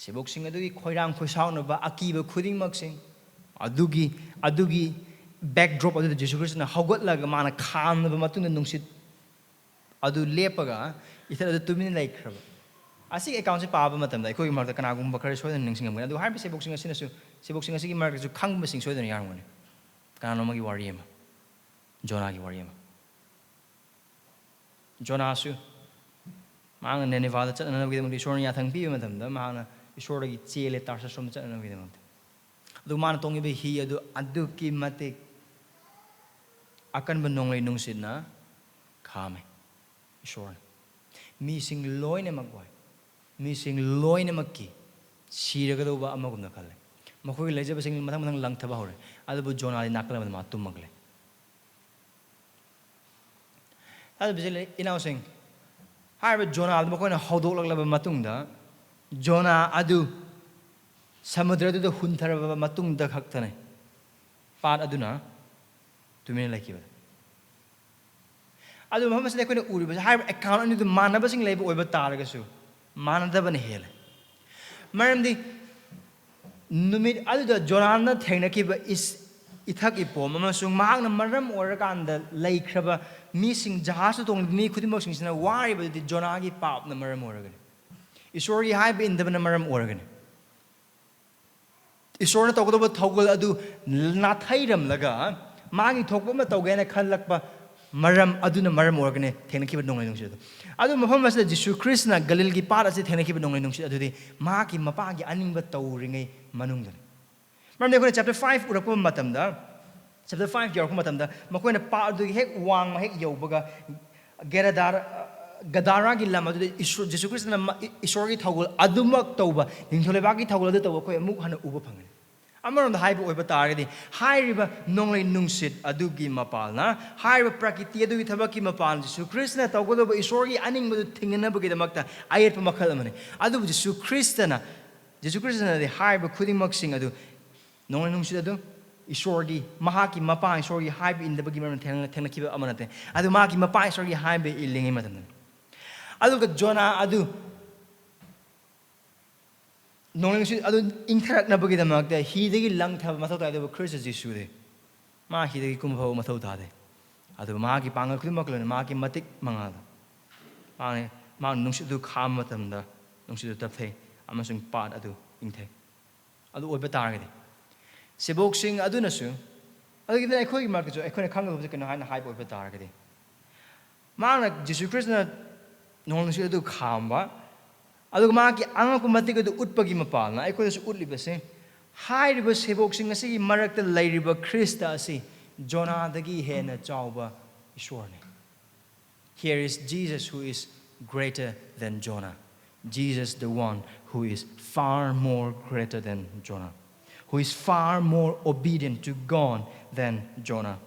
ꯁꯦꯕꯣꯛꯁꯤꯡ ꯑꯗꯨꯒꯤ ꯈꯣꯏꯔꯥꯡ ꯈꯣꯏꯁꯥꯎꯅꯕ, ꯑꯀꯤꯕ ꯈꯨꯗꯤꯡꯃꯛꯁꯤꯡ ꯑꯗꯨꯒꯤ, ꯑꯗꯨꯒꯤ backdrop ꯑꯗꯨꯗ ꯖꯤꯁꯨ ꯈ꯭ꯔꯤꯁꯇꯅ ꯍꯧꯒꯠꯂꯒ ꯃꯥꯅ ꯈꯥꯝꯂꯕ ꯃꯇꯨꯡꯗ ꯅꯨꯡꯁꯤꯠ ꯑꯗꯨ ꯂꯦꯞꯄꯒ ꯏꯊꯠ ꯑꯗꯨ ꯇꯨꯃꯤꯟꯅ ꯂꯩꯈ꯭ꯔꯕ꯫ ꯑꯁꯤꯒꯤ accountꯁꯤ ꯄꯥꯕ ꯃꯇꯝꯗ ꯑꯩꯈꯣꯏꯒꯤ ꯃꯔꯛꯇ ꯀꯅꯥꯒꯨꯝꯕ ꯈꯔ ꯁꯣꯏꯗꯅ ꯅꯤꯡꯁꯤꯡꯂꯝꯒꯅꯤ꯫ ꯑꯗꯨ ꯍꯥꯏꯔꯤꯕ ꯁꯦꯕꯣꯛꯁꯤꯡ ꯑꯁꯤꯅꯁꯨ, ꯁꯦꯕꯣꯛꯁꯤꯡ ꯑꯁꯤꯒꯤ ꯃꯔꯛꯇꯁꯨ ꯈꯪꯕꯁꯤꯡ ꯁꯣꯏꯗꯅ ꯌꯥꯎꯔꯝꯒꯅꯤ꯫ ꯀꯅꯥꯅꯣ ꯑꯃꯒꯤ ꯋꯥꯔꯤ ꯑꯃ, ꯖꯣꯅꯥꯒꯤ ꯋꯥꯔꯤ ꯑꯃ꯫ ꯖꯣꯅꯥꯁꯨ ꯃꯍꯥꯛꯅ ꯅꯤꯅꯦꯚꯥꯗ ꯆꯠꯅꯅꯕꯒꯤꯗꯃꯛꯇ ꯏꯁꯣꯔꯅ ꯌꯥꯊꯪ ꯄꯤꯕ ꯃꯇꯝꯗ ꯃꯍꯥꯛꯅ ꯏꯁꯣꯔꯗꯒꯤ ꯆꯦꯜꯂꯦ ꯇꯥꯔꯁꯤꯁꯔꯣꯝꯗ ꯆꯠꯅꯅꯕꯒꯤꯗꯃꯛꯇ꯫ ꯑꯗꯨ ꯃꯥꯅ ꯇꯣꯡꯉꯤꯕ ꯍꯤ ꯑꯗꯨ ꯑꯗꯨꯛꯀꯤ ꯃꯇꯤꯛ ꯑꯀꯟꯕ ꯅꯣꯡꯂꯩ ꯅꯨꯡꯁꯤꯠꯅ ꯈꯥꯝꯃꯦ ꯏꯁꯣꯔꯅ꯫ ꯃꯤꯁꯤꯡ ꯂꯣꯏꯅꯃꯛ ꯋꯥꯏ꯫ ꯃꯤꯁꯤꯡ ꯂꯣꯏꯅꯃꯛꯀꯤ ꯁꯤꯔꯒꯗꯧꯕ ꯑꯃꯒꯨꯝꯅ ꯈꯜꯂꯦ꯫ ꯃꯈꯣꯏꯒꯤ ꯂꯩꯖꯕꯁꯤꯡ ꯃꯊꯪ ꯃꯊꯪ ꯂꯪꯊꯕ ꯍꯧꯔꯦ꯫ ꯑꯗꯨꯕꯨ ꯖꯣꯅꯥꯗꯤ ꯅꯥꯀꯜ ꯑꯃꯗ ꯃꯥ ꯇꯨꯝꯃꯒ ꯂꯩ꯫ ꯑꯗꯨꯕꯨ ꯏꯆꯤꯜ ꯏꯅꯥꯎꯁꯤꯡ, ꯍꯥꯏꯔꯤꯕ ꯖꯣꯅꯥꯗꯨ ꯃꯈꯣꯏꯅ ꯍꯧꯗꯣꯛꯂꯛꯂꯕ ꯃꯇꯨꯡꯗ, ꯖꯣꯅꯥ ꯑꯗꯨ ꯁꯃꯨꯗ꯭ꯔꯗꯨꯗ ꯍꯨꯟꯊꯔꯕ ꯃꯇꯨꯡꯗ ꯈꯛꯇꯅꯤ ꯄꯥꯠ ꯑꯗꯨꯅ ꯇꯨꯃꯤꯟꯅ ꯂꯩꯈꯤꯕꯗ꯫ ꯑꯗꯨ ꯃꯐꯝ ꯑꯁꯤꯗ ꯑꯩꯈꯣꯏꯅ ꯎꯔꯤꯕꯁꯦ, ꯍꯥꯏꯔꯤꯕ ꯑꯦꯀꯥꯎꯟ ꯑꯅꯤꯗꯨ ꯃꯥꯟꯅꯕꯁꯤꯡ ꯂꯩꯕ ꯑꯣꯏꯕ ꯇꯥꯔꯒꯁꯨ, ꯃꯥꯟꯅꯗꯕꯅ ꯍꯦꯜꯂꯦ꯫ ꯃꯔꯝꯗꯤ ꯅꯨꯃꯤꯠ ꯑꯗꯨꯗ ꯖꯣꯅꯥꯅ ꯊꯦꯡꯅꯈꯤꯕ ꯏꯁ-, ꯏꯊꯛ ꯏꯄꯣꯝ ꯑꯃꯁꯨꯡ ꯃꯍꯥꯛꯅ ꯃꯔꯝ ꯑꯣꯏꯔꯀꯥꯟꯗ ꯂꯩꯈ꯭ꯔꯕ ꯃꯤꯁꯤꯡ, ꯖꯍꯥꯖꯇ ꯇꯣꯡꯂꯤꯕ ꯃꯤ ꯈꯨꯗꯤꯡꯃꯛꯁꯤꯡꯁꯤꯅ ꯋꯥꯔꯤꯕꯗꯨꯗꯤ ꯖꯣꯅꯥꯒꯤ ꯄꯥꯞꯅ ꯃꯔꯝ ꯑꯣꯏꯔꯒꯅꯤ꯫ ꯏꯁꯣꯔꯒꯤ ꯍꯥꯏꯕ ꯏꯟꯗꯕꯅ ꯃꯔꯝ ꯑꯣꯏꯔꯒꯅꯤ꯫ ꯏꯁꯣꯔꯅ ꯇꯧꯒꯗꯧꯕ ꯊꯧꯒꯜ ꯑꯗꯨ ꯅꯥꯊꯩꯔꯝꯂꯒ ꯃꯥꯒꯤ ꯊꯣꯛꯄ ꯑꯃ ꯇꯧꯒꯦꯅ ꯈꯜꯂꯛꯄ ꯃꯔꯝ ꯑꯗꯨꯅ ꯃꯔꯝ ꯑꯣꯏꯔꯒꯅꯤ ꯊꯦꯡꯅꯈꯤꯕ ꯅꯣꯡꯂꯩ ꯅꯨꯡꯁꯤꯠ ꯑꯗꯨ꯫ ꯑꯗꯨ ꯃꯐꯝ ꯑꯁꯤꯗ ꯖꯤꯁꯨ ꯈ꯭ꯔꯤꯁꯅ ꯒꯂꯤꯜꯒꯤ ꯄꯥꯠ ꯑꯁꯤ ꯊꯦꯡꯅꯈꯤꯕ ꯅꯣꯡꯂꯩ ꯅꯨꯡꯁꯤꯠ ꯑꯗꯨꯗꯤ ꯃꯍꯥꯛꯀꯤ ꯃꯄꯥꯒꯤ ꯑꯅꯤꯡꯕ ꯇꯧꯔꯤꯉꯩ ꯃꯅꯨꯡꯗꯅꯤ꯫ ꯃꯔꯝꯗꯤ ꯑꯩꯈꯣꯏꯅ ꯆꯦꯞꯇꯔ ꯐꯥꯏꯚ ꯎꯔꯛꯄ ꯃꯇꯝꯗ, ꯆꯦꯞꯇꯔ ꯐꯥꯏꯚ ꯌꯧꯔꯛꯄ ꯃꯇꯝꯗ ꯃꯈꯣꯏꯅ ꯄꯥꯠ ꯑꯗꯨꯒꯤ ꯍꯦꯛ ꯋꯥꯡꯃ ꯍꯦꯛ ꯌꯧꯕꯒ ꯒꯦꯔꯥꯗꯥꯔ-, ꯒꯗꯥꯔꯥꯒꯤ ꯂꯝ ꯑꯗꯨꯗ ꯏꯁꯣ-, ꯖꯤꯁꯨ ꯈ꯭ꯔꯤꯁꯇꯅ ꯃ-, ꯏ-, ꯏꯁꯣꯔꯒꯤ ꯊꯧꯒꯜ ꯑꯗꯨꯃꯛ ꯇꯧꯕ, ꯅꯤꯡꯊꯧ ꯂꯩꯕꯥꯛꯀꯤ ꯊꯧꯒꯜ ꯑꯗꯨ ꯇꯧꯕ ꯑꯩꯈꯣꯏ ꯑꯃꯨꯛ ꯍꯟꯅ ꯎꯕ ꯐꯪꯒꯅꯤ꯫ ꯑꯃꯔꯣꯝꯗ ꯍꯥꯏꯕ ꯑꯣꯏꯕ ꯇꯥꯔꯒꯗꯤ, ꯍꯥꯏꯔꯤꯕ ꯅꯣꯡꯂꯩ ꯅꯨꯡꯁꯤꯠ ꯑꯗꯨꯒꯤ ꯃꯄꯥꯜꯅ, ꯍꯥꯏꯔꯤꯕ ꯄ꯭ꯔꯀꯤꯇꯤ ꯑꯗꯨꯒꯤ ꯊꯕꯛꯀꯤ ꯃꯄꯥꯜꯅ ꯖꯤꯁꯨ ꯈ꯭ꯔꯤꯁꯇꯅ ꯇꯧꯒꯗꯧꯕ ꯏꯁꯣꯔꯒꯤ ꯑꯅꯤꯡꯕꯗꯨ ꯊꯤꯡꯅꯅꯕꯒꯤꯗꯃꯛꯇ ꯑꯌꯦꯠꯄ ꯃꯈꯜ ꯑꯃꯅꯤ꯫ ꯑꯗꯨꯕꯨ ꯖꯤꯁꯨ ꯈ꯭ꯔꯤꯁꯇꯅ, ꯖꯤꯁꯨ ꯈ꯭ꯔꯤꯁꯇꯅꯗꯤ ꯍꯥꯏꯔꯤꯕ ꯈꯨꯗꯤꯡꯃꯛꯁꯤꯡ ꯑꯗꯨ, ꯅꯣꯡꯂꯩ ꯅꯨꯡꯁꯤꯠ ꯑꯗꯨ ꯏꯁꯣꯔꯒꯤ, ꯃꯍꯥꯛꯀꯤ ꯃꯄꯥ ꯏꯁꯣꯔꯒꯤ ꯍꯥꯏꯕ ꯏꯟꯗꯕꯒꯤ ꯃꯔꯝ ꯊꯦꯡꯅ-, ꯊꯦꯡꯅꯈꯤꯕ ꯑꯃ ꯅꯠꯇꯦ꯫ ꯑꯗꯨ ꯃꯍꯥꯛꯀꯤ ꯃꯄꯥ ꯏꯁꯣꯔꯒꯤ ꯍꯥꯏꯕ ꯏꯜꯂꯤꯉꯩ ꯃꯇꯝꯗꯅꯤ꯫ ꯑꯗꯨꯒ ꯖꯣꯅꯥ ꯑꯗꯨ ꯅꯣꯡꯂꯩ ꯅꯨꯡꯁꯤꯠ ꯑꯗꯨ ꯏꯪꯊꯔꯛꯅꯕꯒꯤꯗꯃꯛꯇ ꯍꯤꯗꯒꯤ ꯂꯪꯊꯕ ꯃꯊꯧ ꯇꯥꯏ, ꯑꯗꯨꯕꯨ ꯈ꯭ꯔꯤꯁꯇ ꯖꯤꯁꯨꯗꯤ ꯃꯥ ꯍꯤꯗꯒꯤ ꯀꯨꯝꯕ ꯐꯥꯎꯕ ꯃꯊꯧ ꯇꯥꯗꯦ꯫ ꯑꯗꯨꯕꯨ ꯃꯍꯥꯛꯀꯤ ꯄꯥꯡꯒꯜ ꯈꯨꯗꯤꯡꯃꯛꯀ ꯂꯣꯏꯅ ꯃꯍꯥꯛꯀꯤ ꯃꯇꯤꯛ ꯃꯉꯥꯗ ꯃꯍꯥꯛꯅ, ꯃꯍꯥꯛꯅ ꯅꯨꯡꯁꯤꯠ ꯑꯗꯨ ꯈꯥꯝꯕ ꯃꯇꯝꯗ ꯅꯨꯡꯁꯤꯠ ꯑꯗꯨ ꯇꯞꯊꯩ ꯑꯃꯁꯨꯡ ꯄꯥꯠ ꯑꯗꯨ ꯏꯪꯊꯩ꯫ ꯑꯗꯨ ꯑꯣꯏꯕ ꯇꯥꯔꯒꯗꯤ, ꯁꯦꯕꯣꯛꯁꯤꯡ ꯑꯗꯨꯅꯁꯨ, ꯑꯗꯨꯒꯤꯗꯤ ꯑꯩꯈꯣꯏꯒꯤ ꯃꯔꯛꯇꯁꯨ ꯑꯩꯈꯣꯏꯅ ꯈꯪꯒꯗꯕꯁꯦ ꯀꯩꯅꯣ ꯍꯥꯏꯅ ꯍꯥꯏꯕ ꯑꯣꯏꯕ ꯇꯥꯔꯒꯗꯤ, ꯃꯍꯥꯛꯅ, ꯖꯤꯁꯨ ꯈ꯭ꯔꯤꯁꯇꯅ ꯅꯣꯡꯂꯩ ꯅꯨꯡꯁꯤꯠ ꯑꯗꯨ ꯈꯥꯝꯕ, ꯑꯗꯨꯒ ꯃꯍꯥꯛꯀꯤ ꯑꯉꯛꯄ ꯃꯇꯤꯛ ꯑꯗꯨ ꯎꯠꯄꯒꯤ ꯃꯄꯥꯜꯅ ꯑꯩꯈꯣꯏꯗꯁꯨ ꯎꯠꯂꯤꯕꯁꯦ, ꯍꯥꯏꯔꯤꯕ ꯁꯦꯕꯣꯛꯁꯤꯡ ꯑꯁꯤꯒꯤ ꯃꯔꯛꯇ ꯂꯩꯔꯤꯕ ꯈ꯭ꯔꯤꯁꯇ ꯑꯁꯤ ꯖꯣꯅꯥꯗꯒꯤ ꯍꯦꯟꯅ ꯆꯥꯎꯕ ꯏꯁꯣꯔꯅꯤ꯫ Here is Jesus who is greater than Jonah. Jesus, the one who is far more greater than Jonah. who is far more obedient to God than Jonah.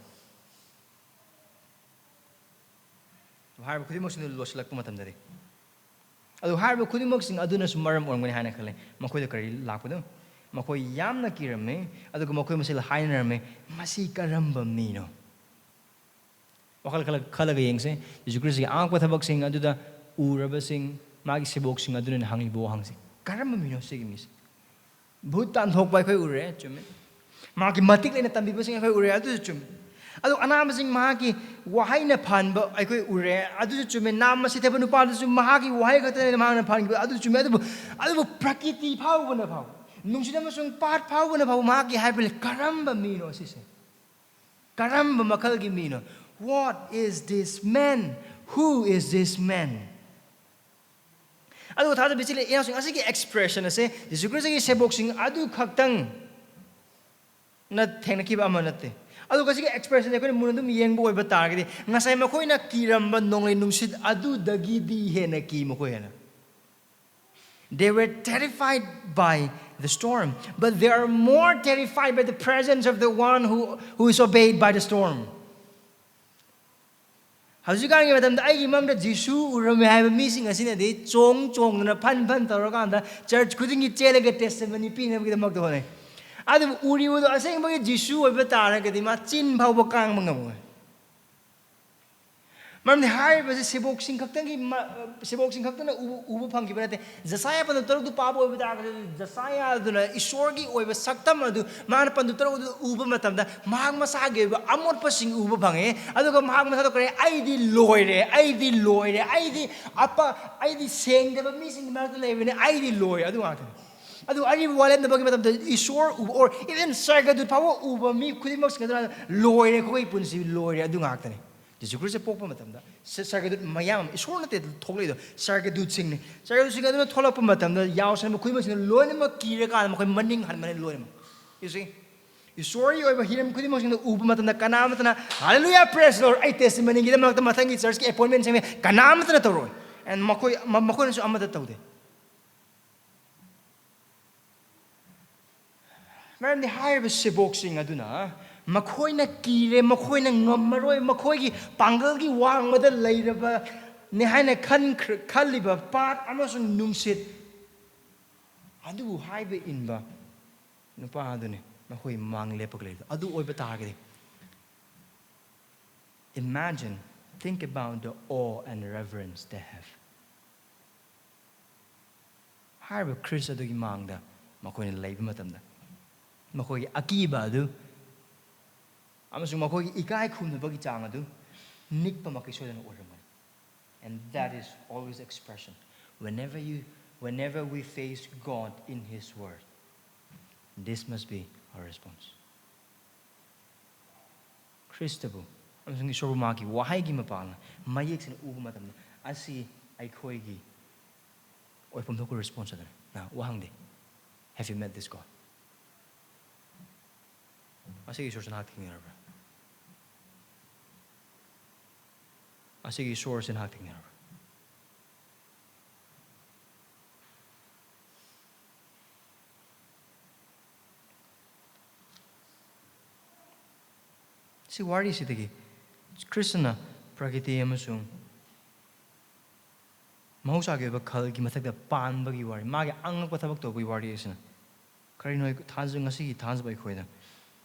ꯍꯥꯏꯔꯤꯕ ꯈꯨꯗꯤꯡꯃꯛꯁꯤꯡꯗꯨ ꯂꯣꯏꯁꯤꯜꯂꯛꯄ ꯃꯇꯝꯗꯗꯤ, ꯑꯗꯨ ꯍꯥꯏꯔꯤꯕ ꯈꯨꯗꯤꯡꯃꯛꯁꯤꯡ ꯑꯗꯨꯅꯁꯨ ꯃꯔꯝ ꯑꯣꯏꯔꯝꯒꯅꯤ ꯍꯥꯏꯅ ꯈꯜꯂꯤ꯫ ꯃꯈꯣꯏꯗ ꯀꯔꯤ ꯂꯥꯛꯄꯅꯣ? ꯃꯈꯣꯏ ꯌꯥꯝꯅ ꯀꯤꯔꯝꯃꯤ, ꯑꯗꯨꯒ ꯃꯈꯣꯏ ꯃꯁꯦꯜ ꯍꯥꯏꯅꯔꯝꯃꯤ, "ꯃꯁꯤ ꯀꯔꯝꯕ ꯃꯤꯅꯣ?" ꯋꯥꯈꯜ ꯈꯜꯂ-, ꯈꯜꯂꯒ ꯌꯦꯡꯁꯦ꯫ ꯖꯤꯁꯨ ꯈ꯭ꯔꯤꯁꯇꯒꯤ ꯑꯉꯛꯄ ꯊꯕꯛꯁꯤꯡ ꯑꯗꯨꯗ ꯎꯔꯕꯁꯤꯡ, ꯃꯥꯒꯤ ꯁꯦꯕꯣꯛꯁꯤꯡ ꯑꯗꯨꯅ ꯍꯪꯂꯤꯕ ꯋꯥꯍꯪꯁꯦ, "ꯀꯔꯝꯕ ꯃꯤꯅꯣ ꯁꯤꯒꯤ ꯃꯤꯁꯦ?" ꯚꯨꯠ ꯇꯥꯟꯊꯣꯛꯄ ꯑꯩꯈꯣꯏ ꯎꯔꯦ, ꯆꯨꯝꯃꯦ꯫ ꯃꯍꯥꯛꯀꯤ ꯃꯇꯤꯛ ꯂꯩꯅ ꯇꯝꯕꯤꯕꯁꯤꯡ ꯑꯩꯈꯣꯏ ꯎꯔꯦ, ꯑꯗꯨꯁꯨ ꯆꯨꯝꯃꯦ꯫ ꯑꯗꯨ ꯑꯅꯥꯕꯁꯤꯡ ꯃꯍꯥꯛꯀꯤ ꯋꯥꯍꯩꯅ ꯐꯍꯟꯕ ꯑꯩꯈꯣꯏ ꯎꯔꯦ, ꯑꯗꯨꯁꯨ ꯆꯨꯝꯃꯦ꯫ ꯅꯥꯝꯃ ꯁꯤꯊꯕ ꯅꯨꯄꯥꯗꯨꯁꯨ ꯃꯍꯥꯛꯀꯤ ꯋꯥꯍꯩ ꯈꯛꯇꯅ ꯃꯍꯥꯛꯅ ꯐꯍꯟꯈꯤꯕ, ꯑꯗꯨꯁꯨ ꯆꯨꯝꯃꯦ꯫ ꯑꯗꯨꯕꯨ, ꯑꯗꯨꯕꯨ ꯄ꯭ꯔꯀꯤꯇꯤ ꯐꯥꯎꯕꯅ ꯐꯥꯎ, ꯅꯨꯡꯁꯤꯠ ꯑꯃꯁꯨꯡ ꯄꯥꯠ ꯐꯥꯎꯕꯅ ꯐꯥꯎ ꯃꯍꯥꯛꯀꯤ ꯍꯥꯏꯕ ꯂꯩ, "ꯀꯔꯝꯕ ꯃꯤꯅꯣ ꯁꯤꯁꯦ? ꯀꯔꯝꯕ ꯃꯈꯜꯒꯤ ꯃꯤꯅꯣ? What is this man? Who is this man?" ꯑꯗꯨꯒ ꯊꯥꯖꯕ ꯏꯆꯤꯜ ꯏꯅꯥꯎꯁꯤꯡ, ꯑꯁꯤꯒꯤ ꯑꯦꯛꯁꯄ꯭ꯔꯦꯁꯟ ꯑꯁꯦ ꯖꯤꯁꯨ ꯈ꯭ꯔꯤꯁꯇꯒꯤ ꯁꯦꯕꯣꯛꯁꯤꯡ ꯑꯗꯨ ꯈꯛꯇꯪꯅ ꯊꯦꯡꯅꯈꯤꯕ ꯑꯃ ꯅꯠꯇꯦ꯫ ꯑꯗꯨꯒ ꯁꯤꯒꯤ ꯑꯦꯛꯁꯄ꯭ꯔꯦꯁꯟꯁꯦ ꯑꯩꯈꯣꯏꯅ ꯃꯨꯟꯅ ꯑꯗꯨꯝ ꯌꯦꯡꯕ ꯑꯣꯏꯕ ꯇꯥꯔꯒꯗꯤ, ꯉꯁꯥꯏ ꯃꯈꯣꯏꯅ ꯀꯤꯔꯝꯕ ꯅꯣꯡꯂꯩ ꯅꯨꯡꯁꯤꯠ ꯑꯗꯨꯗꯒꯤꯗꯤ ꯍꯦꯟꯅ ꯀꯤ ꯃꯈꯣꯏ ꯍꯦꯟꯅ꯫ They were terrified by the storm, but they are more terrified by the presence of the one who, who is obeyed by the storm. ꯍꯧꯖꯤꯛꯀꯥꯟꯒꯤ ꯃꯇꯝꯗ ꯑꯩꯒꯤ ꯃꯪꯗ ꯖꯤꯁꯨ ꯎꯔꯝꯃꯦ ꯍꯥꯏꯕ ꯃꯤꯁꯤꯡ ꯑꯁꯤꯅꯗꯤ ꯆꯣꯡ ꯆꯣꯡꯗꯅ, ꯐꯟ ꯐꯟ ꯇꯧꯔꯀꯥꯟꯗ ꯆꯔꯆ ꯈꯨꯗꯤꯡꯒꯤ ꯆꯦꯜꯂꯒ ꯇꯦꯁꯇꯤꯃꯣꯅꯤ ꯄꯤꯅꯕꯒꯤꯗꯃꯛꯇ ꯍꯣꯠꯅꯩ꯫ ꯑꯗꯨꯕꯨ ꯎꯔꯤꯕꯗꯣ ꯑꯁꯦꯡꯕꯒꯤ ꯖꯤꯁꯨ ꯑꯣꯏꯕ ꯇꯥꯔꯒꯗꯤ ꯃꯥ ꯆꯤꯟ ꯐꯥꯎꯕ ꯀꯥꯡꯕ ꯉꯝꯃꯣꯏ꯫ ꯃꯔꯝꯗꯤ ꯍꯥꯏꯔꯤꯕꯁꯤ ꯁꯦꯕꯣꯛꯁꯤꯡ ꯈꯛꯇꯪꯒꯤ ꯃ-, ꯁꯦꯕꯣꯛꯁꯤꯡ ꯈꯛꯇꯅ ꯎꯕ, ꯎꯕ ꯐꯪꯈꯤꯕ ꯅꯠꯇꯦ꯫ ꯖꯁꯥꯌꯥ ꯄꯟꯗꯨꯞ ꯇꯔꯨꯛꯇꯨ ꯄꯥꯕ ꯑꯣꯏꯕ ꯇꯥꯔꯒꯗꯤ, ꯖꯁꯥꯌꯥ ꯑꯗꯨꯅ ꯏꯁꯣꯔꯒꯤ ꯑꯣꯏꯕ ꯁꯛꯇꯝ ꯑꯗꯨ ꯃꯥꯅ ꯄꯟꯗꯨꯞ ꯇꯔꯨꯛ ꯑꯗꯨ ꯎꯕ ꯃꯇꯝꯗ, ꯃꯍꯥꯛ ꯃꯁꯥꯒꯤ ꯑꯣꯏꯕ ꯑꯃꯣꯠꯄꯁꯤꯡ ꯎꯕ ꯐꯪꯉꯦ, ꯑꯗꯨꯒ ꯃꯍꯥꯛ ꯃꯁꯥꯗ ꯀꯔꯤ, "ꯑꯩꯗꯤ ꯂꯣꯏꯔꯦ, ꯑꯩꯗꯤ ꯂꯣꯏꯔꯦ, ꯑꯩꯗꯤ ꯑꯄ-, ꯑꯩꯗꯤ ꯁꯦꯡꯗꯕ ꯃꯤꯁꯤꯡꯒꯤ ꯃꯔꯛꯇ ꯂꯩꯕꯅꯤ, ꯑꯩꯗꯤ ꯂꯣꯏꯔꯦ", ꯑꯗꯨ ꯉꯥꯛꯇꯅꯤ꯫ ꯑꯗꯨ ꯑꯔꯤꯕ ꯋꯥꯔꯦꯝꯅꯕꯒꯤ ꯃꯇꯝꯗ ꯏꯁꯣꯔ ꯎꯕ, or even ꯁꯔꯒꯗꯨꯠ ꯐꯥꯎꯕ ꯎꯕ ꯃꯤ ꯈꯨꯗꯤꯡꯃꯛꯁꯤꯡ ꯑꯗꯨꯅ, "ꯂꯣꯏꯔꯦ, ꯑꯩꯈꯣꯏꯒꯤ ꯄꯨꯟꯁꯤ ꯂꯣꯏꯔꯦ", ꯑꯗꯨ ꯉꯥꯛꯇꯅꯤ꯫ ꯖꯤꯁꯨ ꯈ꯭ꯔꯤꯁꯇ ꯄꯣꯛꯄ ꯃꯇꯝꯗ ꯁ-, ꯁꯔꯒꯗꯨꯠ ꯃꯌꯥꯝ ꯑꯃ, ꯏꯁꯣꯔ ꯅꯠꯇꯦ ꯊꯣꯛꯂꯛꯏꯗꯣ, ꯁꯔꯒꯗꯨꯠꯁꯤꯡꯅꯤ꯫ ꯁꯔꯒꯗꯨꯠꯁꯤꯡ ꯑꯗꯨꯅ ꯊꯣꯛꯂꯛꯄ ꯃꯇꯝꯗ ꯌꯥꯎꯁꯪꯕ ꯈꯨꯗꯤꯡꯃꯛꯁꯤꯡꯅ ꯂꯣꯏꯅꯃꯛ ꯀꯤꯔꯀꯥꯟꯗ ꯃꯈꯣꯏ ꯃꯅꯤꯡ ꯍꯟꯕꯅ ꯂꯣꯏꯅꯃꯛ꯫ You see? ꯏꯁꯣꯔꯒꯤ ꯑꯣꯏꯕ ꯍꯤꯔꯝ ꯈꯨꯗꯤꯡꯃꯛꯁꯤꯡꯗ ꯎꯕ ꯃꯇꯝꯗ ꯀꯅꯥ ꯑꯃꯠꯇꯅ, "Hallelujah, praise the Lord, ꯑꯩ ꯇꯦꯁꯇꯤꯃꯣꯅꯤꯒꯤꯗꯃꯛꯇ ꯃꯊꯪꯒꯤ ꯆꯔꯆꯀꯤ ꯑꯦꯄꯣꯏꯟꯃꯦꯟ ꯁꯦꯝꯃꯦ", ꯀꯅꯥ ꯑꯃꯠꯇꯅ ꯇꯧꯔꯣꯏ꯫ And ꯃꯈꯣꯏ, ꯃ-, ꯃꯈꯣꯏꯅꯁꯨ ꯑꯃꯠꯇ ꯇꯧꯗꯦ꯫ ꯃꯔꯝꯗꯤ ꯍꯥꯏꯔꯤꯕ ꯁꯦꯕꯣꯛꯁꯤꯡ ꯑꯗꯨꯅ ꯃꯈꯣꯏꯅ ꯀꯤꯔꯦ, ꯃꯈꯣꯏꯅ ꯉꯝꯃꯔꯣꯏ, ꯃꯈꯣꯏꯒꯤ ꯄꯥꯡꯒꯜꯒꯤ ꯋꯥꯡꯃꯗ ꯂꯩꯔꯕꯅꯤ ꯍꯥꯏꯅ ꯈꯟꯈ꯭ꯔ-, ꯈꯜꯂꯤꯕ ꯄꯥꯠ ꯑꯃꯁꯨꯡ ꯅꯨꯡꯁꯤꯠ ꯑꯗꯨꯕꯨ ꯍꯥꯏꯕ ꯏꯟꯕ ꯅꯨꯄꯥ ꯑꯗꯨꯅꯤ ꯃꯈꯣꯏ ꯃꯃꯥꯡ ꯂꯦꯞꯄꯒ ꯂꯩꯕꯗꯣ꯫ ꯑꯗꯨ ꯑꯣꯏꯕ ꯇꯥꯔꯒꯗꯤ, imagine, think about the awe and reverence they have. ꯍꯥꯏꯔꯤꯕ ꯈ꯭ꯔꯤꯁ ꯑꯗꯨꯒꯤ ꯃꯥꯡꯗ ꯃꯈꯣꯏꯅ ꯂꯩꯕ ꯃꯇꯝꯗ, ꯃꯈꯣꯏꯒꯤ ꯑꯀꯤꯕ ꯑꯗꯨ ꯑꯃꯁꯨꯡ ꯃꯈꯣꯏꯒꯤ ꯏꯀꯥꯏ ꯈꯨꯝꯅꯕꯒꯤ ꯆꯥꯡ ꯑꯗꯨ ꯅꯤꯛꯄꯃꯛꯀꯤ ꯁꯣꯏꯗꯅ ꯑꯣꯏꯔꯝꯒꯅꯤ꯫ And that is always expression. Whenever you, whenever we face God in His Word, this must be our response. ꯈ꯭ꯔꯤꯁꯇꯕꯨ ꯑꯃꯁꯨꯡ ꯏꯁꯣꯔꯕꯨ ꯃꯍꯥꯛꯀꯤ ꯋꯥꯍꯩꯒꯤ ꯃꯄꯥꯡꯅ ꯃꯌꯦꯛ ꯁꯦꯡꯅ ꯎꯕ ꯃꯇꯝꯗ, ꯑꯁꯤ ꯑꯩꯈꯣꯏꯒꯤ ꯑꯣꯏꯐꯝ ꯊꯣꯛꯄ response ꯑꯗꯨꯅꯤ꯫ ꯅ ꯋꯥꯍꯪꯗꯤ, "Have you met this God?" ꯑꯁꯤꯒꯤ ꯏꯁꯣꯔꯁꯤ ꯅꯍꯥꯛ ꯊꯦꯡꯅꯔꯕ꯭ꯔꯥ? ꯑꯁꯤꯒꯤ ꯏꯁꯣꯔꯁꯤ ꯅꯍꯥꯛ ꯊꯦꯡꯅꯔꯕ꯭ꯔꯥ? ꯁꯤ ꯋꯥꯔꯤꯁꯤꯗꯒꯤ ꯈ꯭ꯔꯤꯁꯇꯅ ꯄ꯭ꯔꯀ꯭ꯔꯤꯇꯤ ꯑꯃꯁꯨꯡ ꯃꯍꯧꯁꯥꯒꯤ ꯑꯣꯏꯕ ꯈꯜꯒꯤ ꯃꯊꯛꯇ ꯄꯥꯟꯕꯒꯤ ꯋꯥꯔꯤ, ꯃꯥꯒꯤ ꯑꯉꯛꯄ ꯊꯕꯛ ꯇꯧꯕꯒꯤ ꯋꯥꯔꯤ ꯑꯁꯤꯅ ꯀꯔꯤꯅꯣ? ꯑꯩ ꯊꯥꯖ-, ꯉꯁꯤꯒꯤ ꯊꯥꯖꯕ ꯑꯩꯈꯣꯏꯗ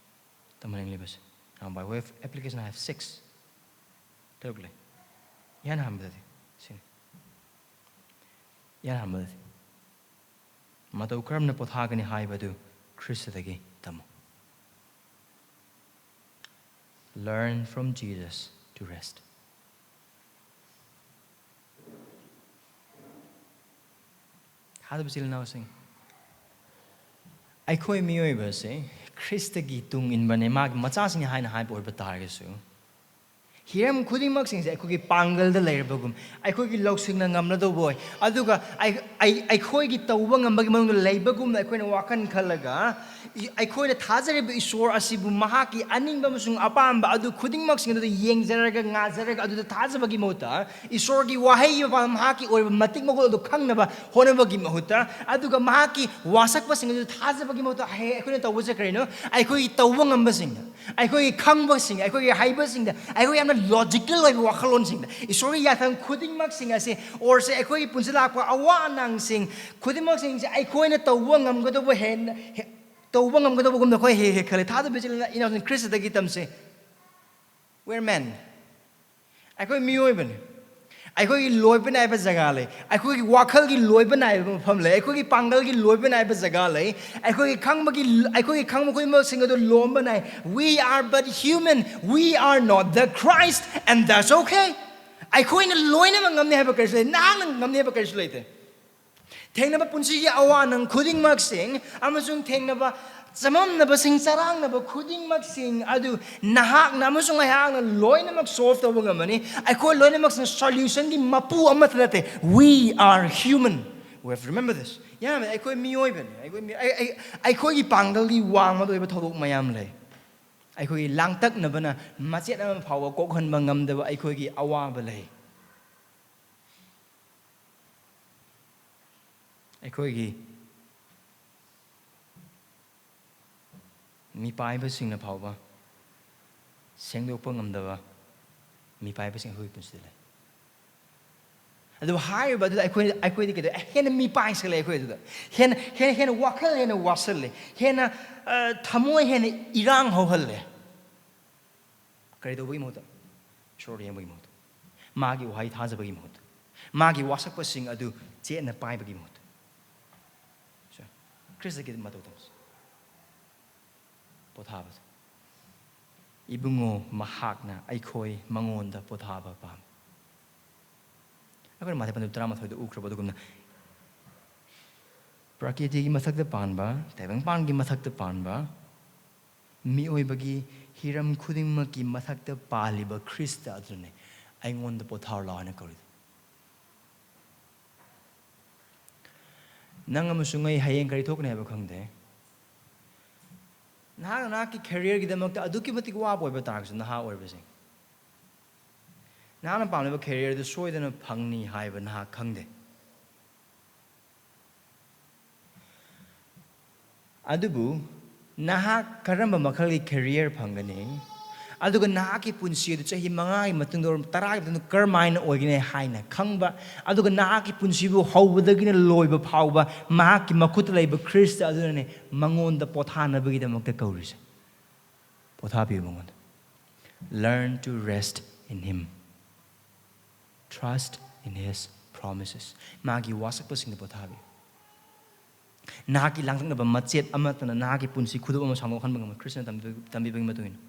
ꯇꯝꯍꯟꯅꯤꯡꯂꯤꯕꯁꯦ꯫ Now, by way of application, I have six. ꯇꯔꯨꯛ ꯂꯩ꯫ ꯏꯍꯥꯟ ꯍꯥꯟꯕꯗꯗꯤ ꯁꯤꯅꯤ꯫ ꯏꯍꯥꯟ ꯍꯥꯟꯕꯗꯗꯤ ꯃꯇꯧ ꯀꯔꯝꯅ ꯄꯣꯊꯥꯒꯅꯤ ꯍꯥꯏꯕꯗꯨ ꯈ꯭ꯔꯤꯁꯇꯗꯒꯤ ꯇꯝꯃꯨ꯫ Learn from Jesus to rest. ꯊꯥꯖꯕ ꯏꯆꯤꯜ ꯏꯅꯥꯎꯁꯤꯡ, ꯑꯩꯈꯣꯏ ꯃꯤꯑꯣꯏꯕꯁꯦ ꯈ꯭ꯔꯤꯁꯇꯒꯤ ꯇꯨꯡ ꯏꯟꯕꯅꯦ, ꯃꯥꯒꯤ ꯃꯆꯥꯁꯤꯡꯅꯤ ꯍꯥꯏꯅ ꯍꯥꯏꯕ ꯑꯣꯏꯕ ꯇꯥꯔꯒꯁꯨ, ꯍꯤꯔꯝ ꯈꯨꯗꯤꯡꯃꯛꯁꯤꯡꯁꯦ ꯑꯩꯈꯣꯏꯒꯤ ꯄꯥꯡꯒꯜꯗ ꯂꯩꯔꯕꯒꯨꯝ, ꯑꯩꯈꯣꯏꯒꯤ ꯂꯧꯁꯤꯡꯅ ꯉꯝꯂꯗꯧꯕ ꯑꯣꯏ꯫ ꯑꯗꯨꯒ ꯑꯩ-, ꯑꯩ-, ꯑꯩꯈꯣꯏꯒꯤ ꯇꯧꯕ ꯉꯝꯕꯒꯤ ꯃꯅꯨꯡꯗ ꯂꯩꯕꯒꯨꯝꯅ ꯑꯩꯈꯣꯏꯅ ꯋꯥꯈꯜ ꯈꯜꯂꯒ, ꯏ-, ꯑꯩꯈꯣꯏꯅ ꯊꯥꯖꯔꯤꯕ ꯏꯁꯣꯔ ꯑꯁꯤꯕꯨ ꯃꯍꯥꯛꯀꯤ ꯑꯅꯤꯡꯕ ꯑꯃꯁꯨꯡ ꯑꯄꯥꯝꯕ ꯑꯗꯨ ꯈꯨꯗꯤꯡꯃꯛꯁꯤꯡ ꯑꯗꯨꯗ ꯌꯦꯡꯖꯔꯒ ꯉꯥꯖꯔꯒ ꯑꯗꯨꯗ ꯊꯥꯖꯕꯒꯤ ꯃꯍꯨꯠꯇ, ꯏꯁꯣꯔꯒꯤ ꯋꯥꯍꯩꯒꯤ ꯃꯄꯥꯟ ꯃꯍꯥꯛꯀꯤ ꯑꯣꯏꯕ ꯃꯇꯤꯛ ꯃꯒꯨꯟ ꯑꯗꯨ ꯈꯪꯅꯕ ꯍꯣꯠꯅꯕꯒꯤ ꯃꯍꯨꯠꯇ, ꯑꯗꯨꯒ ꯃꯍꯥꯛꯀꯤ ꯋꯥꯁꯛꯄꯁꯤꯡ ꯑꯗꯨ ꯊꯥꯖꯕꯒꯤ ꯃꯍꯨꯠꯇ, ꯍꯦ-, ꯑꯩꯈꯣꯏꯅ ꯇꯧꯕꯁꯦ ꯀꯔꯤꯅꯣ? ꯑꯩꯈꯣꯏꯒꯤ ꯇꯧꯕ ꯉꯝꯕꯁꯤꯡꯗ, ꯑꯩꯈꯣꯏꯒꯤ ꯈꯪꯕꯁꯤꯡ, ꯑꯩꯈꯣꯏꯒꯤ ꯍꯩꯕꯁꯤꯡꯗ, ꯑꯩꯈꯣꯏ ꯌꯥꯝꯅ ꯂꯣꯖꯤꯀꯦꯜ ꯑꯣꯏꯕ ꯋꯥꯈꯜꯂꯣꯟꯁꯤꯡꯗ, ꯏꯁꯣꯔꯒꯤ ꯌꯥꯊꯪ ꯈꯨꯗꯤꯡꯃꯛꯁꯤꯡ ꯑꯁꯦ, ꯑꯣꯔꯁꯦ ꯑꯩꯈꯣꯏꯒꯤ ꯄꯨꯟꯁꯤ ꯂꯥꯛꯄ ꯑꯋꯥ ꯑꯅꯥꯁꯤꯡ ꯈꯨꯗꯤꯡꯃꯛꯁꯤꯡꯁꯦ ꯑꯩꯈꯣꯏꯅ ꯇꯧꯕ ꯉꯝꯒꯗꯧꯕ ꯍꯦꯟꯅ, ꯍꯦ-, ꯇꯧꯕ ꯉꯝꯒꯗꯧꯕꯒꯨꯝꯅ ꯑꯩꯈꯣꯏ ꯍꯦꯛ ꯍꯦꯛ ꯈꯜꯂꯤ꯫ ꯊꯥꯖꯕ ꯏꯆꯤꯜ ꯏꯅꯥꯎꯁꯤꯡ, ꯈ꯭ꯔꯤꯁꯇꯗꯒꯤ ꯇꯝꯁꯦ꯫ We're men. ꯑꯩꯈꯣꯏ ꯃꯤꯑꯣꯏꯕꯅꯤ꯫ ꯑꯩꯈꯣꯏꯒꯤ ꯂꯣꯏꯕ ꯅꯥꯏꯕ ꯖꯒꯥ ꯂꯩ꯫ ꯑꯩꯈꯣꯏꯒꯤ ꯋꯥꯈꯜꯒꯤ ꯂꯣꯏꯕ ꯅꯥꯏꯕ ꯃꯐꯝ ꯂꯩ꯫ ꯑꯩꯈꯣꯏꯒꯤ ꯄꯥꯡꯒꯜꯒꯤ ꯂꯣꯏꯕ ꯅꯥꯏꯕ ꯖꯒꯥ ꯂꯩ꯫ ꯑꯩꯈꯣꯏꯒꯤ ꯈꯪꯕꯒꯤ, ꯑꯩꯈꯣꯏꯒꯤ ꯈꯪꯕ ꯈꯨꯗꯤꯡꯃꯛꯁꯤꯡ ꯑꯗꯨ ꯂꯣꯝꯕ ꯅꯥꯏ꯫ We are but human. We are not the Christ, and that's okay. ꯑꯩꯈꯣꯏꯅ ꯂꯣꯏꯅꯃꯛ ꯉꯝꯅꯤ ꯍꯥꯏꯕ ꯀꯔꯤꯁꯨ ꯂꯩꯇꯦ꯫ ꯅꯍꯥꯛꯅ ꯉꯝꯅꯤ ꯍꯥꯏꯕ ꯀꯔꯤꯁꯨ ꯂꯩꯇꯦ꯫ ꯊꯦꯡꯅꯕ ꯄꯨꯟꯁꯤꯒꯤ ꯑꯋꯥ ꯅꯪ ꯈꯨꯗꯤꯡꯃꯛꯁꯤꯡ ꯑꯃꯁꯨꯡ ꯊꯦꯡꯅꯕ ꯆꯃꯝꯅꯕꯁꯤꯡ, ꯆꯔꯥꯡꯅꯕ ꯈꯨꯗꯤꯡꯃꯛꯁꯤꯡ ꯑꯗꯨ ꯅꯍꯥꯛꯅ ꯑꯃꯁꯨꯡ ꯑꯩꯍꯥꯛꯅ ꯂꯣꯏꯅꯃꯛ ꯁꯣꯜꯕ ꯇꯧꯕ ꯉꯝꯃꯅꯤ꯫ ꯑꯩꯈꯣꯏ ꯂꯣꯏꯅꯃꯛꯁꯤꯅ ꯁꯣꯂ꯭ꯌꯨꯁꯟꯒꯤ ꯃꯄꯨ ꯑꯃꯠꯇ ꯅꯠꯇꯦ꯫ We are human. We have to remember this. ꯌꯥꯝꯃꯦ, ꯑꯩꯈꯣꯏ ꯃꯤꯑꯣꯏꯕꯅꯤ꯫ ꯑꯩꯈꯣꯏ ꯃꯤ-, ꯑꯩ-, ꯑꯩ-, ꯑꯩꯈꯣꯏꯒꯤ ꯄꯥꯡꯒꯜꯒꯤ ꯋꯥꯡꯃꯗ ꯑꯣꯏꯕ ꯊꯧꯗꯣꯛ ꯃꯌꯥꯝ ꯂꯩ꯫ ꯑꯩꯈꯣꯏꯒꯤ ꯂꯥꯡꯇꯛꯅꯕꯅ ꯃꯆꯦꯠ ꯑꯃ ꯐꯥꯎꯕ ꯀꯣꯛꯍꯟꯕ ꯉꯝꯗꯕ ꯑꯩꯈꯣꯏꯒꯤ ꯑꯋꯥꯕ ꯂꯩ꯫ ꯑꯩꯈꯣꯏꯒꯤ ꯃꯤꯄꯥꯏꯕꯁꯤꯡꯅ ꯐꯥꯎꯕ ꯁꯦꯡꯗꯣꯛꯄ ꯉꯝꯗꯕ ꯃꯤꯄꯥꯏꯕꯁꯤꯡ ꯑꯩꯈꯣꯏꯒꯤ ꯄꯨꯟꯁꯤꯗ ꯂꯩ꯫ ꯑꯗꯨꯕꯨ ꯍꯥꯏꯔꯤꯕ ꯑꯗꯨꯗ ꯑꯩꯈꯣꯏ, ꯑꯩꯈꯣꯏꯗꯤ ꯀꯩꯗꯧ-, ꯍꯦꯟꯅ ꯃꯤꯄꯥꯏꯁꯜꯂꯦ꯫ ꯑꯩꯈꯣꯏ ꯑꯗꯨꯗ ꯍꯦꯟꯅ, ꯍꯦꯟꯅ, ꯍꯦꯟꯅ ꯋꯥꯈꯜ ꯍꯦꯟꯅ ꯋꯥꯁꯜꯂꯦ, ꯍꯦꯟꯅ, ꯑ, ꯊꯃꯣꯏ ꯍꯦꯟꯅ ꯏꯔꯥꯡ ꯍꯧꯍꯜꯂꯦ꯫ ꯀꯔꯤ ꯇꯧꯕꯒꯤ ꯃꯍꯨꯠꯇ? ꯏꯁꯣꯔ ꯌꯦꯡꯕꯒꯤ ꯃꯍꯨꯠꯇ, ꯃꯥꯒꯤ ꯋꯥꯍꯩ ꯊꯥꯖꯕꯒꯤ ꯃꯍꯨꯠꯇ, ꯃꯥꯒꯤ ꯋꯥꯁꯛꯄꯁꯤꯡ ꯑꯗꯨ ꯆꯦꯠꯅ ꯄꯥꯏꯕꯒꯤ ꯃꯍꯨꯠꯇ꯫ ꯁꯦ, ꯈ꯭ꯔꯤꯁꯇꯒꯤ ꯃꯇꯧ ꯇꯝꯁꯤ꯫ ꯄꯣꯊꯥꯕꯁꯦ꯫ ꯏꯕꯨꯡꯉꯣ, ꯃꯍꯥꯛꯅ ꯑꯩꯈꯣꯏ ꯃꯉꯣꯟꯗ ꯄꯣꯊꯥꯕ ꯄꯥꯝꯃꯤ꯫ ꯑꯩꯈꯣꯏꯅ ꯃꯥꯊꯦ ꯄꯟꯗꯨꯞ ꯇꯔꯥꯃꯥꯊꯣꯏꯗ ꯎꯈ꯭ꯔꯕ ꯑꯗꯨꯒꯨꯝꯅ, ꯄ꯭ꯔꯀꯤꯇꯤꯒꯤ ꯃꯊꯛꯇ ꯄꯥꯟꯕ, ꯇꯥꯏꯕꯪꯄꯥꯟꯒꯤ ꯃꯊꯛꯇ ꯄꯥꯟꯕ, ꯃꯤꯑꯣꯏꯕꯒꯤ ꯍꯤꯔꯝ ꯈꯨꯗꯤꯡꯃꯛꯀꯤ ꯃꯊꯛꯇ ꯄꯥꯜꯂꯤꯕ ꯈ꯭ꯔꯤꯁꯇ ꯑꯗꯨꯅꯤ ꯑꯩꯉꯣꯟꯗ ꯄꯣꯊꯥꯔꯣ ꯂꯥꯎ ꯍꯥꯏꯅ ꯀꯧꯔꯤꯗꯨ꯫ ꯅꯪ ꯑꯃꯁꯨꯡ ꯑꯩ ꯍꯌꯦꯡ ꯀꯔꯤ ꯊꯣꯛꯀꯅꯤ ꯍꯥꯏꯕ ꯈꯪꯗꯦ꯫ ꯅꯍꯥꯛ ꯅꯍꯥꯛꯀꯤ careerꯒꯤꯗꯃꯛꯇ ꯑꯗꯨꯛꯀꯤ ꯃꯇꯤꯛ ꯋꯥꯕ ꯑꯣꯏꯕ ꯇꯥꯔꯒꯁꯨ, ꯅꯍꯥ ꯑꯣꯏꯕꯁꯤꯡ, ꯅꯍꯥꯛꯅ ꯄꯥꯝꯂꯤꯕ careerꯗꯨ ꯁꯣꯏꯗꯅ ꯐꯪꯅꯤ ꯍꯥꯏꯕ ꯅꯍꯥꯛ ꯈꯪꯗꯦ꯫ ꯑꯗꯨꯕꯨ ꯅꯍꯥꯛ ꯀꯔꯝꯕ ꯃꯈꯜꯒꯤ career ꯐꯪꯒꯅꯤ? ꯑꯗꯨꯒ ꯅꯍꯥꯛꯀꯤ ꯄꯨꯟꯁꯤ ꯑꯗꯨ ꯆꯍꯤ ꯃꯉꯥꯒꯤ ꯃꯇꯨꯡꯗ ꯑꯣꯔ ꯇꯔꯥꯒꯤ ꯃꯇꯨꯡꯗ ꯀꯔꯝꯍꯥꯏꯅ ꯑꯣꯏꯒꯅꯤ ꯍꯥꯏꯅ ꯈꯪꯕ, ꯑꯗꯨꯒ ꯅꯍꯥꯛꯀꯤ ꯄꯨꯟꯁꯤꯕꯨ ꯍꯧꯕꯗꯒꯤꯅ ꯂꯣꯏꯕ ꯐꯥꯎꯕ ꯃꯍꯥꯛꯀꯤ ꯃꯈꯨꯠꯇ ꯂꯩꯕ ꯈ꯭ꯔꯤꯁꯇ ꯑꯗꯨꯅꯅꯦ ꯃꯉꯣꯟꯗ ꯄꯣꯊꯥꯅꯕꯒꯤꯗꯃꯛꯇ ꯀꯧꯔꯤꯁꯦ꯫ ꯄꯣꯊꯥꯕꯤꯌꯨ ꯃꯉꯣꯟꯗ꯫ Learn to rest in him. Trust in his promises. ꯃꯥꯒꯤ ꯋꯥꯁꯛꯄꯁꯤꯡꯗ ꯄꯣꯊꯥꯕꯤꯌꯨ꯫ ꯅꯍꯥꯛꯀꯤ ꯂꯥꯡꯇꯛꯅꯕ ꯃꯆꯦꯠ ꯑꯃꯠꯇꯅ ꯅꯍꯥꯛꯀꯤ ꯄꯨꯟꯁꯤ ꯈꯨꯗꯣꯞ ꯑꯃ ꯁꯥꯡꯗꯣꯛꯍꯟꯕ ꯉꯝꯃꯣꯏ, ꯈ꯭ꯔꯤꯁꯇꯅ ꯇꯝꯕꯤꯕ-, ꯇꯝꯕꯤꯕꯒꯤ ꯃꯇꯨꯡ ꯏꯟꯅ꯫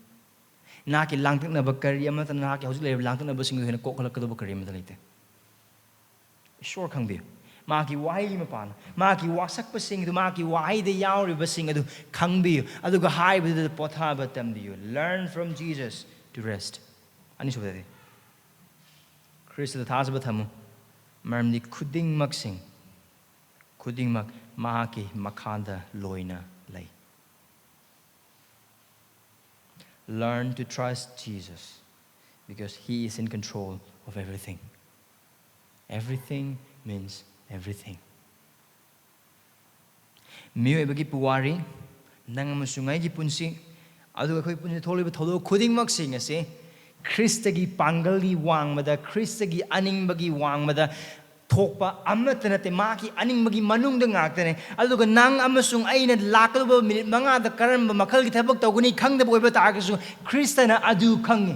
ꯅꯍꯥꯛꯀꯤ ꯂꯥꯡꯇꯛꯅꯕ ꯀꯔꯤ ꯑꯃꯠꯇꯅ ꯅꯍꯥꯛꯀꯤ ꯍꯧꯖꯤꯛ ꯂꯩꯔꯤꯕ ꯂꯥꯡꯇꯛꯅꯕꯁꯤꯡꯗꯨ ꯍꯦꯟꯅ ꯀꯣꯛꯍꯜꯂꯛꯀꯗꯕ ꯀꯔꯤ ꯑꯃꯠꯇ ꯂꯩꯇꯦ꯫ ꯏꯁꯣꯔ ꯈꯪꯕꯤꯌꯨ꯫ ꯃꯍꯥꯛꯀꯤ ꯋꯥꯍꯩꯒꯤ ꯃꯄꯥꯟ, ꯃꯍꯥꯛꯀꯤ ꯋꯥꯁꯛꯄꯁꯤꯡ ꯑꯗꯨ, ꯃꯍꯥꯛꯀꯤ ꯋꯥꯍꯩꯗ ꯌꯥꯎꯔꯤꯕꯁꯤꯡ ꯑꯗꯨ ꯈꯪꯕꯤꯌꯨ, ꯑꯗꯨꯒ ꯍꯥꯏꯕꯗꯨꯗ ꯄꯣꯊꯥꯕ ꯇꯝꯕꯤꯌꯨ꯫ Learn from Jesus to rest. ꯑꯅꯤꯁꯨꯕꯗꯗꯤ, ꯈ꯭ꯔꯤꯁꯇꯗ ꯊꯥꯖꯕ ꯊꯝꯃꯨ, ꯃꯔꯝꯗꯤ ꯈꯨꯗꯤꯡꯃꯛꯁꯤꯡ, ꯈꯨꯗꯤꯡꯃꯛ ꯃꯍꯥꯛꯀꯤ ꯃꯈꯥꯗ ꯂꯣꯏꯅ ꯂꯩ꯫ Learn to trust Jesus because he is in control of everything. Everything means everything. ꯃꯤꯑꯣꯏꯕꯒꯤ ꯄꯨꯋꯥꯔꯤ, ꯅꯪ ꯑꯃꯁꯨꯡ ꯑꯩꯒꯤ ꯄꯨꯟꯁꯤ, ꯑꯗꯨꯒ ꯑꯩꯈꯣꯏ ꯄꯨꯟꯁꯤꯗ ꯊꯣꯛꯂꯤꯕ ꯊꯧꯗꯣꯛ ꯈꯨꯗꯤꯡꯃꯛꯁꯤꯡ ꯑꯁꯤ ꯈ꯭ꯔꯤꯁꯇꯒꯤ ꯄꯥꯡꯒꯜꯒꯤ ꯋꯥꯡꯃꯗ, ꯈ꯭ꯔꯤꯁꯇꯒꯤ ꯑꯅꯤꯡꯕꯒꯤ ꯋꯥꯡꯃꯗ ꯊꯣꯛꯄ ꯑꯃꯠꯇ ꯅꯠꯇꯦ꯫ ꯃꯍꯥꯛꯀꯤ ꯑꯅꯤꯡꯕꯒꯤ ꯃꯅꯨꯡꯗ ꯉꯥꯛꯇꯅꯦ꯫ ꯑꯗꯨꯒ ꯅꯪ ꯑꯃꯁꯨꯡ ꯑꯩꯅ ꯂꯥꯛꯀꯗꯧꯕ ꯃꯤꯅꯤꯠ ꯃꯉꯥꯗ ꯀꯔꯝꯕ ꯃꯈꯜꯒꯤ ꯊꯕꯛ ꯇꯧꯒꯅꯤ ꯈꯪꯗꯕ ꯑꯣꯏꯕ ꯇꯥꯔꯒꯁꯨ, ꯈ꯭ꯔꯤꯁꯇꯅ ꯑꯗꯨ ꯈꯪꯉꯤ꯫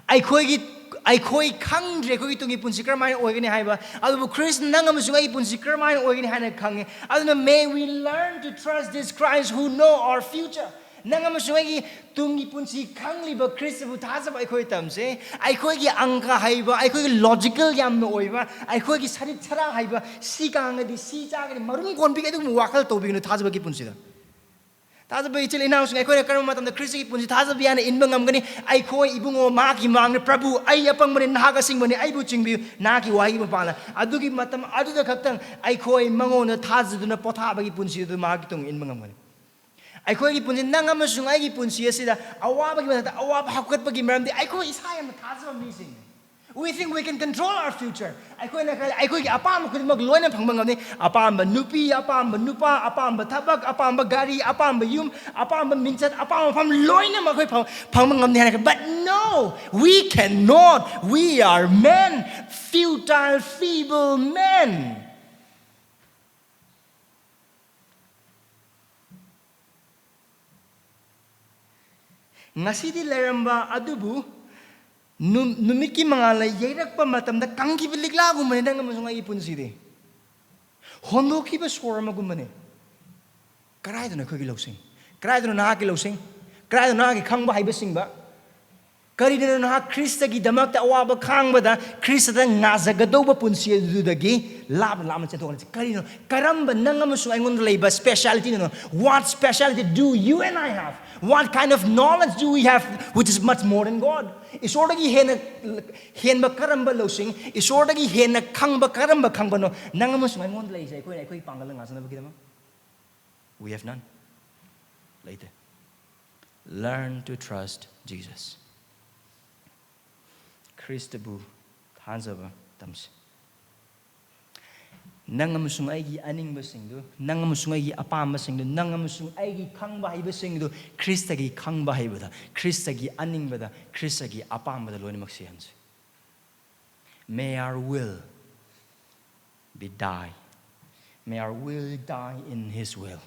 ꯑꯩꯈꯣꯏꯒꯤ, ꯑꯩꯈꯣꯏ ꯈꯪꯗ꯭ꯔꯦ ꯑꯩꯈꯣꯏꯒꯤ ꯇꯨꯡꯒꯤ ꯄꯨꯟꯁꯤ ꯀꯔꯝꯍꯥꯏꯅ ꯑꯣꯏꯒꯅꯤ ꯍꯥꯏꯕ, ꯑꯗꯨꯕꯨ ꯈ꯭ꯔꯤꯁꯇꯅ ꯅꯪ ꯑꯃꯁꯨꯡ ꯑꯩꯒꯤ ꯄꯨꯟꯁꯤ ꯀꯔꯝꯍꯥꯏꯅ ꯑꯣꯏꯒꯅꯤ ꯍꯥꯏꯅ ꯈꯪꯉꯤ꯫ ꯑꯗꯨꯅ, may we learn to trust this Christ who know our future. ꯅꯪ ꯑꯃꯁꯨꯡ ꯑꯩꯒꯤ ꯇꯨꯡꯒꯤ ꯄꯨꯟꯁꯤ ꯈꯪꯂꯤꯕ ꯈ꯭ꯔꯤꯁꯇꯕꯨ ꯊꯥꯖꯕ ꯑꯩꯈꯣꯏ ꯇꯝꯁꯦ꯫ ꯑꯩꯈꯣꯏꯒꯤ ꯑꯪꯀ ꯍꯩꯕ, ꯑꯩꯈꯣꯏꯒꯤ logical ꯌꯥꯝꯅ ꯑꯣꯏꯕ, ꯑꯩꯈꯣꯏꯒꯤ ꯁꯔꯤꯠ ꯁꯔꯥ ꯍꯩꯕ, ꯁꯤ ꯀꯥꯡꯉꯗꯤ ꯁꯤ ꯆꯥꯒꯅꯤ, ꯃꯔꯨꯝ ꯀꯣꯟꯕꯤꯒꯦ, ꯑꯗꯨꯒꯨꯝꯕ ꯋꯥꯈꯜ ꯇꯧꯕꯤꯒꯅꯨ ꯊꯥꯖꯕꯒꯤ ꯄꯨꯟꯁꯤꯗ꯫ ꯊꯥꯖꯕ ꯏꯆꯤꯜ ꯏꯅꯥꯎꯁꯤꯡ, ꯑꯩꯈꯣꯏꯅ ꯀꯔꯝꯕ ꯃꯇꯝꯗ ꯈ꯭ꯔꯤꯁꯇꯒꯤ ꯄꯨꯟꯁꯤ ꯊꯥꯖꯕ ꯌꯥꯅ ꯏꯟꯕ ꯉꯝꯒꯅꯤ? ꯑꯩꯈꯣꯏ ꯏꯕꯨꯡꯉꯣ ꯃꯍꯥꯛꯀꯤ ꯃꯥꯡꯗ, "ꯄ꯭ꯔꯚꯨ, ꯑꯩ ꯑꯄꯪꯕꯅꯤ, ꯅꯍꯥꯛ ꯑꯁꯤꯡꯕꯅꯤ, ꯑꯩꯕꯨ ꯆꯤꯡꯕꯤꯌꯨ, ꯅꯍꯥꯛꯀꯤ ꯋꯥꯍꯩꯒꯤ ꯃꯄꯥꯟꯗ"꯫ ꯑꯗꯨꯒꯤ ꯃꯇꯝ ꯑꯗꯨꯗ ꯈꯛꯇꯪ ꯑꯩꯈꯣꯏ ꯃꯉꯣꯟꯗ ꯊꯥꯖꯗꯨꯅ ꯄꯣꯊꯥꯕꯒꯤ ꯄꯨꯟꯁꯤ ꯑꯗꯨ ꯃꯍꯥꯛꯀꯤ ꯇꯨꯡ ꯏꯟꯕ ꯉꯝꯒꯅꯤ꯫ ꯑꯩꯈꯣꯏꯒꯤ ꯄꯨꯟꯁꯤ, ꯅꯪ ꯑꯃꯁꯨꯡ ꯑꯩꯒꯤ ꯄꯨꯟꯁꯤ ꯑꯁꯤꯗ ꯑꯋꯥꯕꯒꯤ ꯃꯊꯛꯇ ꯑꯋꯥꯕ ꯍꯧꯒꯠꯄꯒꯤ ꯃꯔꯝꯗꯤ ꯑꯩꯈꯣꯏ ꯏꯁꯥ ꯌꯥꯝꯅ ꯊꯥꯖꯕ ꯃꯤꯁꯤꯡꯅꯤ꯫ We think we can control our future. ꯑꯩꯈꯣꯏꯅ ꯈꯜꯂꯤ ꯑꯩꯈꯣꯏꯒꯤ ꯑꯄꯥꯝꯕ ꯈꯨꯗꯤꯡꯃꯛ ꯂꯣꯏꯅ ꯐꯪꯕ ꯉꯝꯅꯤ꯫ ꯑꯄꯥꯝꯕ ꯅꯨꯄꯤ, ꯑꯄꯥꯝꯕ ꯅꯨꯄꯥ, ꯑꯄꯥꯝꯕ ꯊꯕꯛ, ꯑꯄꯥꯝꯕ ꯒꯥꯔꯤ, ꯑꯄꯥꯝꯕ ꯌꯨꯝ, ꯑꯄꯥꯝꯕ ꯃꯤꯡꯆꯠ, ꯑꯄꯥꯝꯕ ꯃꯐꯝ ꯂꯣꯏꯅꯃꯛ ꯑꯩꯈꯣꯏ ꯐꯪ-, ꯐꯪꯕ ꯉꯝꯅꯤ ꯍꯥꯏꯅ ꯈꯜꯂꯤ꯫ But no, we cannot. We are men, futile, feeble men. ꯉꯁꯤꯗꯤ ꯂꯩꯔꯝꯕ ꯑꯗꯨꯕꯨ ꯅꯨ-, ꯅꯨꯃꯤꯠꯀꯤ ꯃꯉꯥꯜꯅ ꯌꯩꯔꯛꯄ ꯃꯇꯝꯗ ꯀꯪꯈꯤꯕ ꯂꯤꯛꯂꯥꯒꯨꯝꯕꯅꯤ ꯅꯪ ꯑꯃꯁꯨꯡ ꯑꯩꯒꯤ ꯄꯨꯟꯁꯤꯗꯤ꯫ ꯍꯣꯟꯗꯣꯛꯈꯤꯕ ꯁꯣꯔ ꯑꯃꯒꯨꯝꯕꯅꯤ꯫ ꯀꯗꯥꯏꯗꯅꯣ ꯑꯩꯈꯣꯏꯒꯤ ꯂꯧꯁꯤꯡ? ꯀꯗꯥꯏꯗꯅꯣ ꯅꯍꯥꯛꯀꯤ ꯂꯧꯁꯤꯡ? ꯀꯗꯥꯏꯗꯅꯣ ꯅꯍꯥꯛꯀꯤ ꯈꯪꯕ ꯍꯩꯕꯁꯤꯡꯕ? ꯀꯔꯤꯒꯤꯅꯣ ꯅꯍꯥꯛ ꯈ꯭ꯔꯤꯁꯇꯒꯤꯗꯃꯛꯇ ꯑꯋꯥꯕ ꯈꯥꯡꯕꯗ ꯈ꯭ꯔꯤꯁꯇꯗ ꯉꯥꯖꯒꯗꯧꯕ ꯄꯨꯟꯁꯤ ꯑꯗꯨꯗꯒꯤ ꯂꯥꯞꯅ ꯂꯥꯞꯅ ꯆꯦꯟꯊꯣꯛꯍꯜꯂꯤꯁꯤ? ꯀꯔꯤꯅꯣ? ꯀꯔꯝꯕ ꯅꯪ ꯑꯃꯁꯨꯡ ꯑꯩꯉꯣꯟꯗ ꯂꯩꯕ specialityꯅꯣ? What speciality do you and I have? What kind of knowledge do we have which is much more than God? ꯏꯁꯣꯔꯗꯒꯤ ꯍꯦꯟꯅ ꯍꯦꯟꯕ ꯀꯔꯝꯕ ꯂꯧꯁꯤꯡ, ꯏꯁꯣꯔꯗꯒꯤ ꯍꯦꯟꯅ ꯈꯪꯕ ꯀꯔꯝꯕ ꯈꯪꯕꯅꯣ ꯅꯪ ꯑꯃꯁꯨꯡ ꯑꯩꯉꯣꯟꯗ ꯂꯩꯔꯤꯁꯦ? ꯑꯩꯈꯣꯏꯅ ꯑꯩꯈꯣꯏꯒꯤ ꯄꯥꯡꯒꯜꯅ ꯉꯥꯖꯅꯕꯒꯤꯗꯃꯛ? We have none. ꯂꯩꯇꯦ꯫ Learn to trust Jesus. ꯈ꯭ꯔꯤꯁꯇꯕꯨ ꯊꯥꯖꯕ ꯇꯝꯁꯤ꯫ ꯅꯪ ꯑꯃꯁꯨꯡ ꯑꯩꯒꯤ ꯑꯅꯤꯡꯕꯁꯤꯡꯗꯨ, ꯅꯪ ꯑꯃꯁꯨꯡ ꯑꯩꯒꯤ ꯑꯄꯥꯝꯕꯁꯤꯡꯗꯨ, ꯅꯪ ꯑꯃꯁꯨꯡ ꯑꯩꯒꯤ ꯈꯪꯕ ꯍꯩꯕꯁꯤꯡꯗꯨ ꯈ꯭ꯔꯤꯁꯇꯒꯤ ꯈꯪꯕ ꯍꯩꯕꯗ, ꯈ꯭ꯔꯤꯁꯇꯒꯤ ꯑꯅꯤꯡꯕꯗ, ꯈ꯭ꯔꯤꯁꯇꯒꯤ ꯑꯄꯥꯝꯕꯗ ꯂꯣꯏꯅꯃꯛ ꯁꯤꯍꯟꯁꯤ꯫ May our will be die. May our will die in His will.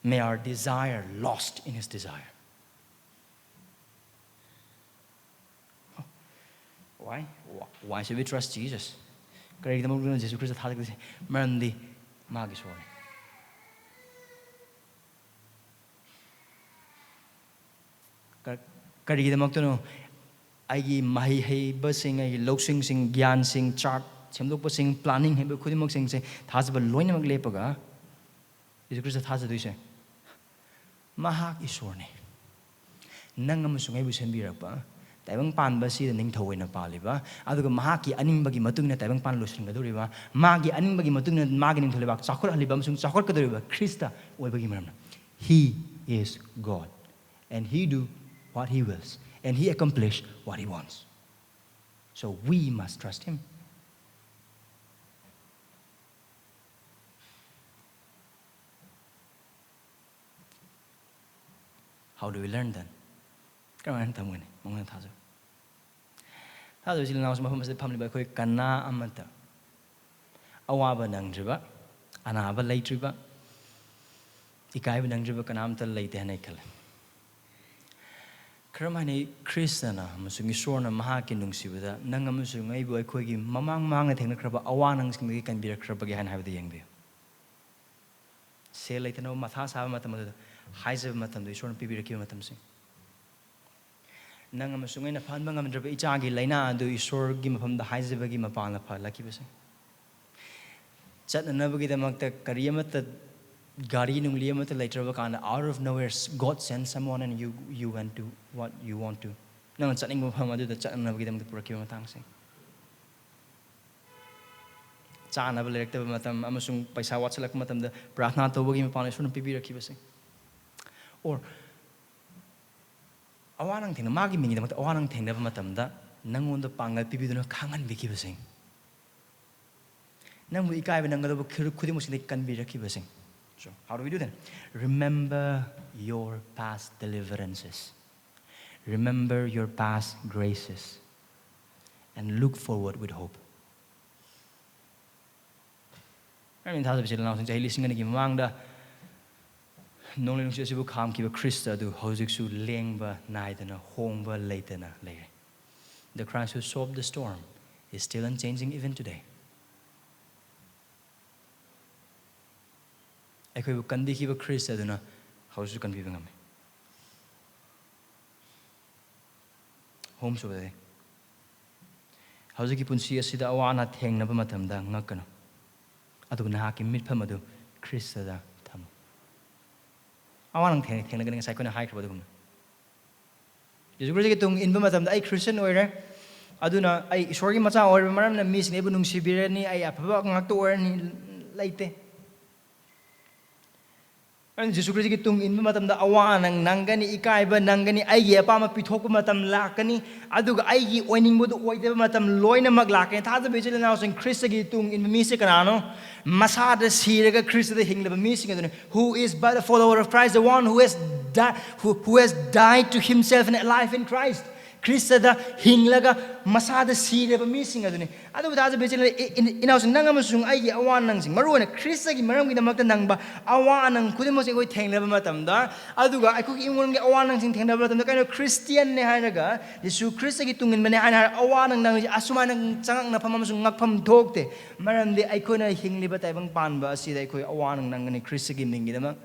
May our desire lost in His desire. Why? Why should we trust Jesus? ꯀꯔꯤꯒꯤꯗꯃꯛꯇꯅꯣ ꯖꯤꯁꯨ ꯈ꯭ꯔꯤꯁꯇ ꯊꯥꯖꯒꯗꯣꯏꯁꯦ? ꯃꯔꯝꯗꯤ ꯃꯥꯒꯤ ꯁꯣꯔꯅꯤ꯫ ꯀ-, ꯀꯔꯤꯒꯤꯗꯃꯛꯇꯅꯣ ꯑꯩꯒꯤ ꯃꯍꯩ ꯍꯩꯕꯁꯤꯡ, ꯑꯩꯒꯤ ꯂꯧꯁꯤꯡꯁꯤꯡ, ꯒ꯭ꯌꯥꯟꯁꯤꯡ, chart ꯁꯦꯝꯗꯣꯛꯄꯁꯤꯡ, planning ꯍꯩꯕ ꯈꯨꯗꯤꯡꯃꯛꯁꯤꯡꯁꯦ ꯊꯥꯖꯕ ꯂꯣꯏꯅꯃꯛ ꯂꯦꯞꯄꯒ ꯖꯤꯁꯨ ꯈ꯭ꯔꯤꯁꯇ ꯊꯥꯖꯗꯣꯏꯁꯦ? ꯃꯍꯥꯛ ꯏꯁꯣꯔꯅꯤ꯫ ꯅꯪ ꯑꯃꯁꯨꯡ ꯑꯩꯕꯨ ꯁꯦꯝꯕꯤꯔꯛꯄ, ꯇꯥꯏꯕꯪ ꯄꯥꯟꯕ ꯑꯁꯤꯗ ꯅꯤꯡꯊꯧ ꯑꯣꯏꯅ ꯄꯥꯜꯂꯤꯕ, ꯑꯗꯨꯒ ꯃꯍꯥꯛꯀꯤ ꯑꯅꯤꯡꯕꯒꯤ ꯃꯇꯨꯡ ꯏꯟꯅ ꯇꯥꯏꯕꯪ ꯄꯥꯟ ꯂꯣꯏꯁꯤꯟꯒꯗꯧꯔꯤꯕ, ꯃꯥꯒꯤ ꯑꯅꯤꯡꯕꯒꯤ ꯃꯇꯨꯡ ꯏꯟꯅ ꯃꯥꯒꯤ ꯅꯤꯡꯊꯧ ꯂꯩꯕꯥꯛ ꯆꯥꯎꯈꯠꯍꯜꯂꯤꯕ ꯑꯃꯁꯨꯡ ꯆꯥꯎꯈꯠꯀꯗꯧꯔꯤꯕ ꯈ꯭ꯔꯤꯁꯇ ꯑꯣꯏꯕꯒꯤ ꯃꯔꯝꯅ꯫ He is God, and He do what He wills, and He accomplish what He wants. So we must trust Him. How do we learn then? ꯀꯔꯝꯍꯥꯏꯅ ꯇꯝꯒꯅꯤ? ꯃꯉꯣꯟꯗ ꯊꯥꯖꯧ꯫ ꯊꯥꯖꯕ ꯏꯆꯤꯜ ꯏꯅꯥꯎꯁꯨ, ꯃꯐꯝ ꯑꯁꯤꯗ ꯐꯝꯂꯤꯕ ꯑꯩꯈꯣꯏ ꯀꯅꯥ ꯑꯃꯠꯇ ꯑꯋꯥꯕ ꯅꯪꯗ꯭ꯔꯤꯕ, ꯑꯅꯥꯕ ꯂꯩꯇ꯭ꯔꯤꯕ, ꯏꯀꯥꯏꯕ ꯅꯪꯗ꯭ꯔꯤꯕ ꯀꯅꯥꯝꯇ ꯂꯩꯇꯦ ꯍꯥꯏꯅ ꯑꯩ ꯈꯜꯂꯦ꯫ ꯀꯔꯝꯍꯥꯏꯅ ꯈ꯭ꯔꯤꯁꯇꯅ ꯑꯃꯁꯨꯡ ꯏꯁꯣꯔꯅ ꯃꯍꯥꯛꯀꯤ ꯅꯨꯡꯁꯤꯕꯗ ꯅꯪ ꯑꯃꯁꯨꯡ ꯑꯩꯕꯨ ꯑꯩꯈꯣꯏꯒꯤ ꯃꯃꯥꯡ ꯃꯃꯥꯡꯗ ꯊꯦꯡꯅꯈ꯭ꯔꯕ ꯑꯋꯥ ꯅꯪꯁꯤꯡꯗꯒꯤ ꯀꯟꯕꯤꯔꯛꯈ꯭ꯔꯕꯒꯦ ꯍꯥꯏꯅ ꯍꯥꯏꯕꯗꯨ ꯌꯦꯡꯕꯤꯌꯨ꯫ ꯁꯦꯜ ꯂꯩꯇꯅꯕ ꯃꯊꯥ ꯁꯥꯕ ꯃꯇꯝ ꯑꯗꯨꯗ ꯍꯥꯏꯖꯕ ꯃꯇꯝꯗ ꯏꯁꯣꯔꯅ ꯄꯤꯕꯤꯔꯛꯈꯤꯕ ꯃꯇꯝꯁꯤꯡ꯫ ꯅꯪ ꯑꯃꯁꯨꯡ ꯑꯩꯅ ꯐꯍꯟꯕ ꯉꯝꯗ꯭ꯔꯕ ꯏꯆꯥꯒꯤ ꯂꯥꯏꯅꯥ ꯑꯗꯨ ꯏꯁꯣꯔꯒꯤ ꯃꯐꯝꯗ ꯍꯥꯏꯖꯕꯒꯤ ꯃꯄꯥꯟꯅ ꯐꯍꯜꯂꯛꯈꯤꯕꯁꯤꯡ꯫ ꯆꯠꯅꯅꯕꯒꯤꯗꯃꯛꯇ ꯀꯔꯤ ꯑꯃꯠꯇ, ꯒꯥꯔꯤ ꯅꯨꯡꯂꯤ ꯑꯃꯠꯇ ꯂꯩꯇ꯭ꯔꯕ ꯀꯥꯟꯗ, out of nowhere, God send someone and you, you went to what you want to. ꯅꯪꯅ ꯆꯠꯅꯤꯡꯕ ꯃꯐꯝ ꯑꯗꯨꯗ ꯆꯠꯅꯅꯕꯒꯤꯗꯃꯛꯇ ꯄꯨꯔꯛꯈꯤꯕ ꯃꯇꯥꯡꯁꯤꯡ꯫ ꯆꯥꯅꯕ ꯂꯩꯔꯛꯇꯕ ꯃꯇꯝ ꯑꯃꯁꯨꯡ ꯄꯩꯁꯥ ꯋꯥꯠꯁꯤꯜꯂꯛꯄ ꯃꯇꯝꯗ ꯄ꯭ꯔꯥꯔꯊꯅꯥ ꯇꯧꯕꯒꯤ ꯃꯄꯥꯟꯗ ꯏꯁꯣꯔꯅ ꯄꯤꯕꯤꯔꯛꯈꯤꯕꯁꯤꯡ꯫ Or ꯑꯋꯥ ꯅꯪ ꯊꯦꯡꯅ-, ꯃꯥꯒꯤ ꯃꯤꯡꯒꯤꯗꯃꯛꯇ ꯑꯋꯥ ꯅꯪ ꯊꯦꯡꯅꯕ ꯃꯇꯝꯗ ꯅꯪꯉꯣꯟꯗ ꯄꯥꯡꯒꯜ ꯄꯤꯕꯤꯗꯨꯅ ꯈꯥꯡꯍꯟꯕꯤꯈꯤꯕꯁꯤꯡ꯫ ꯅꯪꯕꯨ ꯏꯀꯥꯏꯕ ꯅꯪꯒꯗꯧꯕ ꯈꯨ-, ꯈꯨꯗꯤꯡꯃꯛꯁꯤꯗꯒꯤ ꯀꯟꯕꯤꯔꯛꯈꯤꯕꯁꯤꯡ꯫ So, how do we do that? Remember your past deliverances. Remember your past graces. And look forward with hope. ꯑꯩꯅ ꯊꯥꯖꯕ ꯏꯆꯤꯜ ꯏꯅꯥꯎꯁꯤꯡ, ꯆꯍꯤ ꯂꯤꯁꯤꯡ ꯑꯅꯤꯒꯤ ꯃꯃꯥꯡꯗ ꯅꯣꯡꯂꯩ ꯅꯨꯡꯁꯤꯠ ꯑꯁꯤꯕꯨ ꯈꯥꯝꯈꯤꯕ ꯈ꯭ꯔꯤꯁꯇ ꯑꯗꯨ ꯍꯧꯖꯤꯛꯁꯨ ꯂꯦꯡꯕ ꯅꯥꯏꯗꯅ, ꯍꯣꯡꯕ ꯂꯩꯇꯅ ꯂꯩꯔꯦ꯫ The Christ who stopped the storm is still unchanging even today. ꯑꯩꯈꯣꯏꯕꯨ ꯀꯟꯕꯤꯈꯤꯕ ꯈ꯭ꯔꯤꯁꯇ ꯑꯗꯨꯅ ꯍꯧꯖꯤꯛꯁꯨ ꯀꯟꯕꯤꯕ ꯉꯝꯃꯤ꯫ ꯑꯍꯨꯝꯁꯨꯕꯗꯗꯤ, ꯍꯧꯖꯤꯛꯀꯤ ꯄꯨꯟꯁꯤ ꯑꯁꯤꯗ ꯑꯋꯥ ꯑꯅꯥ ꯊꯦꯡꯅꯕ ꯃꯇꯝꯗ ꯉꯛꯀꯅꯨ, ꯑꯗꯨꯕꯨ ꯅꯍꯥꯛꯀꯤ ꯃꯤꯠꯐꯝ ꯑꯗꯨ ꯈ꯭ꯔꯤꯁꯇꯗ ꯊꯝꯃꯨ꯫ ꯑꯋꯥ ꯑꯅꯥ ꯊꯦꯡ-, ꯊꯦꯡꯅꯒꯅꯤ, ꯉꯁꯥꯏ ꯑꯩꯈꯣꯏꯅ ꯍꯥꯏꯈ꯭ꯔꯕ ꯑꯗꯨꯒꯨꯝꯅ꯫ ꯌꯦꯁꯨ ꯈ꯭ꯔꯤꯁꯇꯒꯤ ꯇꯨꯡ ꯏꯟꯕ ꯃꯇꯝꯗ ꯑꯩ ꯈ꯭ꯔꯤꯁꯇꯤꯌꯟ ꯑꯣꯏꯔꯦ, ꯑꯗꯨꯅ ꯑꯩ ꯏꯁꯣꯔꯒꯤ ꯃꯆꯥ ꯑꯣꯏꯔꯕ ꯃꯔꯝꯅ ꯃꯤꯁꯤꯡꯅ ꯑꯩꯕꯨ ꯅꯨꯡꯁꯤꯕꯤꯔꯅꯤ, ꯑꯩ ꯑꯐꯕ ꯉꯥꯛꯇ ꯑꯣꯏꯔꯅꯤ, ꯂꯩꯇꯦ꯫ ꯑꯩꯅ ꯖꯤꯁꯨ ꯈ꯭ꯔꯤꯁꯇꯒꯤ ꯇꯨꯡ ꯏꯟꯕ ꯃꯇꯝꯗ ꯑꯋꯥ ꯑꯅꯪ ꯅꯪꯒꯅꯤ, ꯏꯀꯥꯏꯕ ꯅꯪꯒꯅꯤ, ꯑꯩꯒꯤ ꯑꯄꯥꯝꯕ ꯄꯤꯊꯣꯛꯄ ꯃꯇꯝ ꯂꯥꯛꯀꯅꯤ, ꯑꯗꯨꯒ ꯑꯩꯒꯤ ꯑꯣꯏꯅꯤꯡꯕꯗꯨ ꯑꯣꯏꯗꯕ ꯃꯇꯝ ꯂꯣꯏꯅꯃꯛ ꯂꯥꯛꯀꯅꯤ꯫ ꯊꯥꯖꯕ ꯏꯆꯤꯜ ꯏꯅꯥꯎꯁꯤꯡ, ꯈ꯭ꯔꯤꯁꯇꯒꯤ ꯇꯨꯡ ꯏꯟꯕ ꯃꯤꯁꯦ ꯀꯅꯥꯅꯣ? ꯃꯁꯥꯗ ꯁꯤꯔꯒ ꯈ꯭ꯔꯤꯁꯇꯗ ꯍꯤꯡꯂꯕ ꯃꯤꯁꯤꯡ ꯑꯗꯨꯅꯤ꯫ Who is but a follower of Christ, the one who has, di- who, who has died to himself and alive in Christ. ꯈ꯭ꯔꯤꯁꯇꯗ ꯍꯤꯡꯂꯒ ꯃꯁꯥꯗ ꯁꯤꯔꯕ ꯃꯤꯁꯤꯡ ꯑꯗꯨꯅꯤ꯫ ꯑꯗꯨꯕꯨ ꯊꯥꯖꯕ ꯏꯆꯤꯜ ꯏ- ꯏ- ꯏꯅꯥꯎꯁꯤꯡ, ꯅꯪ ꯑꯃꯁꯨꯡ ꯑꯩꯒꯤ ꯑꯋꯥ ꯑꯅꯪꯁꯤꯡ, ꯃꯔꯨꯑꯣꯏꯅ ꯈ꯭ꯔꯤꯁꯇꯒꯤ ꯃꯔꯝꯒꯤꯗꯃꯛꯇ ꯅꯪꯕ ꯑꯋꯥ ꯑꯅꯪ ꯈꯨꯗꯤꯡꯃꯛꯁꯦ ꯑꯩꯈꯣꯏ ꯊꯦꯡꯅꯕ ꯃꯇꯝꯗ, ꯑꯗꯨꯒ ꯑꯩꯈꯣꯏꯒꯤ ꯏꯃꯨꯡꯒꯤ ꯑꯋꯥ ꯑꯅꯪꯁꯤꯡ ꯊꯦꯡꯅꯕ ꯃꯇꯝꯗ, ꯀꯩꯅꯣ, ꯈ꯭ꯔꯤꯁꯇꯤꯌꯥꯟꯅꯦ ꯍꯥꯏꯔꯒ, ꯌꯤꯁꯨ ꯈ꯭ꯔꯤꯁꯇꯒꯤ ꯇꯨꯡ ꯏꯟꯕꯅꯦ ꯍꯥꯏꯅ ꯍꯥꯏꯔꯒ ꯑꯋꯥ ꯑꯅꯪ ꯅꯪꯁꯦ ꯑꯁꯨꯃꯥꯏꯅ ꯆꯉꯛꯅꯐꯝ ꯑꯃꯁꯨꯡ ꯉꯛꯐꯝ ꯊꯣꯛꯇꯦ꯫ ꯃꯔꯝꯗꯤ ꯑꯩꯈꯣꯏꯅ ꯍꯤꯡꯂꯤꯕ ꯇꯥꯏꯕꯪ ꯄꯥꯟꯕ ꯑꯁꯤꯗ ꯑꯩꯈꯣꯏ ꯑꯋꯥ ꯑꯅꯪ ꯅꯪꯒꯅꯤ ꯈ꯭ꯔꯤꯁꯇꯒꯤ ꯃꯤꯡꯒꯤꯗꯃꯛ,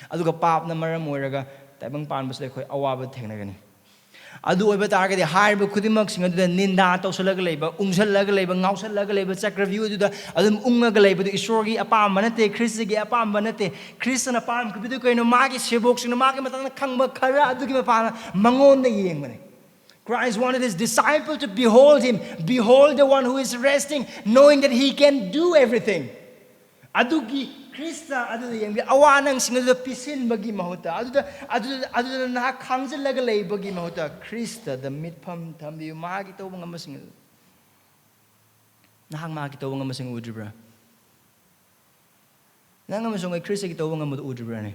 ꯑꯗꯨꯒ ꯄꯥꯞꯅ ꯃꯔꯝ ꯑꯣꯏꯔꯒ ꯇꯥꯏꯕꯪ ꯄꯥꯟꯕꯁꯤꯗ ꯑꯩꯈꯣꯏ ꯑꯋꯥꯕ ꯊꯦꯡꯅꯒꯅꯤ꯫ ꯑꯗꯨ ꯑꯣꯏꯕ ꯇꯥꯔꯒꯗꯤ ꯍꯥꯏꯔꯤꯕ ꯈꯨꯗꯤꯡꯃꯛꯁꯤꯡ ꯑꯗꯨꯗ ꯅꯤꯟꯗꯥ ꯇꯧꯁꯜꯂꯒ ꯂꯩꯕ, ꯎꯪꯁꯜꯂꯒ ꯂꯩꯕ, ꯉꯥꯎꯁꯜꯂꯒ ꯂꯩꯕ, ꯆꯀ꯭ꯔꯚ꯭ꯌꯨ ꯑꯗꯨꯗ ꯑꯗꯨꯝ ꯎꯪꯉꯒ ꯂꯩꯕꯗꯨ ꯏꯁꯣꯔꯒꯤ ꯑꯄꯥꯝꯕ ꯅꯠꯇꯦ, ꯈ꯭ꯔꯤꯁꯇꯒꯤ ꯑꯄꯥꯝꯕ ꯅꯠꯇꯦ꯫ ꯈ꯭ꯔꯤꯁꯇꯅ ꯄꯥꯝꯈꯤꯕꯗꯨ ꯀꯩꯅꯣ? ꯃꯥꯒꯤ ꯁꯦꯕꯣꯛꯁꯤꯡꯅ ꯃꯥꯒꯤ ꯃꯇꯥꯡꯗ ꯈꯪꯕ ꯈꯔ ꯑꯗꯨꯒꯤ ꯃꯄꯥꯟ ꯃꯉꯣꯟꯗ ꯌꯦꯡꯕꯅꯦ꯫ Christ wanted his disciple to behold him, behold the one who is resting, knowing that he can do everything. ꯑꯗꯨꯒꯤ ꯈ꯭ꯔꯤꯁꯇ ꯑꯗꯨꯗ ꯌꯦꯡꯕꯤ, ꯑꯋꯥ ꯑꯅꯪꯁꯤꯡ ꯑꯗꯨꯗ ꯄꯤꯁꯤꯟꯕꯒꯤ ꯃꯍꯨꯠꯇ, ꯑꯗꯨꯗ, ꯑꯗꯨꯗ, ꯑꯗꯨꯗ ꯅꯍꯥꯛ ꯈꯥꯡꯖꯤꯜꯂꯒ ꯂꯩꯕꯒꯤ ꯃꯍꯨꯠꯇ, ꯈ꯭ꯔꯤꯁꯇꯗ ꯃꯤꯠꯐꯝ ꯊꯝꯕꯤꯌꯨ, ꯃꯍꯥꯛꯀꯤ ꯇꯧꯕ ꯉꯝꯕꯁꯤꯡ ꯑꯗꯨ꯫ ꯅꯍꯥꯛ ꯃꯍꯥꯛꯀꯤ ꯇꯧꯕ ꯉꯝꯕꯁꯤꯡ ꯎꯗ꯭ꯔꯤꯕ꯭ꯔꯥ? ꯅꯪ ꯑꯃꯁꯨꯡ ꯑꯩ ꯈ꯭ꯔꯤꯁꯇꯒꯤ ꯇꯧꯕ ꯉꯝꯕꯗꯨ ꯎꯗ꯭ꯔꯤꯕ꯭ꯔꯥꯅꯦ?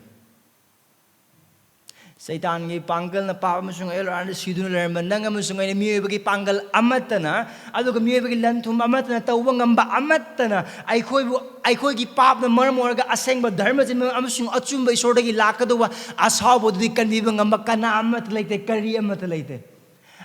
ꯁꯩꯇꯥꯟꯒꯤ ꯄꯥꯡꯒꯜꯅ ꯄꯥꯞ ꯑꯃꯁꯨꯡ ꯑꯌꯦꯜ ꯑꯔꯥꯟꯗ ꯁꯤꯗꯨꯅ ꯂꯩꯔꯝꯕ ꯅꯪ ꯑꯃꯁꯨꯡ ꯑꯩꯅ ꯃꯤꯑꯣꯏꯕꯒꯤ ꯄꯥꯡꯒꯜ ꯑꯃꯠꯇꯅ, ꯑꯗꯨꯒ ꯃꯤꯑꯣꯏꯕꯒꯤ ꯂꯟ ꯊꯨꯝ ꯑꯃꯠꯇꯅ ꯇꯧꯕ ꯉꯝꯕ ꯑꯃꯠꯇꯅ ꯑꯩꯈꯣꯏꯕꯨ, ꯑꯩꯈꯣꯏꯒꯤ ꯄꯥꯞꯅ ꯃꯔꯝ ꯑꯣꯏꯔꯒ ꯑꯁꯦꯡꯕ ꯙꯔꯃ ꯆꯦꯟꯕ ꯑꯃꯁꯨꯡ ꯑꯆꯨꯝꯕ ꯏꯁꯣꯔꯗꯒꯤ ꯂꯥꯛꯀꯗꯧꯕ ꯑꯁꯥꯎꯕꯗꯨꯗꯤ ꯀꯟꯕꯤꯕ ꯉꯝꯕ ꯀꯅꯥ ꯑꯃꯠꯇ ꯂꯩꯇꯦ, ꯀꯔꯤ ꯑꯃꯠꯇ ꯂꯩꯇꯦ꯫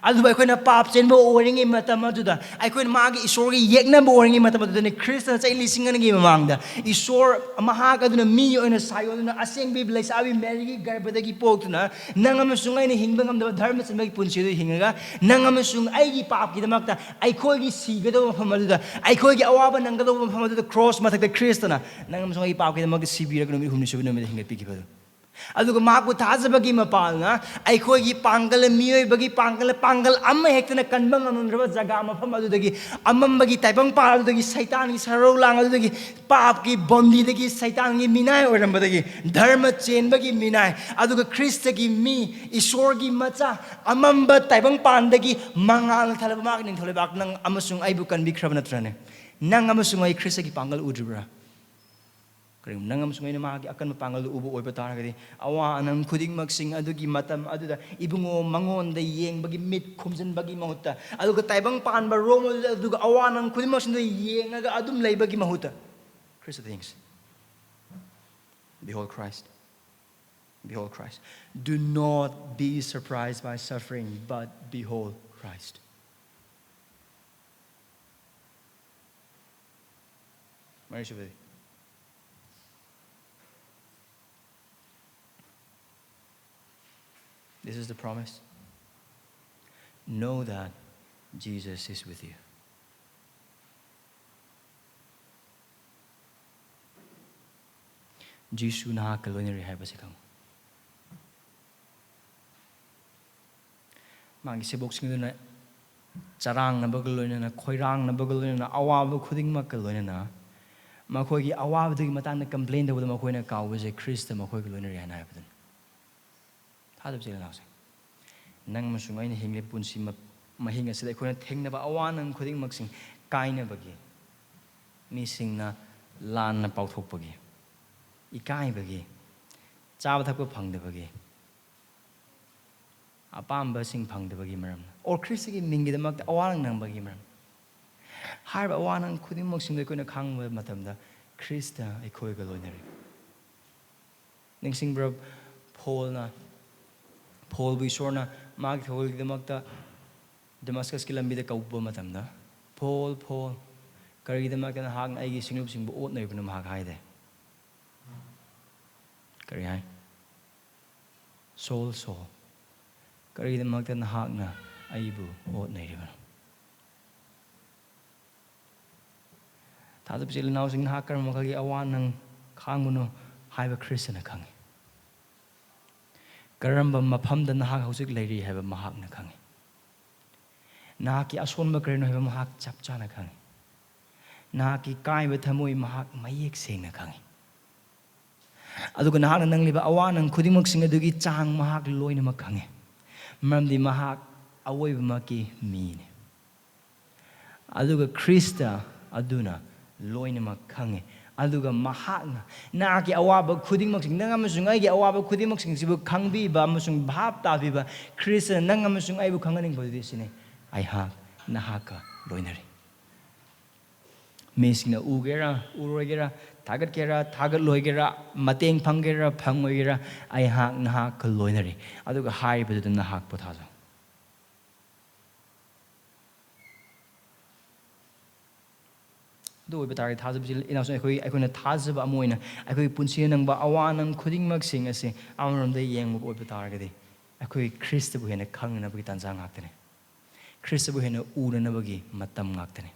ꯑꯗꯨꯕꯨ ꯑꯩꯈꯣꯏꯅ ꯄꯥꯞ ꯆꯦꯟꯕ ꯑꯣꯏꯔꯤꯉꯩ ꯃꯇꯝ ꯑꯗꯨꯗ, ꯑꯩꯈꯣꯏꯅ ꯃꯥꯒꯤ ꯏꯁꯣꯔꯒꯤ ꯌꯦꯛꯅꯕ ꯑꯣꯏꯔꯤꯉꯩ ꯃꯇꯝ ꯑꯗꯨꯗꯅꯤ, ꯈ꯭ꯔꯤꯁꯇꯅ ꯆꯍꯤ ꯂꯤꯁꯤꯡ ꯑꯅꯤꯒꯤ ꯃꯃꯥꯡꯗ ꯏꯁꯣꯔ ꯃꯍꯥꯛ ꯑꯗꯨꯅ ꯃꯤ ꯑꯣꯏꯅ ꯁꯥꯏꯑꯣꯟꯗꯨꯅ ꯑꯁꯦꯡꯕꯤ ꯂꯩꯁꯥꯕꯤ ꯃꯦꯔꯤꯒꯤ ꯒꯔꯚꯗꯒꯤ ꯄꯣꯛꯇꯨꯅ ꯅꯪ ꯑꯃꯁꯨꯡ ꯑꯩꯅ ꯍꯤꯡꯕ ꯉꯝꯗꯕ ꯙꯔꯃ ꯆꯦꯟꯕꯒꯤ ꯄꯨꯟꯁꯤ ꯑꯗꯨ ꯍꯤꯡꯉꯒ, ꯅꯪ ꯑꯃꯁꯨꯡ ꯑꯩꯒꯤ ꯄꯥꯞꯀꯤꯗꯃꯛꯇ ꯑꯩꯈꯣꯏꯒꯤ ꯁꯤꯒꯗꯧꯕ ꯃꯐꯝ ꯑꯗꯨꯗ, ꯑꯩꯈꯣꯏꯒꯤ ꯑꯋꯥꯕ ꯅꯪꯒꯗꯧꯕ ꯃꯐꯝ ꯑꯗꯨꯗ ꯀ꯭ꯔꯣꯁ ꯃꯊꯛꯇ ꯈ꯭ꯔꯤꯁꯇꯅ ꯅꯪ ꯑꯃꯁꯨꯡ ꯑꯩꯒꯤ ꯄꯥꯞꯀꯤꯗꯃꯛꯇ ꯁꯤꯕꯤꯔꯒ ꯅꯨꯃꯤꯠ ꯍꯨꯝꯅꯤ ꯁꯨꯕ ꯅꯨꯃꯤꯠꯇ ꯍꯤꯡꯒꯠꯄꯤꯈꯤꯕꯗꯨ꯫ ꯑꯗꯨꯒ ꯃꯍꯥꯛꯄꯨ ꯊꯥꯖꯕꯒꯤ ꯃꯄꯥꯜꯅ ꯑꯩꯈꯣꯏꯒꯤ ꯄꯥꯡꯒꯜ, ꯃꯤꯑꯣꯏꯕꯒꯤ ꯄꯥꯡꯒꯜ, ꯄꯥꯡꯒꯜ ꯑꯃ ꯍꯦꯛꯇꯅ ꯀꯟꯕ ꯉꯝꯂꯝꯗ꯭ꯔꯕ ꯖꯒꯥ ꯃꯐꯝ ꯑꯗꯨꯗꯒꯤ, ꯑꯃꯝꯕꯒꯤ ꯇꯥꯏꯕꯪꯄꯥꯟ ꯑꯗꯨꯗꯒꯤ, ꯁꯩꯇꯥꯟꯒꯤ ꯁꯔꯧ ꯂꯥꯡ ꯑꯗꯨꯗꯒꯤ, ꯄꯥꯞꯀꯤ ꯕꯣꯟꯗꯤꯗꯒꯤ, ꯁꯩꯇꯥꯟꯒꯤ ꯃꯤꯅꯥꯏ ꯑꯣꯏꯔꯝꯕꯗꯒꯤ, ꯙꯔꯃ ꯆꯦꯟꯕꯒꯤ ꯃꯤꯅꯥꯏ, ꯑꯗꯨꯒ ꯈ꯭ꯔꯤꯁꯇꯒꯤ ꯃꯤ, ꯏꯁꯣꯔꯒꯤ ꯃꯆꯥ, ꯑꯃꯝꯕ ꯇꯥꯏꯕꯪꯄꯥꯟꯗꯒꯤ ꯃꯉꯥꯜꯅ ꯊꯜꯂꯕ ꯃꯍꯥꯛꯀꯤ ꯅꯤꯡꯊꯧ ꯂꯩꯕꯥꯛ, ꯅꯪ ꯑꯃꯁꯨꯡ ꯑꯩꯕꯨ ꯀꯟꯕꯤꯈ꯭ꯔꯕ ꯅꯠꯇ꯭ꯔꯅꯦ? ꯅꯪ ꯑꯃꯁꯨꯡ ꯑꯩ ꯈ꯭ꯔꯤꯁꯇꯒꯤ ꯄꯥꯡꯒꯜ ꯎꯗ꯭ꯔꯤꯕ꯭ꯔꯥ? ꯀꯔꯤꯒꯨꯝꯕ ꯅꯪ ꯑꯃꯁꯨꯡ ꯑꯩꯅ ꯃꯍꯥꯛꯀꯤ ꯑꯀꯟꯕ ꯄꯥꯡꯒꯜꯗꯨ ꯎꯕ ꯑꯣꯏꯕ ꯇꯥꯔꯒꯗꯤ, ꯑꯋꯥ ꯑꯅꯪ ꯈꯨꯗꯤꯡꯃꯛꯁꯤꯡ ꯑꯗꯨꯒꯤ ꯃꯇꯝ ꯑꯗꯨꯗ ꯏꯕꯨꯡꯉꯣ ꯃꯉꯣꯟꯗ ꯌꯦꯡꯕꯒꯤ ꯃꯤꯠ ꯈꯨꯝꯖꯤꯟꯕꯒꯤ ꯃꯍꯨꯠꯇ, ꯑꯗꯨꯒ ꯇꯥꯏꯕꯪ ꯄꯥꯟꯕ ꯔꯣꯝ ꯑꯗꯨꯗ, ꯑꯗꯨꯒ ꯑꯋꯥ ꯑꯅꯪ ꯈꯨꯗꯤꯡꯃꯛꯁꯤꯡꯗꯨ ꯌꯦꯡꯉꯒ ꯑꯗꯨꯝ ꯂꯩꯕꯒꯤ ꯃꯍꯨꯠꯇ, Christian things, behold Christ, behold Christ. Do not be surprised by suffering, but behold Christ. ꯃꯔꯤꯁꯨꯕꯗꯤ, this is the promise. Know that Jesus is with you. ꯖꯤꯁꯨ ꯅꯍꯥꯛꯀ ꯂꯣꯏꯅꯔꯤ ꯍꯥꯏꯕꯁꯤ ꯈꯪꯉꯨ꯫ ꯃꯥꯒꯤ ꯁꯦꯕꯣꯛꯁꯤꯡ ꯑꯗꯨꯅ ꯆꯔꯥꯡꯅꯕꯒ ꯂꯣꯏꯅꯅ, ꯈꯣꯏꯔꯥꯡꯅꯕꯒ ꯂꯣꯏꯅꯅ, ꯑꯋꯥꯕ ꯈꯨꯗꯤꯡꯃꯛꯀ ꯂꯣꯏꯅꯅ, ꯃꯈꯣꯏꯒꯤ ꯑꯋꯥꯕꯗꯨꯒꯤ ꯃꯇꯥꯡꯗ ꯀꯝꯄ꯭ꯂꯦꯟ ꯇꯧꯕꯗ ꯃꯈꯣꯏꯅ ꯀꯥꯎꯕꯁꯦ ꯈ꯭ꯔꯤꯁꯇ ꯃꯈꯣꯏꯒ ꯂꯣꯏꯅꯔꯤ ꯍꯥꯏꯅ ꯍꯥꯏꯕꯗꯨꯅꯤ꯫ ꯊꯥꯖꯕ ꯏꯆꯤꯜ ꯏꯅꯥꯎꯁꯦ, ꯅꯪ ꯑꯃꯁꯨꯡ ꯑꯩꯅ ꯍꯤꯡꯂꯤꯕ ꯄꯨꯟꯁꯤ ꯃ-, ꯃꯍꯤꯡ ꯑꯁꯤꯗ ꯑꯩꯈꯣꯏꯅ ꯊꯦꯡꯅꯕ ꯑꯋꯥ ꯅꯪ ꯈꯨꯗꯤꯡꯃꯛꯁꯤꯡ ꯀꯥꯏꯅꯕꯒꯤ, ꯃꯤꯁꯤꯡꯅ ꯂꯥꯟꯅ ꯄꯥꯎꯊꯣꯛꯄꯒꯤ, ꯏꯀꯥꯏꯕꯒꯤ, ꯆꯥꯕ ꯊꯛꯄ ꯐꯪꯗꯕꯒꯤ, ꯑꯄꯥꯝꯕꯁꯤꯡ ꯐꯪꯗꯕꯒꯤ ꯃꯔꯝꯅ, ꯑꯣꯔ ꯈ꯭ꯔꯤꯁꯇꯒꯤ ꯃꯤꯡꯒꯤꯗꯃꯛꯇ ꯑꯋꯥ ꯅꯪꯕꯒꯤ ꯃꯔꯝ, ꯍꯥꯏꯔꯤꯕ ꯑꯋꯥ ꯅꯪ ꯈꯨꯗꯤꯡꯃꯛꯁꯤꯡꯗꯣ ꯑꯩꯈꯣꯏꯅ ꯈꯪꯕ ꯃꯇꯝꯗ ꯈ꯭ꯔꯤꯁꯇ ꯑꯩꯈꯣꯏꯒ ꯂꯣꯏꯅꯔꯤ꯫ ꯅꯤꯡꯁꯤꯡꯕ꯭ꯔꯥ? ꯄꯣꯜꯅ, ꯄꯣꯜꯕꯨ ꯏꯁꯣꯔꯅ ꯃꯥꯒꯤ ꯊꯧꯒꯜꯒꯤꯗꯃꯛꯇ ꯗꯃꯁꯀꯁꯀꯤ ꯂꯝꯕꯤꯗ ꯀꯧꯕ ꯃꯇꯝꯗ, "ꯄꯣꯜ, ꯄꯣꯜ, ꯀꯔꯤꯒꯤꯗꯃꯛꯇ ꯅꯍꯥꯛꯅ ꯑꯩꯒꯤ ꯁꯤꯡꯂꯨꯞꯁꯤꯡꯕꯨ ꯑꯣꯠꯅꯔꯤꯕꯅꯣ?" ꯃꯍꯥꯛ ꯍꯥꯏꯗꯦ꯫ ꯀꯔꯤ ꯍꯥꯏ? "ꯁꯣꯜ, ꯁꯣꯜ, ꯀꯔꯤꯒꯤꯗꯃꯛꯇ ꯅꯍꯥꯛꯅ ꯑꯩꯕꯨ ꯑꯣꯠꯅꯔꯤꯕꯅꯣ?" ꯊꯥꯖꯕ ꯏꯆꯤꯜ ꯏꯅꯥꯎꯁꯤꯡ, ꯅꯍꯥꯛ ꯀꯔꯝꯕ ꯃꯈꯜꯒꯤ ꯑꯋꯥ ꯅꯪ ꯈꯥꯡꯕꯅꯣ ꯍꯥꯏꯕ ꯈ꯭ꯔꯤꯁꯇꯅ ꯈꯪꯉꯤ꯫ ꯀꯔꯝꯕ ꯃꯐꯝꯗ ꯅꯍꯥꯛ ꯍꯧꯖꯤꯛ ꯂꯩꯔꯤ ꯍꯥꯏꯕ ꯃꯍꯥꯛꯅ ꯈꯪꯏ꯫ ꯅꯍꯥꯛꯀꯤ ꯑꯁꯣꯟꯕ ꯀꯔꯤꯅꯣ ꯍꯥꯏꯕ ꯃꯍꯥꯛ ꯆꯞ ꯆꯥꯅ ꯈꯪꯏ꯫ ꯅꯍꯥꯛꯀꯤ ꯀꯥꯏꯕ ꯊꯃꯣꯏ ꯃꯍꯥꯛ ꯃꯌꯦꯛ ꯁꯦꯡꯅ ꯈꯪꯏ꯫ ꯑꯗꯨꯒ ꯅꯍꯥꯛꯅ ꯅꯪꯂꯤꯕ ꯑꯋꯥ ꯑꯅꯪ ꯈꯨꯗꯤꯡꯃꯛꯁꯤꯡ ꯑꯗꯨꯒꯤ ꯆꯥꯡ ꯃꯍꯥꯛ ꯂꯣꯏꯅꯃꯛ ꯈꯪꯏ, ꯃꯔꯝꯗꯤ ꯃꯍꯥꯛ ꯑꯋꯣꯏꯕꯃꯛꯀꯤ ꯃꯤꯅꯤ꯫ ꯑꯗꯨꯒ ꯈ꯭ꯔꯤꯁꯇ ꯑꯗꯨꯅ ꯂꯣꯏꯅꯃꯛ ꯈꯪꯏ꯫ ꯑꯗꯨꯒ ꯃꯍꯥꯛꯅ ꯅꯍꯥꯛꯀꯤ ꯑꯋꯥꯕ ꯈꯨꯗꯤꯡꯃꯛꯁꯤꯡ, ꯅꯪ ꯑꯃꯁꯨꯡ ꯑꯩꯒꯤ ꯑꯋꯥꯕ ꯈꯨꯗꯤꯡꯃꯛꯁꯤꯡꯁꯤꯕꯨ ꯈꯪꯕꯤꯕ ꯑꯃꯁꯨꯡ ꯚꯥꯞ ꯇꯥꯕꯤꯕ ꯈ꯭ꯔꯤꯁꯇꯅ ꯅꯪ ꯑꯃꯁꯨꯡ ꯑꯩꯕꯨ ꯈꯪꯍꯟꯅꯤꯡꯕꯗꯨꯗꯤ ꯁꯤꯅꯤ: "ꯑꯩꯍꯥꯛ ꯅꯍꯥꯛꯀ ꯂꯣꯏꯅꯔꯤ"꯫ ꯃꯤꯁꯤꯡꯅ ꯎꯒꯦꯔꯥ ꯎꯔꯣꯏꯒꯦꯔꯥ, ꯊꯥꯒꯠꯀꯦꯔꯥ ꯊꯥꯒꯠꯂꯣꯏꯒꯦꯔꯥ, ꯃꯇꯦꯡ ꯐꯪꯒꯦꯔꯥ ꯐꯪꯉꯣꯏꯒꯦꯔꯥ, ꯑꯩꯍꯥꯛ ꯅꯍꯥꯛꯀ ꯂꯣꯏꯅꯔꯤ꯫ ꯑꯗꯨꯒ ꯍꯥꯏꯔꯤꯕꯗꯨꯗ ꯅꯍꯥꯛ ꯄꯣꯊꯥꯖꯧ꯫ ꯑꯗꯨ ꯑꯣꯏꯕ ꯇꯥꯔꯒꯗꯤ, ꯊꯥꯖꯕꯁꯤ ꯏꯅꯥꯎꯁꯤꯡ, ꯑꯩꯈꯣꯏ, ꯑꯩꯈꯣꯏꯅ ꯊꯥꯖꯕ ꯑꯃ ꯑꯣꯏꯅ ꯑꯩꯈꯣꯏꯒꯤ ꯄꯨꯟꯁꯤꯗ ꯅꯪꯕ ꯑꯋꯥ ꯑꯅꯪ ꯈꯨꯗꯤꯡꯃꯛꯁꯤꯡ ꯑꯁꯤ ꯑꯃꯔꯣꯝꯗ ꯌꯦꯡꯕ ꯑꯣꯏꯕ ꯇꯥꯔꯒꯗꯤ, ꯑꯩꯈꯣꯏ ꯈ꯭ꯔꯤꯁꯇꯕꯨ ꯍꯦꯟꯅ ꯈꯪꯅꯅꯕꯒꯤ ꯇꯥꯟꯖꯥ ꯉꯥꯛꯇꯅꯤ꯫ ꯈ꯭ꯔꯤꯁꯇꯕꯨ ꯍꯦꯟꯅ ꯎꯅꯅꯕꯒꯤ ꯃꯇꯝ ꯉꯥꯛꯇꯅꯤ꯫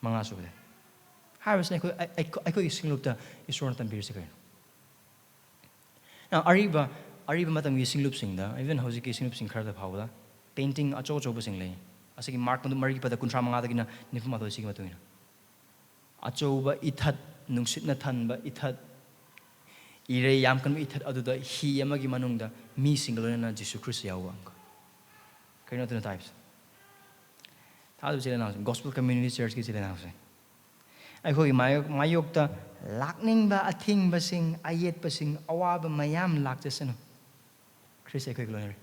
ꯃꯉꯥ ꯁꯨꯕꯗ ꯍꯥꯏꯔꯤꯕꯁꯤꯅ ꯑꯩꯈꯣꯏ, ꯑꯩꯈꯣꯏ, ꯑꯩꯈꯣꯏꯒꯤ ꯁꯤꯡꯂꯨꯞꯇ ꯏꯁꯣꯔꯅ ꯇꯝꯕꯤꯔꯤꯁꯤ ꯀꯔꯤꯅꯣ? Now, ꯑꯔꯤꯕ, ꯑꯔꯤꯕ ꯃꯇꯝꯒꯤ ꯁꯤꯡꯂꯨꯞꯁꯤꯡꯗ, even ꯍꯧꯖꯤꯛꯀꯤ ꯁꯤꯡꯂꯨꯞꯁꯤꯡ ꯈꯔꯗ ꯐꯥꯎꯕꯗ painting ꯑꯆꯧ ꯑꯆꯧꯕꯁꯤꯡ ꯂꯩ꯫ ꯑꯁꯤꯒꯤ ꯃꯥꯔꯛ ꯃꯔꯤꯒꯤ ꯄꯗ ꯀꯨꯟꯊ꯭ꯔꯥ ꯃꯉꯥꯗꯒꯤꯅ ꯅꯤꯐꯨ ꯃꯥꯊꯣꯏ ꯁꯤꯒꯤ ꯃꯇꯨꯡ ꯏꯟꯅ꯫ ꯑꯆꯧꯕ ꯏꯊꯠ, ꯅꯨꯡꯁꯤꯠꯅ ꯊꯟꯕ ꯏꯊꯠ, ꯏꯔꯩ ꯌꯥꯝ ꯀꯟꯕ ꯏꯊꯠ ꯑꯗꯨꯗ ꯍꯤ ꯑꯃꯒꯤ ꯃꯅꯨꯡꯗ ꯃꯤꯁꯤꯡꯒ ꯂꯣꯏꯅꯅ ꯖꯤꯁꯨ ꯈ꯭ꯔꯤꯁꯇ ꯌꯥꯎꯕ ꯑꯃꯒ꯫ ꯀꯔꯤꯅꯣ ꯑꯗꯨꯅ ꯇꯥꯛꯏꯕꯁꯦ? ꯊꯥꯖꯕ ꯏꯆꯤꯜ ꯏꯅꯥꯎꯁꯤꯡ, Gospel Community Churchꯀꯤ ꯏꯆꯤꯜ ꯏꯅꯥꯎꯁꯤꯡ, ꯑꯩꯈꯣꯏꯒꯤ ꯃꯥꯌꯣꯛ-, ꯃꯥꯌꯣꯛꯇ ꯂꯥꯛꯅꯤꯡꯕ ꯑꯊꯤꯡꯕꯁꯤꯡ, ꯑꯌꯦꯠꯄꯁꯤꯡ, ꯑꯋꯥꯕ ꯃꯌꯥꯝ ꯂꯥꯛꯆꯁꯅꯨ, ꯈ꯭ꯔꯤꯁ ꯑꯩꯈꯣꯏꯒ ꯂꯣꯏꯅꯔꯤ꯫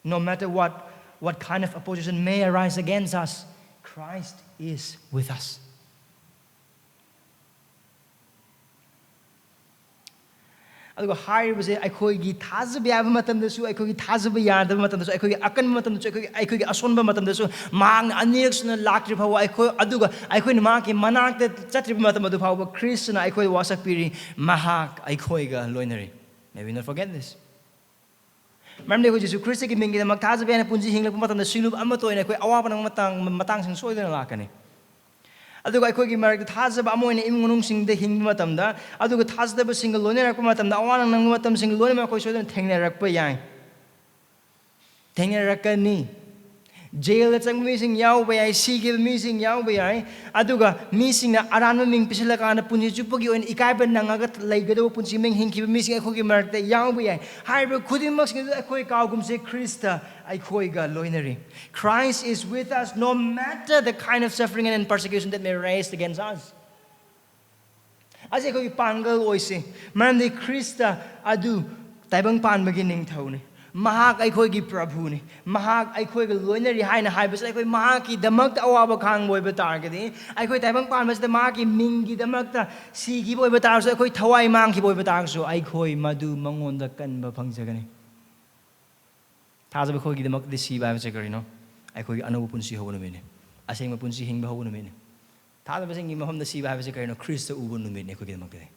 No matter what, what kind of opposition may arise against us, Christ is with us. ꯑꯗꯨꯒ ꯍꯥꯏꯔꯤꯕꯁꯦ ꯑꯩꯈꯣꯏꯒꯤ ꯊꯥꯖꯕ ꯌꯥꯕ ꯃꯇꯝꯗꯁꯨ, ꯑꯩꯈꯣꯏꯒꯤ ꯊꯥꯖꯕ ꯌꯥꯗꯕ ꯃꯇꯝꯗꯁꯨ, ꯑꯩꯈꯣꯏꯒꯤ ꯑꯀꯟꯕ ꯃꯇꯝꯗꯁꯨ, ꯑꯩꯈꯣꯏꯒꯤ, ꯑꯩꯈꯣꯏꯒꯤ ꯑꯁꯣꯟꯕ ꯃꯇꯝꯗꯁꯨ, ꯃꯍꯥꯛꯅ ꯑꯅꯤꯔꯛ ꯁꯨꯅ ꯂꯥꯛꯇ꯭ꯔꯤ ꯐꯥꯎꯕ, ꯑꯩꯈꯣꯏ, ꯑꯗꯨꯒ ꯑꯩꯈꯣꯏꯅ ꯃꯍꯥꯛꯀꯤ ꯃꯅꯥꯛꯇ ꯆꯠꯇ꯭ꯔꯤꯕ ꯃꯇꯝ ꯑꯗꯨ ꯐꯥꯎꯕ ꯈ꯭ꯔꯤꯁꯇꯅ ꯑꯩꯈꯣꯏ ꯋꯥꯁꯛꯄꯤꯔꯤ, "ꯃꯍꯥꯛ ꯑꯩꯈꯣꯏꯒ ꯂꯣꯏꯅꯔꯤ"꯫ May we not forget this. ꯃꯔꯝꯗꯤ ꯑꯩꯈꯣꯏ ꯖꯤꯁꯨ ꯈ꯭ꯔꯤꯁꯇꯒꯤ ꯃꯤꯡꯒꯤꯗꯃꯛ ꯊꯥꯖꯕ ꯌꯥꯅ ꯄꯨꯟꯁꯤ ꯍꯤꯡꯂꯛꯄ ꯃꯇꯝꯗ ꯁꯤꯡꯂꯨꯞ ꯑꯃꯠꯇ ꯑꯣꯏꯅ ꯑꯩꯈꯣꯏ ꯑꯋꯥꯕ ꯅꯪꯕ ꯃꯇꯥꯡ, ꯃꯇꯥꯡꯁꯤꯡ ꯁꯣꯏꯗꯅ ꯂꯥꯛꯀꯅꯤ꯫ ꯑꯗꯨꯒ ꯑꯩꯈꯣꯏꯒꯤ ꯃꯔꯛꯇ ꯊꯥꯖꯕ ꯑꯃ ꯑꯣꯏꯅ ꯏꯃꯨꯡ ꯃꯅꯨꯡꯁꯤꯡꯗ ꯍꯤꯡꯕ ꯃꯇꯝꯗ, ꯑꯗꯨꯒ ꯊꯥꯖꯗꯕꯁꯤꯡꯒ ꯂꯣꯏꯅꯔꯛꯄ ꯃꯇꯝꯗ, ꯑꯋꯥ ꯅꯪꯕ ꯃꯇꯝꯁꯤꯡ ꯂꯣꯏꯅꯃꯛ ꯑꯩꯈꯣꯏ ꯁꯣꯏꯗꯅ ꯊꯦꯡꯅꯔꯛꯄ ꯌꯥꯏ, ꯊꯦꯡꯅꯔꯛꯀꯅꯤ꯫ ꯖꯦꯜꯗ ꯆꯪꯕ ꯃꯤꯁꯤꯡ ꯌꯥꯎꯕ ꯌꯥꯏ, ꯁꯤꯈꯤꯕ ꯃꯤꯁꯤꯡ ꯌꯥꯎꯕ ꯌꯥꯏ꯫ ꯑꯗꯨꯒ ꯃꯤꯁꯤꯡꯅ ꯑꯔꯥꯟꯕ ꯃꯤꯡ ꯄꯤꯁꯤꯜꯂꯀꯥꯟꯗ ꯄꯨꯟꯁꯤ ꯆꯨꯞꯄꯒꯤ ꯑꯣꯏꯅ ꯏꯀꯥꯏꯕ ꯅꯪꯉꯒ ꯂꯩꯒꯗꯧꯕ ꯄꯨꯟꯁꯤ ꯃꯍꯤꯡ ꯍꯤꯡꯈꯤꯕ ꯃꯤꯁꯤꯡ ꯑꯩꯈꯣꯏꯒꯤ ꯃꯔꯛꯇ ꯌꯥꯎꯕ ꯌꯥꯏ꯫ ꯍꯥꯏꯔꯤꯕ ꯈꯨꯗꯤꯡꯃꯛꯁꯤꯡ ꯑꯗꯨ ꯑꯩꯈꯣꯏ ꯀꯥꯎꯒꯨꯝꯁꯦ, ꯈ꯭ꯔꯤꯁꯇ ꯑꯩꯈꯣꯏꯒ ꯂꯣꯏꯅꯔꯤ꯫ Christ is with us no matter the kind of suffering and persecution that may rise against us. ꯑꯁꯤ ꯑꯩꯈꯣꯏꯒꯤ ꯄꯥꯡꯒꯜ ꯑꯣꯏꯁꯤ, ꯃꯔꯝꯗꯤ ꯈ꯭ꯔꯤꯁꯇ ꯑꯗꯨ ꯇꯥꯏꯕꯪ ꯄꯥꯟꯕꯒꯤ ꯅꯤꯡꯊꯧꯅꯤ꯫ ꯃꯍꯥꯛ ꯑꯩꯈꯣꯏꯒꯤ ꯄ꯭ꯔꯚꯨꯅꯤ꯫ ꯃꯍꯥꯛ ꯑꯩꯈꯣꯏꯒ ꯂꯣꯏꯅꯔꯤ ꯍꯥꯏꯅ ꯍꯥꯏꯕꯁꯤꯗ, ꯑꯩꯈꯣꯏ ꯃꯍꯥꯛꯀꯤꯗꯃꯛꯇ ꯑꯋꯥꯕ ꯈꯥꯡꯕ ꯑꯣꯏꯕ ꯇꯥꯔꯒꯗꯤ, ꯑꯩꯈꯣꯏ ꯇꯥꯏꯕꯪ ꯄꯥꯟꯕꯁꯤꯗ ꯃꯍꯥꯛꯀꯤ ꯃꯤꯡꯒꯤꯗꯃꯛꯇ ꯁꯤꯈꯤꯕ ꯑꯣꯏꯕ ꯇꯥꯔꯁꯨ, ꯑꯩꯈꯣꯏ ꯊꯋꯥꯏ ꯃꯥꯡꯈꯤꯕ ꯑꯣꯏꯕ ꯇꯥꯔꯒꯁꯨ, ꯑꯩꯈꯣꯏ ꯃꯗꯨ ꯃꯉꯣꯟꯗ ꯀꯟꯕ ꯐꯪꯖꯒꯅꯤ꯫ ꯊꯥꯖꯕ ꯑꯩꯈꯣꯏꯒꯤꯗꯃꯛꯇꯗꯤ ꯁꯤꯕ ꯍꯥꯏꯕꯁꯦ ꯀꯔꯤꯅꯣ? ꯑꯩꯈꯣꯏꯒꯤ ꯑꯅꯧꯕ ꯄꯨꯟꯁꯤ ꯍꯧꯕ ꯅꯨꯃꯤꯠꯅꯤ꯫ ꯑꯁꯦꯡꯕ ꯄꯨꯟꯁꯤ ꯍꯤꯡꯕ ꯍꯧꯕ ꯅꯨꯃꯤꯠꯅꯤ꯫ ꯊꯥꯖꯕꯁꯤꯡꯒꯤ ꯃꯐꯝꯗ ꯁꯤꯕ ꯍꯥꯏꯕꯁꯦ ꯀꯔꯤꯅꯣ? ꯈ꯭ꯔꯤꯁꯇ ꯎꯕ ꯅꯨꯃꯤꯠꯅꯤ ꯑꯩꯈꯣꯏꯒꯤꯗꯃꯛꯇꯗꯤ꯫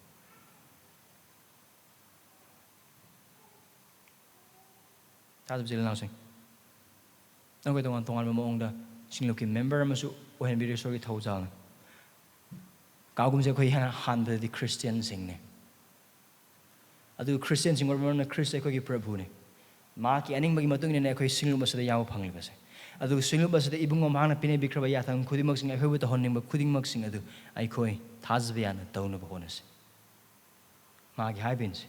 ꯊꯥꯖꯕ ꯏꯆꯤꯜ ꯏꯅꯥꯎꯁꯤꯡ, ꯅꯈꯣꯏ ꯇꯣꯉꯥꯟ ꯇꯣꯉꯥꯟꯕ ꯃꯑꯣꯡꯗ ꯁꯤꯡꯂꯨꯞꯀꯤ ꯃꯦꯝꯕꯔ ꯑꯃꯁꯨ ꯑꯣꯏꯍꯟꯕꯤꯔꯦ ꯏꯁꯣꯔꯒꯤ ꯊꯧꯖꯥꯜꯅ꯫ ꯀꯥꯎꯒꯨꯝꯁꯦ ꯑꯩꯈꯣꯏ ꯍꯥꯟꯅ ꯍꯥꯟꯕꯗꯗꯤ ꯈ꯭ꯔꯤꯁꯇꯤꯌꯥꯟꯁꯤꯡꯅꯤ꯫ ꯑꯗꯨ ꯈ꯭ꯔꯤꯁꯇꯤꯌꯥꯟꯁꯤꯡ ꯑꯣꯏꯕ ꯃꯔꯝꯅ ꯈ꯭ꯔꯤꯁꯇ ꯑꯩꯈꯣꯏꯒꯤ ꯄ꯭ꯔꯚꯨꯅꯤ꯫ ꯃꯍꯥꯛꯀꯤ ꯑꯅꯤꯡꯕꯒꯤ ꯃꯇꯨꯡ ꯏꯟꯅꯅꯤ ꯑꯩꯈꯣꯏ ꯁꯤꯡꯂꯨꯞ ꯑꯁꯤꯗ ꯌꯥꯎꯕ ꯐꯪꯂꯤꯕꯁꯦ꯫ ꯑꯗꯨꯒ ꯁꯤꯡꯂꯨꯞ ꯑꯁꯤꯗ ꯏꯕꯨꯡꯉꯣ ꯃꯍꯥꯛꯅ ꯄꯤꯅꯕꯤꯈ꯭ꯔꯕ ꯌꯥꯊꯪ ꯈꯨꯗꯤꯡꯃꯛꯁꯤꯡ, ꯑꯩꯈꯣꯏꯕꯨ ꯇꯧꯍꯟꯅꯤꯡꯕ ꯈꯨꯗꯤꯡꯃꯛꯁꯤꯡ ꯑꯗꯨ ꯑꯩꯈꯣꯏ ꯊꯥꯖꯕ ꯌꯥꯅ ꯇꯧꯅꯕ ꯍꯣꯠꯅꯁꯤ꯫ ꯃꯥꯒꯤ ꯍꯥꯏꯕꯤꯟꯁꯤ,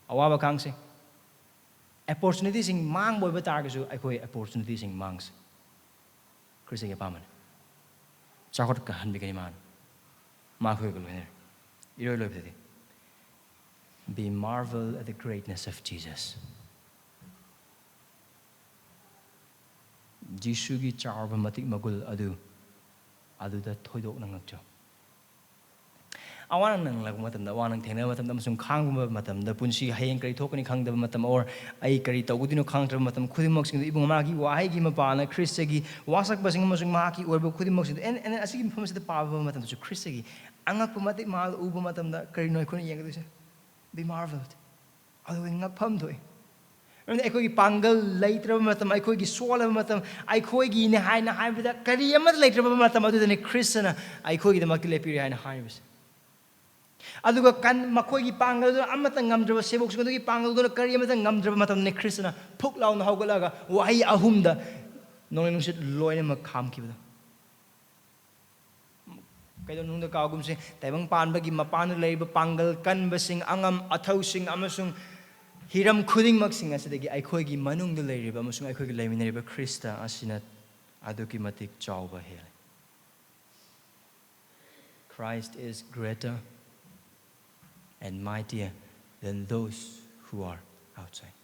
ꯑꯋꯥꯕ ꯈꯥꯡꯁꯤ, ꯑꯣꯄꯣꯔꯆꯨꯅꯤꯇꯤꯁꯤꯡ ꯃꯥꯡꯕ ꯑꯣꯏꯕ ꯇꯥꯔꯒꯁꯨ ꯑꯩꯈꯣꯏ ꯑꯣꯄꯣꯔꯆꯨꯅꯤꯇꯤꯁꯤꯡ ꯃꯥꯡꯁꯤ꯫ ꯈ꯭ꯔꯤꯁꯇꯒꯤ ꯑꯄꯥꯝꯕꯅꯤ꯫ ꯆꯥꯎꯈꯠꯀꯍꯟꯕꯤꯒꯅꯤ ꯃꯥꯅ꯫ ꯃꯥꯈꯣꯏꯒ ꯂꯣꯏꯅꯔꯦ꯫ ꯏꯔꯣꯏ ꯂꯣꯏꯕꯗꯗꯤ, "Be marvel at the greatness of Jesus." ꯖꯤꯁꯨꯒꯤ ꯆꯥꯎꯔꯕ ꯃꯇꯤꯛ ꯃꯒꯨꯜ ꯑꯗꯨ ꯑꯗꯨꯗ ꯊꯣꯏꯗꯣꯛꯅ ꯉꯛꯆꯧ꯫ ꯑꯋꯥ ꯅꯪ ꯅꯪꯂꯛꯄ ꯃꯇꯝꯗ, ꯑꯋꯥ ꯅꯪ ꯊꯦꯡꯅꯕ ꯃꯇꯝꯗ, ꯑꯃꯁꯨꯡ ꯈꯥꯡꯕ ꯃꯇꯝꯗ, ꯄꯨꯟꯁꯤ ꯍꯌꯦꯡ ꯀꯔꯤ ꯊꯣꯛꯀꯅꯤ ꯈꯪꯗꯕ ꯃꯇꯝ, or ꯑꯩ ꯀꯔꯤ ꯇꯧꯒꯗꯣꯏꯅꯣ ꯈꯪꯗ꯭ꯔꯕ ꯃꯇꯝ ꯈꯨꯗꯤꯡꯃꯛꯁꯤꯡꯗ ꯏꯕꯨꯡ ꯃꯍꯥꯛꯀꯤ ꯋꯥꯍꯩꯒꯤ ꯃꯄꯥꯅ ꯈ꯭ꯔꯤꯁꯇꯒꯤ ꯋꯥꯁꯛꯄꯁꯤꯡ ꯑꯃꯁꯨꯡ ꯃꯍꯥꯛꯀꯤ ꯑꯣꯏꯕ ꯈꯨꯗꯤꯡꯃꯛꯁꯤꯡꯗ, ꯑꯦꯟ ꯑꯦꯟ ꯑꯁꯤꯒꯤ ꯃꯐꯝ ꯑꯁꯤꯗ ꯄꯥꯕ ꯃꯇꯝꯗꯁꯨ ꯈ꯭ꯔꯤꯁꯇꯒꯤ ꯑꯉꯛꯄ ꯃꯇꯤꯛ ꯃꯥ ꯎꯕ ꯃꯇꯝꯗ ꯀꯔꯤꯅꯣ ꯑꯩꯈꯣꯏꯅ ꯌꯦꯡꯒꯗꯣꯏꯁꯦ? Be marveled. ꯑꯗꯨꯒꯤ ꯉꯛꯐꯝ ꯊꯣꯛꯏ꯫ ꯃꯔꯝꯗꯤ ꯑꯩꯈꯣꯏꯒꯤ ꯄꯥꯡꯒꯜ ꯂꯩꯇ꯭ꯔꯕ ꯃꯇꯝ, ꯑꯩꯈꯣꯏꯒꯤ ꯁꯣꯜꯂꯕ ꯃꯇꯝ, ꯑꯩꯈꯣꯏꯒꯤꯅꯦ ꯍꯥꯏꯅ ꯍꯥꯏꯕꯗ ꯀꯔꯤ ꯑꯃꯠꯇ ꯂꯩꯇ꯭ꯔꯕ ꯃꯇꯝ ꯑꯗꯨꯗꯅꯤ ꯈ꯭ꯔꯤꯁꯇꯅ ꯑꯩꯈꯣꯏꯒꯤꯗꯃꯛꯇ ꯂꯦꯞꯄꯤꯔꯦ ꯍꯥꯏꯅ ꯍꯥꯏꯔꯤꯕꯁꯦ꯫ ꯑꯗꯨꯒ ꯀꯟ-, ꯃꯈꯣꯏꯒꯤ ꯄꯥꯡꯒꯜꯗꯨꯅ ꯑꯃꯠꯇ ꯉꯝꯗ꯭ꯔꯕ, ꯁꯦꯕꯣꯛꯁꯤꯡ ꯑꯗꯨꯒꯤ ꯄꯥꯡꯒꯜꯗꯨꯅ ꯀꯔꯤ ꯑꯃꯠꯇ ꯉꯝꯗ꯭ꯔꯕ ꯃꯇꯝꯗꯅꯤ ꯈ꯭ꯔꯤꯁꯇꯅ ꯐꯨꯛ ꯂꯥꯎꯅ ꯍꯧꯒꯠꯂꯒ ꯋꯥꯍꯩ ꯑꯍꯨꯝꯗ ꯅꯣꯡꯂꯩ ꯅꯨꯡꯁꯤꯠ ꯂꯣꯏꯅꯃꯛ ꯈꯥꯝꯈꯤꯕꯗꯣ꯫ ꯀꯩꯗꯧꯅꯨꯡꯗ ꯀꯥꯎꯒꯨꯝꯁꯦ, ꯇꯥꯏꯕꯪ ꯄꯥꯟꯕꯒꯤ ꯃꯄꯥꯟꯗ ꯂꯩꯔꯤꯕ ꯄꯥꯡꯒꯜ ꯀꯟꯕꯁꯤꯡ, ꯑꯉꯝ ꯑꯊꯧꯁꯤꯡ ꯑꯃꯁꯨꯡ ꯍꯤꯔꯝ ꯈꯨꯗꯤꯡꯃꯛꯁꯤꯡ ꯑꯁꯤꯗꯒꯤ ꯑꯩꯈꯣꯏꯒꯤ ꯃꯅꯨꯡꯗ ꯂꯩꯔꯤꯕ ꯑꯃꯁꯨꯡ ꯑꯩꯈꯣꯏꯒ ꯂꯩꯃꯤꯟꯅꯔꯤꯕ ꯈ꯭ꯔꯤꯁꯇ ꯑꯁꯤꯅ ꯑꯗꯨꯛꯀꯤ ꯃꯇꯤꯛ ꯆꯥꯎꯕ ꯍꯦꯜꯂꯤ꯫ Christ is greater and mightier than those who are outside.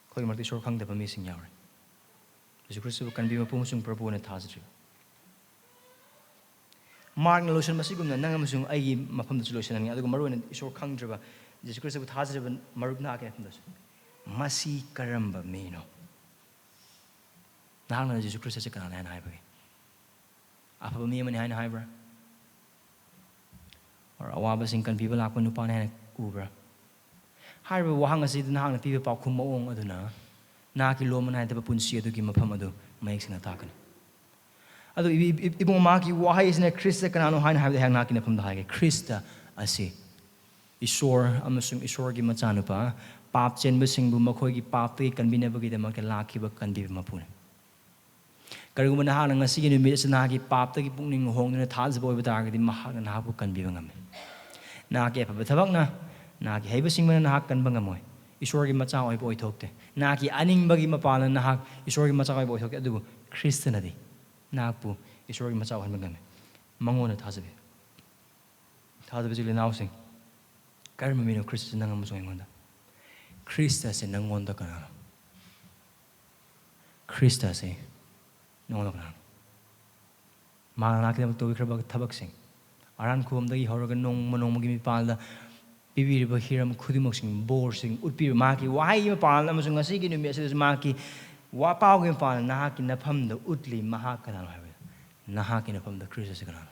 ꯑꯩꯈꯣꯏꯒꯤ ꯃꯔꯛꯇ ꯏꯁꯣꯔ ꯈꯪꯗꯕ ꯃꯤꯁꯤꯡ ꯌꯥꯎꯔꯤ꯫ ꯖꯤꯁꯨ ꯈ꯭ꯔꯤꯁꯇꯕꯨ ꯀꯟꯕꯤꯕ ꯃꯄꯨ ꯑꯃꯁꯨꯡ ꯄ꯭ꯔꯚꯨ ꯑꯣꯏꯅ ꯊꯥꯖꯗ꯭ꯔꯤꯕ꯫ ꯃꯥꯔꯛꯅ ꯂꯣꯏꯁꯤꯟꯕ ꯑꯁꯤꯒꯨꯝꯅ ꯅꯪ ꯑꯃꯁꯨꯡ ꯑꯩꯒꯤ ꯃꯐꯝꯗꯁꯨ ꯂꯣꯏꯁꯤꯟꯅꯤꯡꯉꯤ, ꯑꯗꯨꯒ ꯃꯔꯨꯑꯣꯏꯅ ꯏꯁꯣꯔ ꯈꯪꯗ꯭ꯔꯕ, ꯖꯤꯁꯨ ꯈ꯭ꯔꯤꯁꯇꯕꯨ ꯊꯥꯖꯗ꯭ꯔꯕ ꯃꯔꯨꯞ ꯅꯍꯥꯛꯀꯤ ꯃꯐꯝꯗꯁꯨ꯫ ꯃꯁꯤ ꯀꯔꯝꯕ ꯃꯤꯅꯣ? ꯅꯍꯥꯛꯅ ꯖꯤꯁꯨ ꯈ꯭ꯔꯤꯁꯇꯁꯦ ꯀꯅꯥꯅ ꯍꯥꯏꯅ ꯍꯥꯏꯕꯒꯦ? ꯑꯐꯕ ꯃꯤ ꯑꯃꯅꯤ ꯍꯥꯏꯅ ꯍꯥꯏꯕ꯭ꯔꯥ? ꯑꯣꯔ ꯑꯋꯥꯕꯁꯤꯡ ꯀꯟꯕꯤꯕ ꯂꯥꯛꯄ ꯅꯨꯄꯥꯅꯤ ꯍꯥꯏꯅ ꯎꯕ꯭ꯔꯥ? ꯍꯥꯏꯔꯤꯕ ꯋꯥꯍꯪ ꯑꯁꯤꯗ ꯅꯍꯥꯛꯅ ꯄꯤꯕ ꯄꯥꯎꯈꯨꯝ ꯃꯑꯣꯡ ꯑꯗꯨꯅ ꯅꯍꯥꯛꯀꯤ ꯂꯣꯝꯕ ꯅꯥꯏꯗꯕ ꯄꯨꯟꯁꯤ ꯑꯗꯨꯒꯤ ꯃꯐꯝ ꯑꯗꯨ ꯃꯌꯦꯛ ꯁꯦꯡꯅ ꯇꯥꯛꯀꯅꯤ꯫ ꯑꯗꯨ ꯏꯕꯤ-, ꯏꯕꯤ-, ꯏꯕꯨꯡꯉꯣ, ꯃꯍꯥꯛꯀꯤ ꯋꯥꯍꯩ ꯑꯁꯤꯅ ꯈ꯭ꯔꯤꯁꯇ ꯀꯅꯥꯅꯣ ꯍꯥꯏꯅ ꯍꯥꯏꯕꯗ ꯑꯩꯍꯥꯛ ꯅꯍꯥꯛꯀꯤ ꯃꯐꯝꯗ ꯍꯥꯏꯒꯦ꯫ ꯈ꯭ꯔꯤꯁꯇ ꯑꯁꯤ ꯏꯁꯣꯔ ꯑꯃꯁꯨꯡ ꯏꯁꯣꯔꯒꯤ ꯃꯆꯥꯅꯨꯄꯥ, ꯄꯥꯞ ꯆꯦꯟꯕꯁꯤꯡꯕꯨ ꯃꯈꯣꯏꯒꯤ ꯄꯥꯞꯇꯒꯤ ꯀꯟꯕꯤꯅꯕꯒꯤꯗꯃꯛꯇ ꯂꯥꯛꯈꯤꯕ ꯀꯟꯕꯤꯕ ꯃꯄꯨꯅꯤ꯫ ꯀꯔꯤꯒꯨꯝꯕ ꯅꯍꯥꯛꯅ ꯉꯁꯤꯒꯤ ꯅꯨꯃꯤꯠ ꯑꯁꯤ ꯅꯍꯥꯛꯀꯤ ꯄꯥꯞꯇꯒꯤ ꯄꯨꯛꯅꯤꯡ ꯍꯣꯡꯗꯨꯅ ꯊꯥꯖꯕ ꯑꯣꯏꯕ ꯇꯥꯔꯒꯗꯤ, ꯃꯍꯥꯛꯅ ꯅꯍꯥꯛꯄꯨ ꯀꯟꯕꯤꯕ ꯉꯝꯃꯤ꯫ ꯅꯍꯥꯛꯀꯤ ꯑꯐꯕ ꯊꯕꯛꯅ, ꯅꯍꯥꯛꯀꯤ ꯍꯩꯕꯁꯤꯡꯕꯅ ꯅꯍꯥꯛ ꯀꯟꯕ ꯉꯝꯃꯣꯏ꯫ ꯏꯁꯣꯔꯒꯤ ꯃꯆꯥ ꯑꯣꯏꯕ ꯑꯣꯏꯊꯣꯛꯇꯦ꯫ ꯅꯍꯥꯛꯀꯤ ꯑꯅꯤꯡꯕꯒꯤ ꯃꯄꯥꯜꯅ ꯅꯍꯥꯛ ꯏꯁꯣꯔꯒꯤ ꯃꯆꯥ ꯑꯣꯏꯕ ꯑꯣꯏꯊꯣꯛꯇꯦ, ꯑꯗꯨꯕꯨ ꯈ꯭ꯔꯤꯁꯇꯅꯗꯤ ꯅꯍꯥꯛꯄꯨ ꯏꯁꯣꯔꯒꯤ ꯃꯆꯥ ꯑꯣꯏꯍꯟꯕ ꯉꯝꯃꯤ꯫ ꯃꯉꯣꯟꯗ ꯊꯥꯖꯕꯤꯌꯨ꯫ ꯊꯥꯖꯕ ꯏꯆꯤꯜ ꯏꯅꯥꯎꯁꯤꯡ, ꯀꯔꯝꯕ ꯃꯤꯅꯣ ꯈ꯭ꯔꯤꯁꯇꯁꯦ ꯅꯪ ꯑꯃꯁꯨꯡ ꯑꯩꯉꯣꯟꯗ? ꯈ꯭ꯔꯤꯁꯇꯁꯦ ꯅꯪꯉꯣꯟꯗ ꯀꯅꯥꯅꯣ? ꯈ꯭ꯔꯤꯁꯇꯁꯦ ꯅꯪꯉꯣꯟꯗ ꯀꯅꯥꯅꯣ? ꯃꯍꯥꯛꯅ ꯅꯍꯥꯛꯀꯤꯗꯃꯛ ꯇꯧꯕꯤꯈ꯭ꯔꯕ ꯊꯕꯛꯁꯤꯡ, ꯑꯔꯥꯟ ꯈꯨꯕꯝꯗꯒꯤ ꯍꯧꯔꯒ ꯅꯣꯡꯃ ꯅꯣꯡꯃꯒꯤ ꯃꯤꯄꯥꯜꯗ ꯄꯤꯕꯤꯔꯤꯕ ꯍꯤꯔꯝ ꯈꯨꯗꯤꯡꯃꯛꯁꯤꯡ, ꯕꯣꯔꯁꯤꯡ ꯎꯠꯄꯤꯕ, ꯃꯍꯥꯛꯀꯤ ꯋꯥꯍꯩꯒꯤ ꯃꯄꯥꯜ ꯑꯃꯁꯨꯡ ꯉꯁꯤꯒꯤ ꯅꯨꯃꯤꯠ ꯑꯁꯤꯗꯁꯨ ꯃꯍꯥꯛꯀꯤ ꯋꯥꯄꯥꯎꯒꯤ ꯃꯄꯥꯜ ꯅꯍꯥꯛꯀꯤ ꯅꯐꯝꯗ ꯎꯠꯂꯤ꯫ ꯃꯍꯥꯛ ꯀꯅꯥꯅꯣ ꯍꯥꯏꯕꯗ, ꯅꯍꯥꯛꯀꯤ ꯅꯐꯝꯗ ꯈ꯭ꯔꯤꯁꯇ ꯑꯁꯤ ꯀꯅꯥꯅꯣ?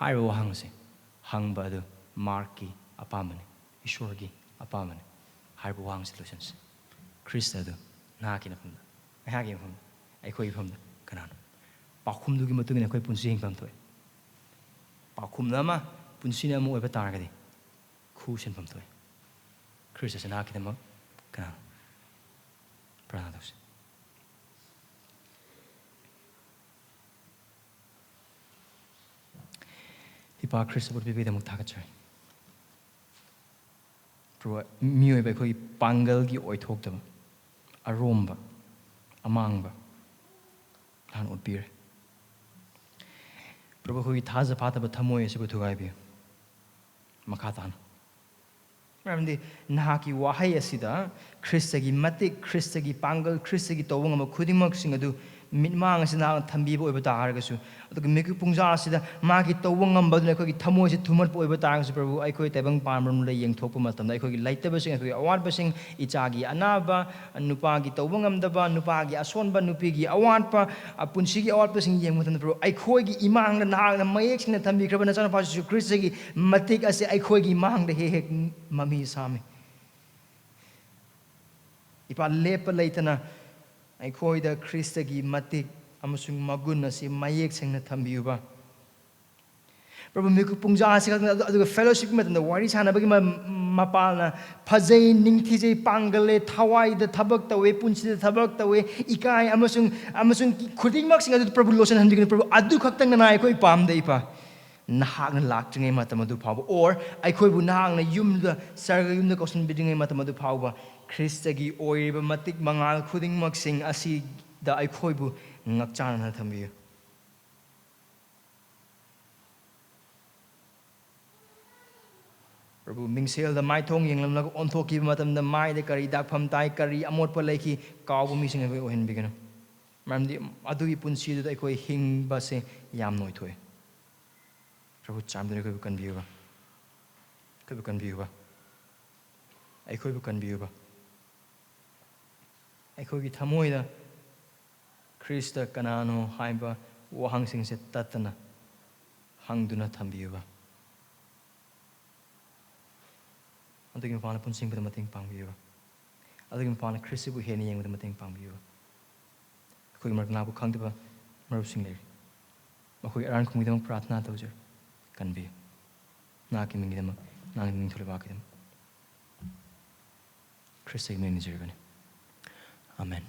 ꯍꯥꯏꯔꯤꯕ ꯋꯥꯍꯪ ꯑꯁꯤ ꯍꯪꯕ ꯑꯗꯨ ꯃꯥꯔꯛꯀꯤ ꯑꯄꯥꯝꯕꯅꯤ, ꯏꯁꯣꯔꯒꯤ ꯑꯄꯥꯝꯕꯅꯤ ꯍꯥꯏꯔꯤꯕ ꯋꯥꯍꯪꯁꯤ ꯂꯣꯏꯁꯤꯟꯁꯤ꯫ ꯈ꯭ꯔꯤꯁꯇ ꯑꯗꯨ ꯅꯍꯥꯛꯀꯤ ꯃꯐꯝꯗ, ꯑꯩꯍꯥꯛꯀꯤ ꯃꯐꯝꯗ, ꯑꯩꯈꯣꯏꯒꯤ ꯃꯐꯝꯗ ꯀꯅꯥꯅꯣ? ꯄꯥꯎꯈꯨꯝꯗꯨꯒꯤ ꯃꯇꯨꯡ ꯏꯟꯅ ꯑꯩꯈꯣꯏ ꯄꯨꯟꯁꯤ ꯍꯤꯡꯐꯝ ꯊꯣꯛꯏ꯫ ꯄꯥꯎꯈꯨꯝꯅ ꯑꯃ, ꯄꯨꯟꯁꯤꯅ ꯑꯃ ꯑꯣꯏꯕ ꯇꯥꯔꯒꯗꯤ ꯈꯨ ꯁꯤꯟꯐꯝ ꯊꯣꯛꯏ꯫ ꯈ꯭ꯔꯤꯁꯇꯁꯦ ꯅꯍꯥꯛꯀꯤꯗꯃꯛ ꯀꯅꯥꯅꯣ? ꯄ꯭ꯔꯥꯔꯊꯅꯥ ꯇꯧꯁꯤ꯫ ꯏꯄꯥ ꯈ꯭ꯔꯤꯁꯇꯕꯨ ꯄꯤꯕꯤꯗꯃꯛ ꯊꯥꯒꯠꯆꯔꯤ꯫ ꯄ꯭ꯔꯚꯨ, ꯃꯤꯑꯣꯏꯕ ꯑꯩꯈꯣꯏꯒꯤ ꯄꯥꯡꯒꯜꯒꯤ ꯑꯣꯏꯊꯣꯛꯇꯕ, ꯑꯔꯣꯝꯕ, ꯑꯃꯥꯡꯕ ꯅꯍꯥꯛꯅ ꯎꯠꯄꯤꯔꯦ꯫ ꯄ꯭ꯔꯚꯨ, ꯑꯩꯈꯣꯏꯒꯤ ꯊꯥꯖ ꯐꯥꯠꯇꯕ ꯊꯃꯣꯏ ꯑꯁꯤꯕꯨ ꯊꯨꯒꯥꯏꯕꯤꯌꯨ꯫ ꯃꯈꯥ ꯇꯥꯅ, ꯃꯔꯝꯗꯤ ꯅꯍꯥꯛꯀꯤ ꯋꯥꯍꯩ ꯑꯁꯤꯗ ꯈ꯭ꯔꯤꯁꯇꯒꯤ ꯃꯇꯤꯛ, ꯈ꯭ꯔꯤꯁꯇꯒꯤ ꯄꯥꯡꯒꯜ, ꯈ꯭ꯔꯤꯁꯇꯒꯤ ꯇꯧꯕ ꯉꯝꯕ ꯈꯨꯗꯤꯡꯃꯛꯁꯤꯡ ꯑꯗꯨ ꯃꯤꯠꯃꯥꯡ ꯑꯁꯤꯗ ꯅꯍꯥꯛꯅ ꯊꯝꯕꯤꯕ ꯑꯣꯏꯕ ꯇꯥꯔꯒꯁꯨ, ꯑꯗꯨꯒ ꯃꯤꯀꯨꯞ ꯄꯨꯡꯖꯥ ꯑꯁꯤꯗ ꯃꯥꯒꯤ ꯇꯧꯕ ꯉꯝꯕ ꯑꯗꯨꯅ ꯑꯩꯈꯣꯏꯒꯤ ꯊꯃꯣꯏꯁꯦ ꯊꯨꯝꯍꯠꯄ ꯑꯣꯏꯕ ꯇꯥꯔꯒꯁꯨ, ꯄ꯭ꯔꯚꯨ, ꯑꯩꯈꯣꯏ ꯇꯥꯏꯕꯪ ꯄꯥꯟꯕ ꯔꯣꯝꯗ ꯌꯦꯡꯊꯣꯛꯄ ꯃꯇꯝꯗ ꯑꯩꯈꯣꯏꯒꯤ ꯂꯩꯇꯕꯁꯤꯡ, ꯑꯩꯈꯣꯏꯒꯤ ꯑꯋꯥꯠꯄꯁꯤꯡ, ꯏꯆꯥꯒꯤ ꯑꯅꯥꯕ, ꯅꯨꯄꯥꯒꯤ ꯇꯧꯕ ꯉꯝꯗꯕ, ꯅꯨꯄꯥꯒꯤ ꯑꯁꯣꯟꯕ, ꯅꯨꯄꯤꯒꯤ ꯑꯋꯥꯠꯄ, ꯑ, ꯄꯨꯟꯁꯤꯒꯤ ꯑꯋꯥꯠꯄꯁꯤꯡ ꯌꯦꯡꯕ ꯃꯇꯝꯗ, ꯄ꯭ꯔꯚꯨ, ꯑꯩꯈꯣꯏꯒꯤ ꯏꯃꯥꯡꯗ ꯅꯍꯥꯛꯅ ꯃꯌꯦꯛ ꯁꯦꯡꯅ ꯊꯝꯕꯤꯈ꯭ꯔꯕ ꯅꯆꯥꯅꯨꯄꯥ ꯖꯤꯁꯨ ꯈ꯭ꯔꯤꯁꯇꯒꯤ ꯃꯇꯤꯛ ꯑꯁꯤ ꯑꯩꯈꯣꯏꯒꯤ ꯃꯥꯡꯗ ꯍꯦꯛ ꯍꯦꯛ ꯃꯃꯤ ꯁꯥꯝꯃꯤ꯫ ꯏꯄꯥ, ꯂꯦꯞꯄ ꯂꯩꯇꯅ ꯑꯩꯈꯣꯏꯗ ꯈ꯭ꯔꯤꯁꯇꯒꯤ ꯃꯇꯤꯛ ꯑꯃꯁꯨꯡ ꯃꯒꯨꯟ ꯑꯁꯤ ꯃꯌꯦꯛ ꯁꯦꯡꯅ ꯊꯝꯕꯤꯌꯨꯕ꯫ ꯄ꯭ꯔꯚꯨ, ꯃꯤꯀꯨꯞ ꯄꯨꯡꯖꯥ ꯑꯁꯤ ꯈꯛꯇꯪ, ꯑꯗꯨ-, ꯑꯗꯨꯒ ꯐꯦꯂꯣꯁꯤꯞꯀꯤ ꯃꯇꯝꯗ, ꯋꯥꯔꯤ ꯁꯥꯟꯅꯕꯒꯤ ꯃ-, ꯃꯄꯥꯜꯅ ꯐꯖꯩ, ꯅꯤꯡꯊꯤꯖꯩ, ꯄꯥꯡꯒꯜꯂꯦ, ꯊꯋꯥꯏꯗ ꯊꯕꯛ ꯇꯧꯋꯦ, ꯄꯨꯟꯁꯤꯗ ꯊꯕꯛ ꯇꯧꯋꯦ, ꯏꯀꯥꯏ ꯑꯃꯁꯨꯡ, ꯑꯃꯁꯨꯡ ꯈꯨꯗꯤꯡꯃꯛꯁꯤꯡ ꯑꯗꯨ ꯄ꯭ꯔꯚꯨ ꯂꯣꯠꯁꯤꯟꯍꯟꯕꯤꯒꯅꯨ꯫ ꯄ꯭ꯔꯚꯨ, ꯑꯗꯨ ꯈꯛꯇꯪ ꯅꯅꯥꯏ ꯑꯩꯈꯣꯏ ꯄꯥꯝꯗꯦ, ꯏꯄꯥ꯫ ꯅꯍꯥꯛꯅ ꯂꯥꯛꯇ꯭ꯔꯤꯉꯩ ꯃꯇꯝ ꯑꯗꯨ ꯐꯥꯎꯕ, or ꯑꯩꯈꯣꯏꯕꯨ ꯅꯍꯥꯛꯅ ꯌꯨꯝꯗ, ꯁꯔꯒ ꯌꯨꯝꯗ ꯀꯧꯁꯤꯟꯕꯤꯗ꯭ꯔꯤꯉꯩ ꯃꯇꯝ ꯑꯗꯨ ꯐꯥꯎꯕ, ꯈ꯭ꯔꯤꯁꯇꯒꯤ ꯑꯣꯏꯔꯤꯕ ꯃꯇꯤꯛ ꯃꯉꯥꯜ ꯈꯨꯗꯤꯡꯃꯛꯁꯤꯡ ꯑꯁꯤꯗ ꯑꯩꯈꯣꯏꯕꯨ ꯉꯛꯆꯥꯟꯅꯅ ꯊꯝꯕꯤꯌꯨ꯫ ꯄ꯭ꯔꯚꯨ, ꯃꯤꯡꯁꯦꯜꯗ ꯃꯥꯏꯊꯣꯡ ꯌꯦꯡꯂꯝꯂꯒ ꯑꯣꯟꯊꯣꯛꯈꯤꯕ ꯃꯇꯝꯗ ꯃꯥꯏꯗ ꯀꯔꯤ ꯗꯥꯛꯐꯝ ꯇꯥꯏ, ꯀꯔꯤ ꯑꯃꯣꯠꯄ ꯂꯩꯈꯤ, ꯀꯥꯎꯕ ꯃꯤꯁꯤꯡ ꯑꯩꯈꯣꯏ ꯑꯣꯏꯍꯟꯕꯤꯒꯅꯨ꯫ ꯃꯔꯝꯗꯤ ꯑꯗꯨꯒꯤ ꯄꯨꯟꯁꯤꯗꯨꯗ ꯑꯩꯈꯣꯏ ꯍꯤꯡꯕꯁꯦ ꯌꯥꯝꯅ ꯑꯣꯏꯊꯣꯛꯑꯦ꯫ ꯄ꯭ꯔꯚꯨ, ꯆꯥꯟꯕꯤꯗꯨꯅ ꯑꯩꯈꯣꯏꯕꯨ ꯀꯟꯕꯤꯌꯨꯕ, ꯑꯩꯈꯣꯏꯕꯨ ꯀꯟꯕꯤꯌꯨꯕ, ꯑꯩꯈꯣꯏꯕꯨ ꯀꯟꯕꯤꯌꯨꯕ꯫ ꯑꯩꯈꯣꯏꯒꯤ ꯊꯃꯣꯏꯗ ꯈ꯭ꯔꯤꯁꯇ ꯀꯅꯥꯅꯣ ꯍꯥꯏꯕ ꯋꯥꯍꯪꯁꯤꯡꯁꯦ ꯇꯠꯇꯅ ꯍꯪꯗꯨꯅ ꯊꯝꯕꯤꯌꯨꯕ꯫ ꯑꯗꯨꯒꯤ ꯃꯄꯥꯟꯅ ꯄꯨꯟꯁꯤꯟꯕꯗ ꯃꯇꯦꯡ ꯄꯥꯡꯕꯤꯌꯨ꯫ ꯑꯗꯨꯒꯤ ꯃꯄꯥꯟꯅ ꯈ꯭ꯔꯤꯁꯇꯕꯨ ꯍꯦꯟꯅ ꯌꯦꯡꯕꯗ ꯃꯇꯦꯡ ꯄꯥꯡꯕꯤꯌꯨ꯫ ꯑꯩꯈꯣꯏꯒꯤ ꯃꯔꯛꯇ ꯅꯥꯕ ꯈꯪꯗꯕ ꯃꯔꯨꯞꯁꯤꯡ ꯂꯩꯔꯤ꯫ ꯃꯈꯣꯏꯒꯤ ꯑꯔꯥꯟ ꯈꯨꯝꯒꯤꯗꯃꯛ ꯄ꯭ꯔꯥꯊꯅꯥ ꯇꯧꯖꯔꯤ꯫ ꯀꯟꯕꯤꯌꯨ꯫ ꯅꯍꯥꯛꯀꯤ ꯃꯤꯡꯒꯤꯗꯃꯛ, ꯅꯍꯥꯛꯀꯤ ꯅꯤꯡꯊꯧ ꯂꯩꯕꯥꯛꯀꯤꯗꯃꯛ꯫ ꯈ꯭ꯔꯤꯁꯇꯒꯤ ꯃꯤꯡ ꯅꯤꯖꯔꯤꯕꯅꯤ꯫ ꯑꯥꯃꯦꯟ꯫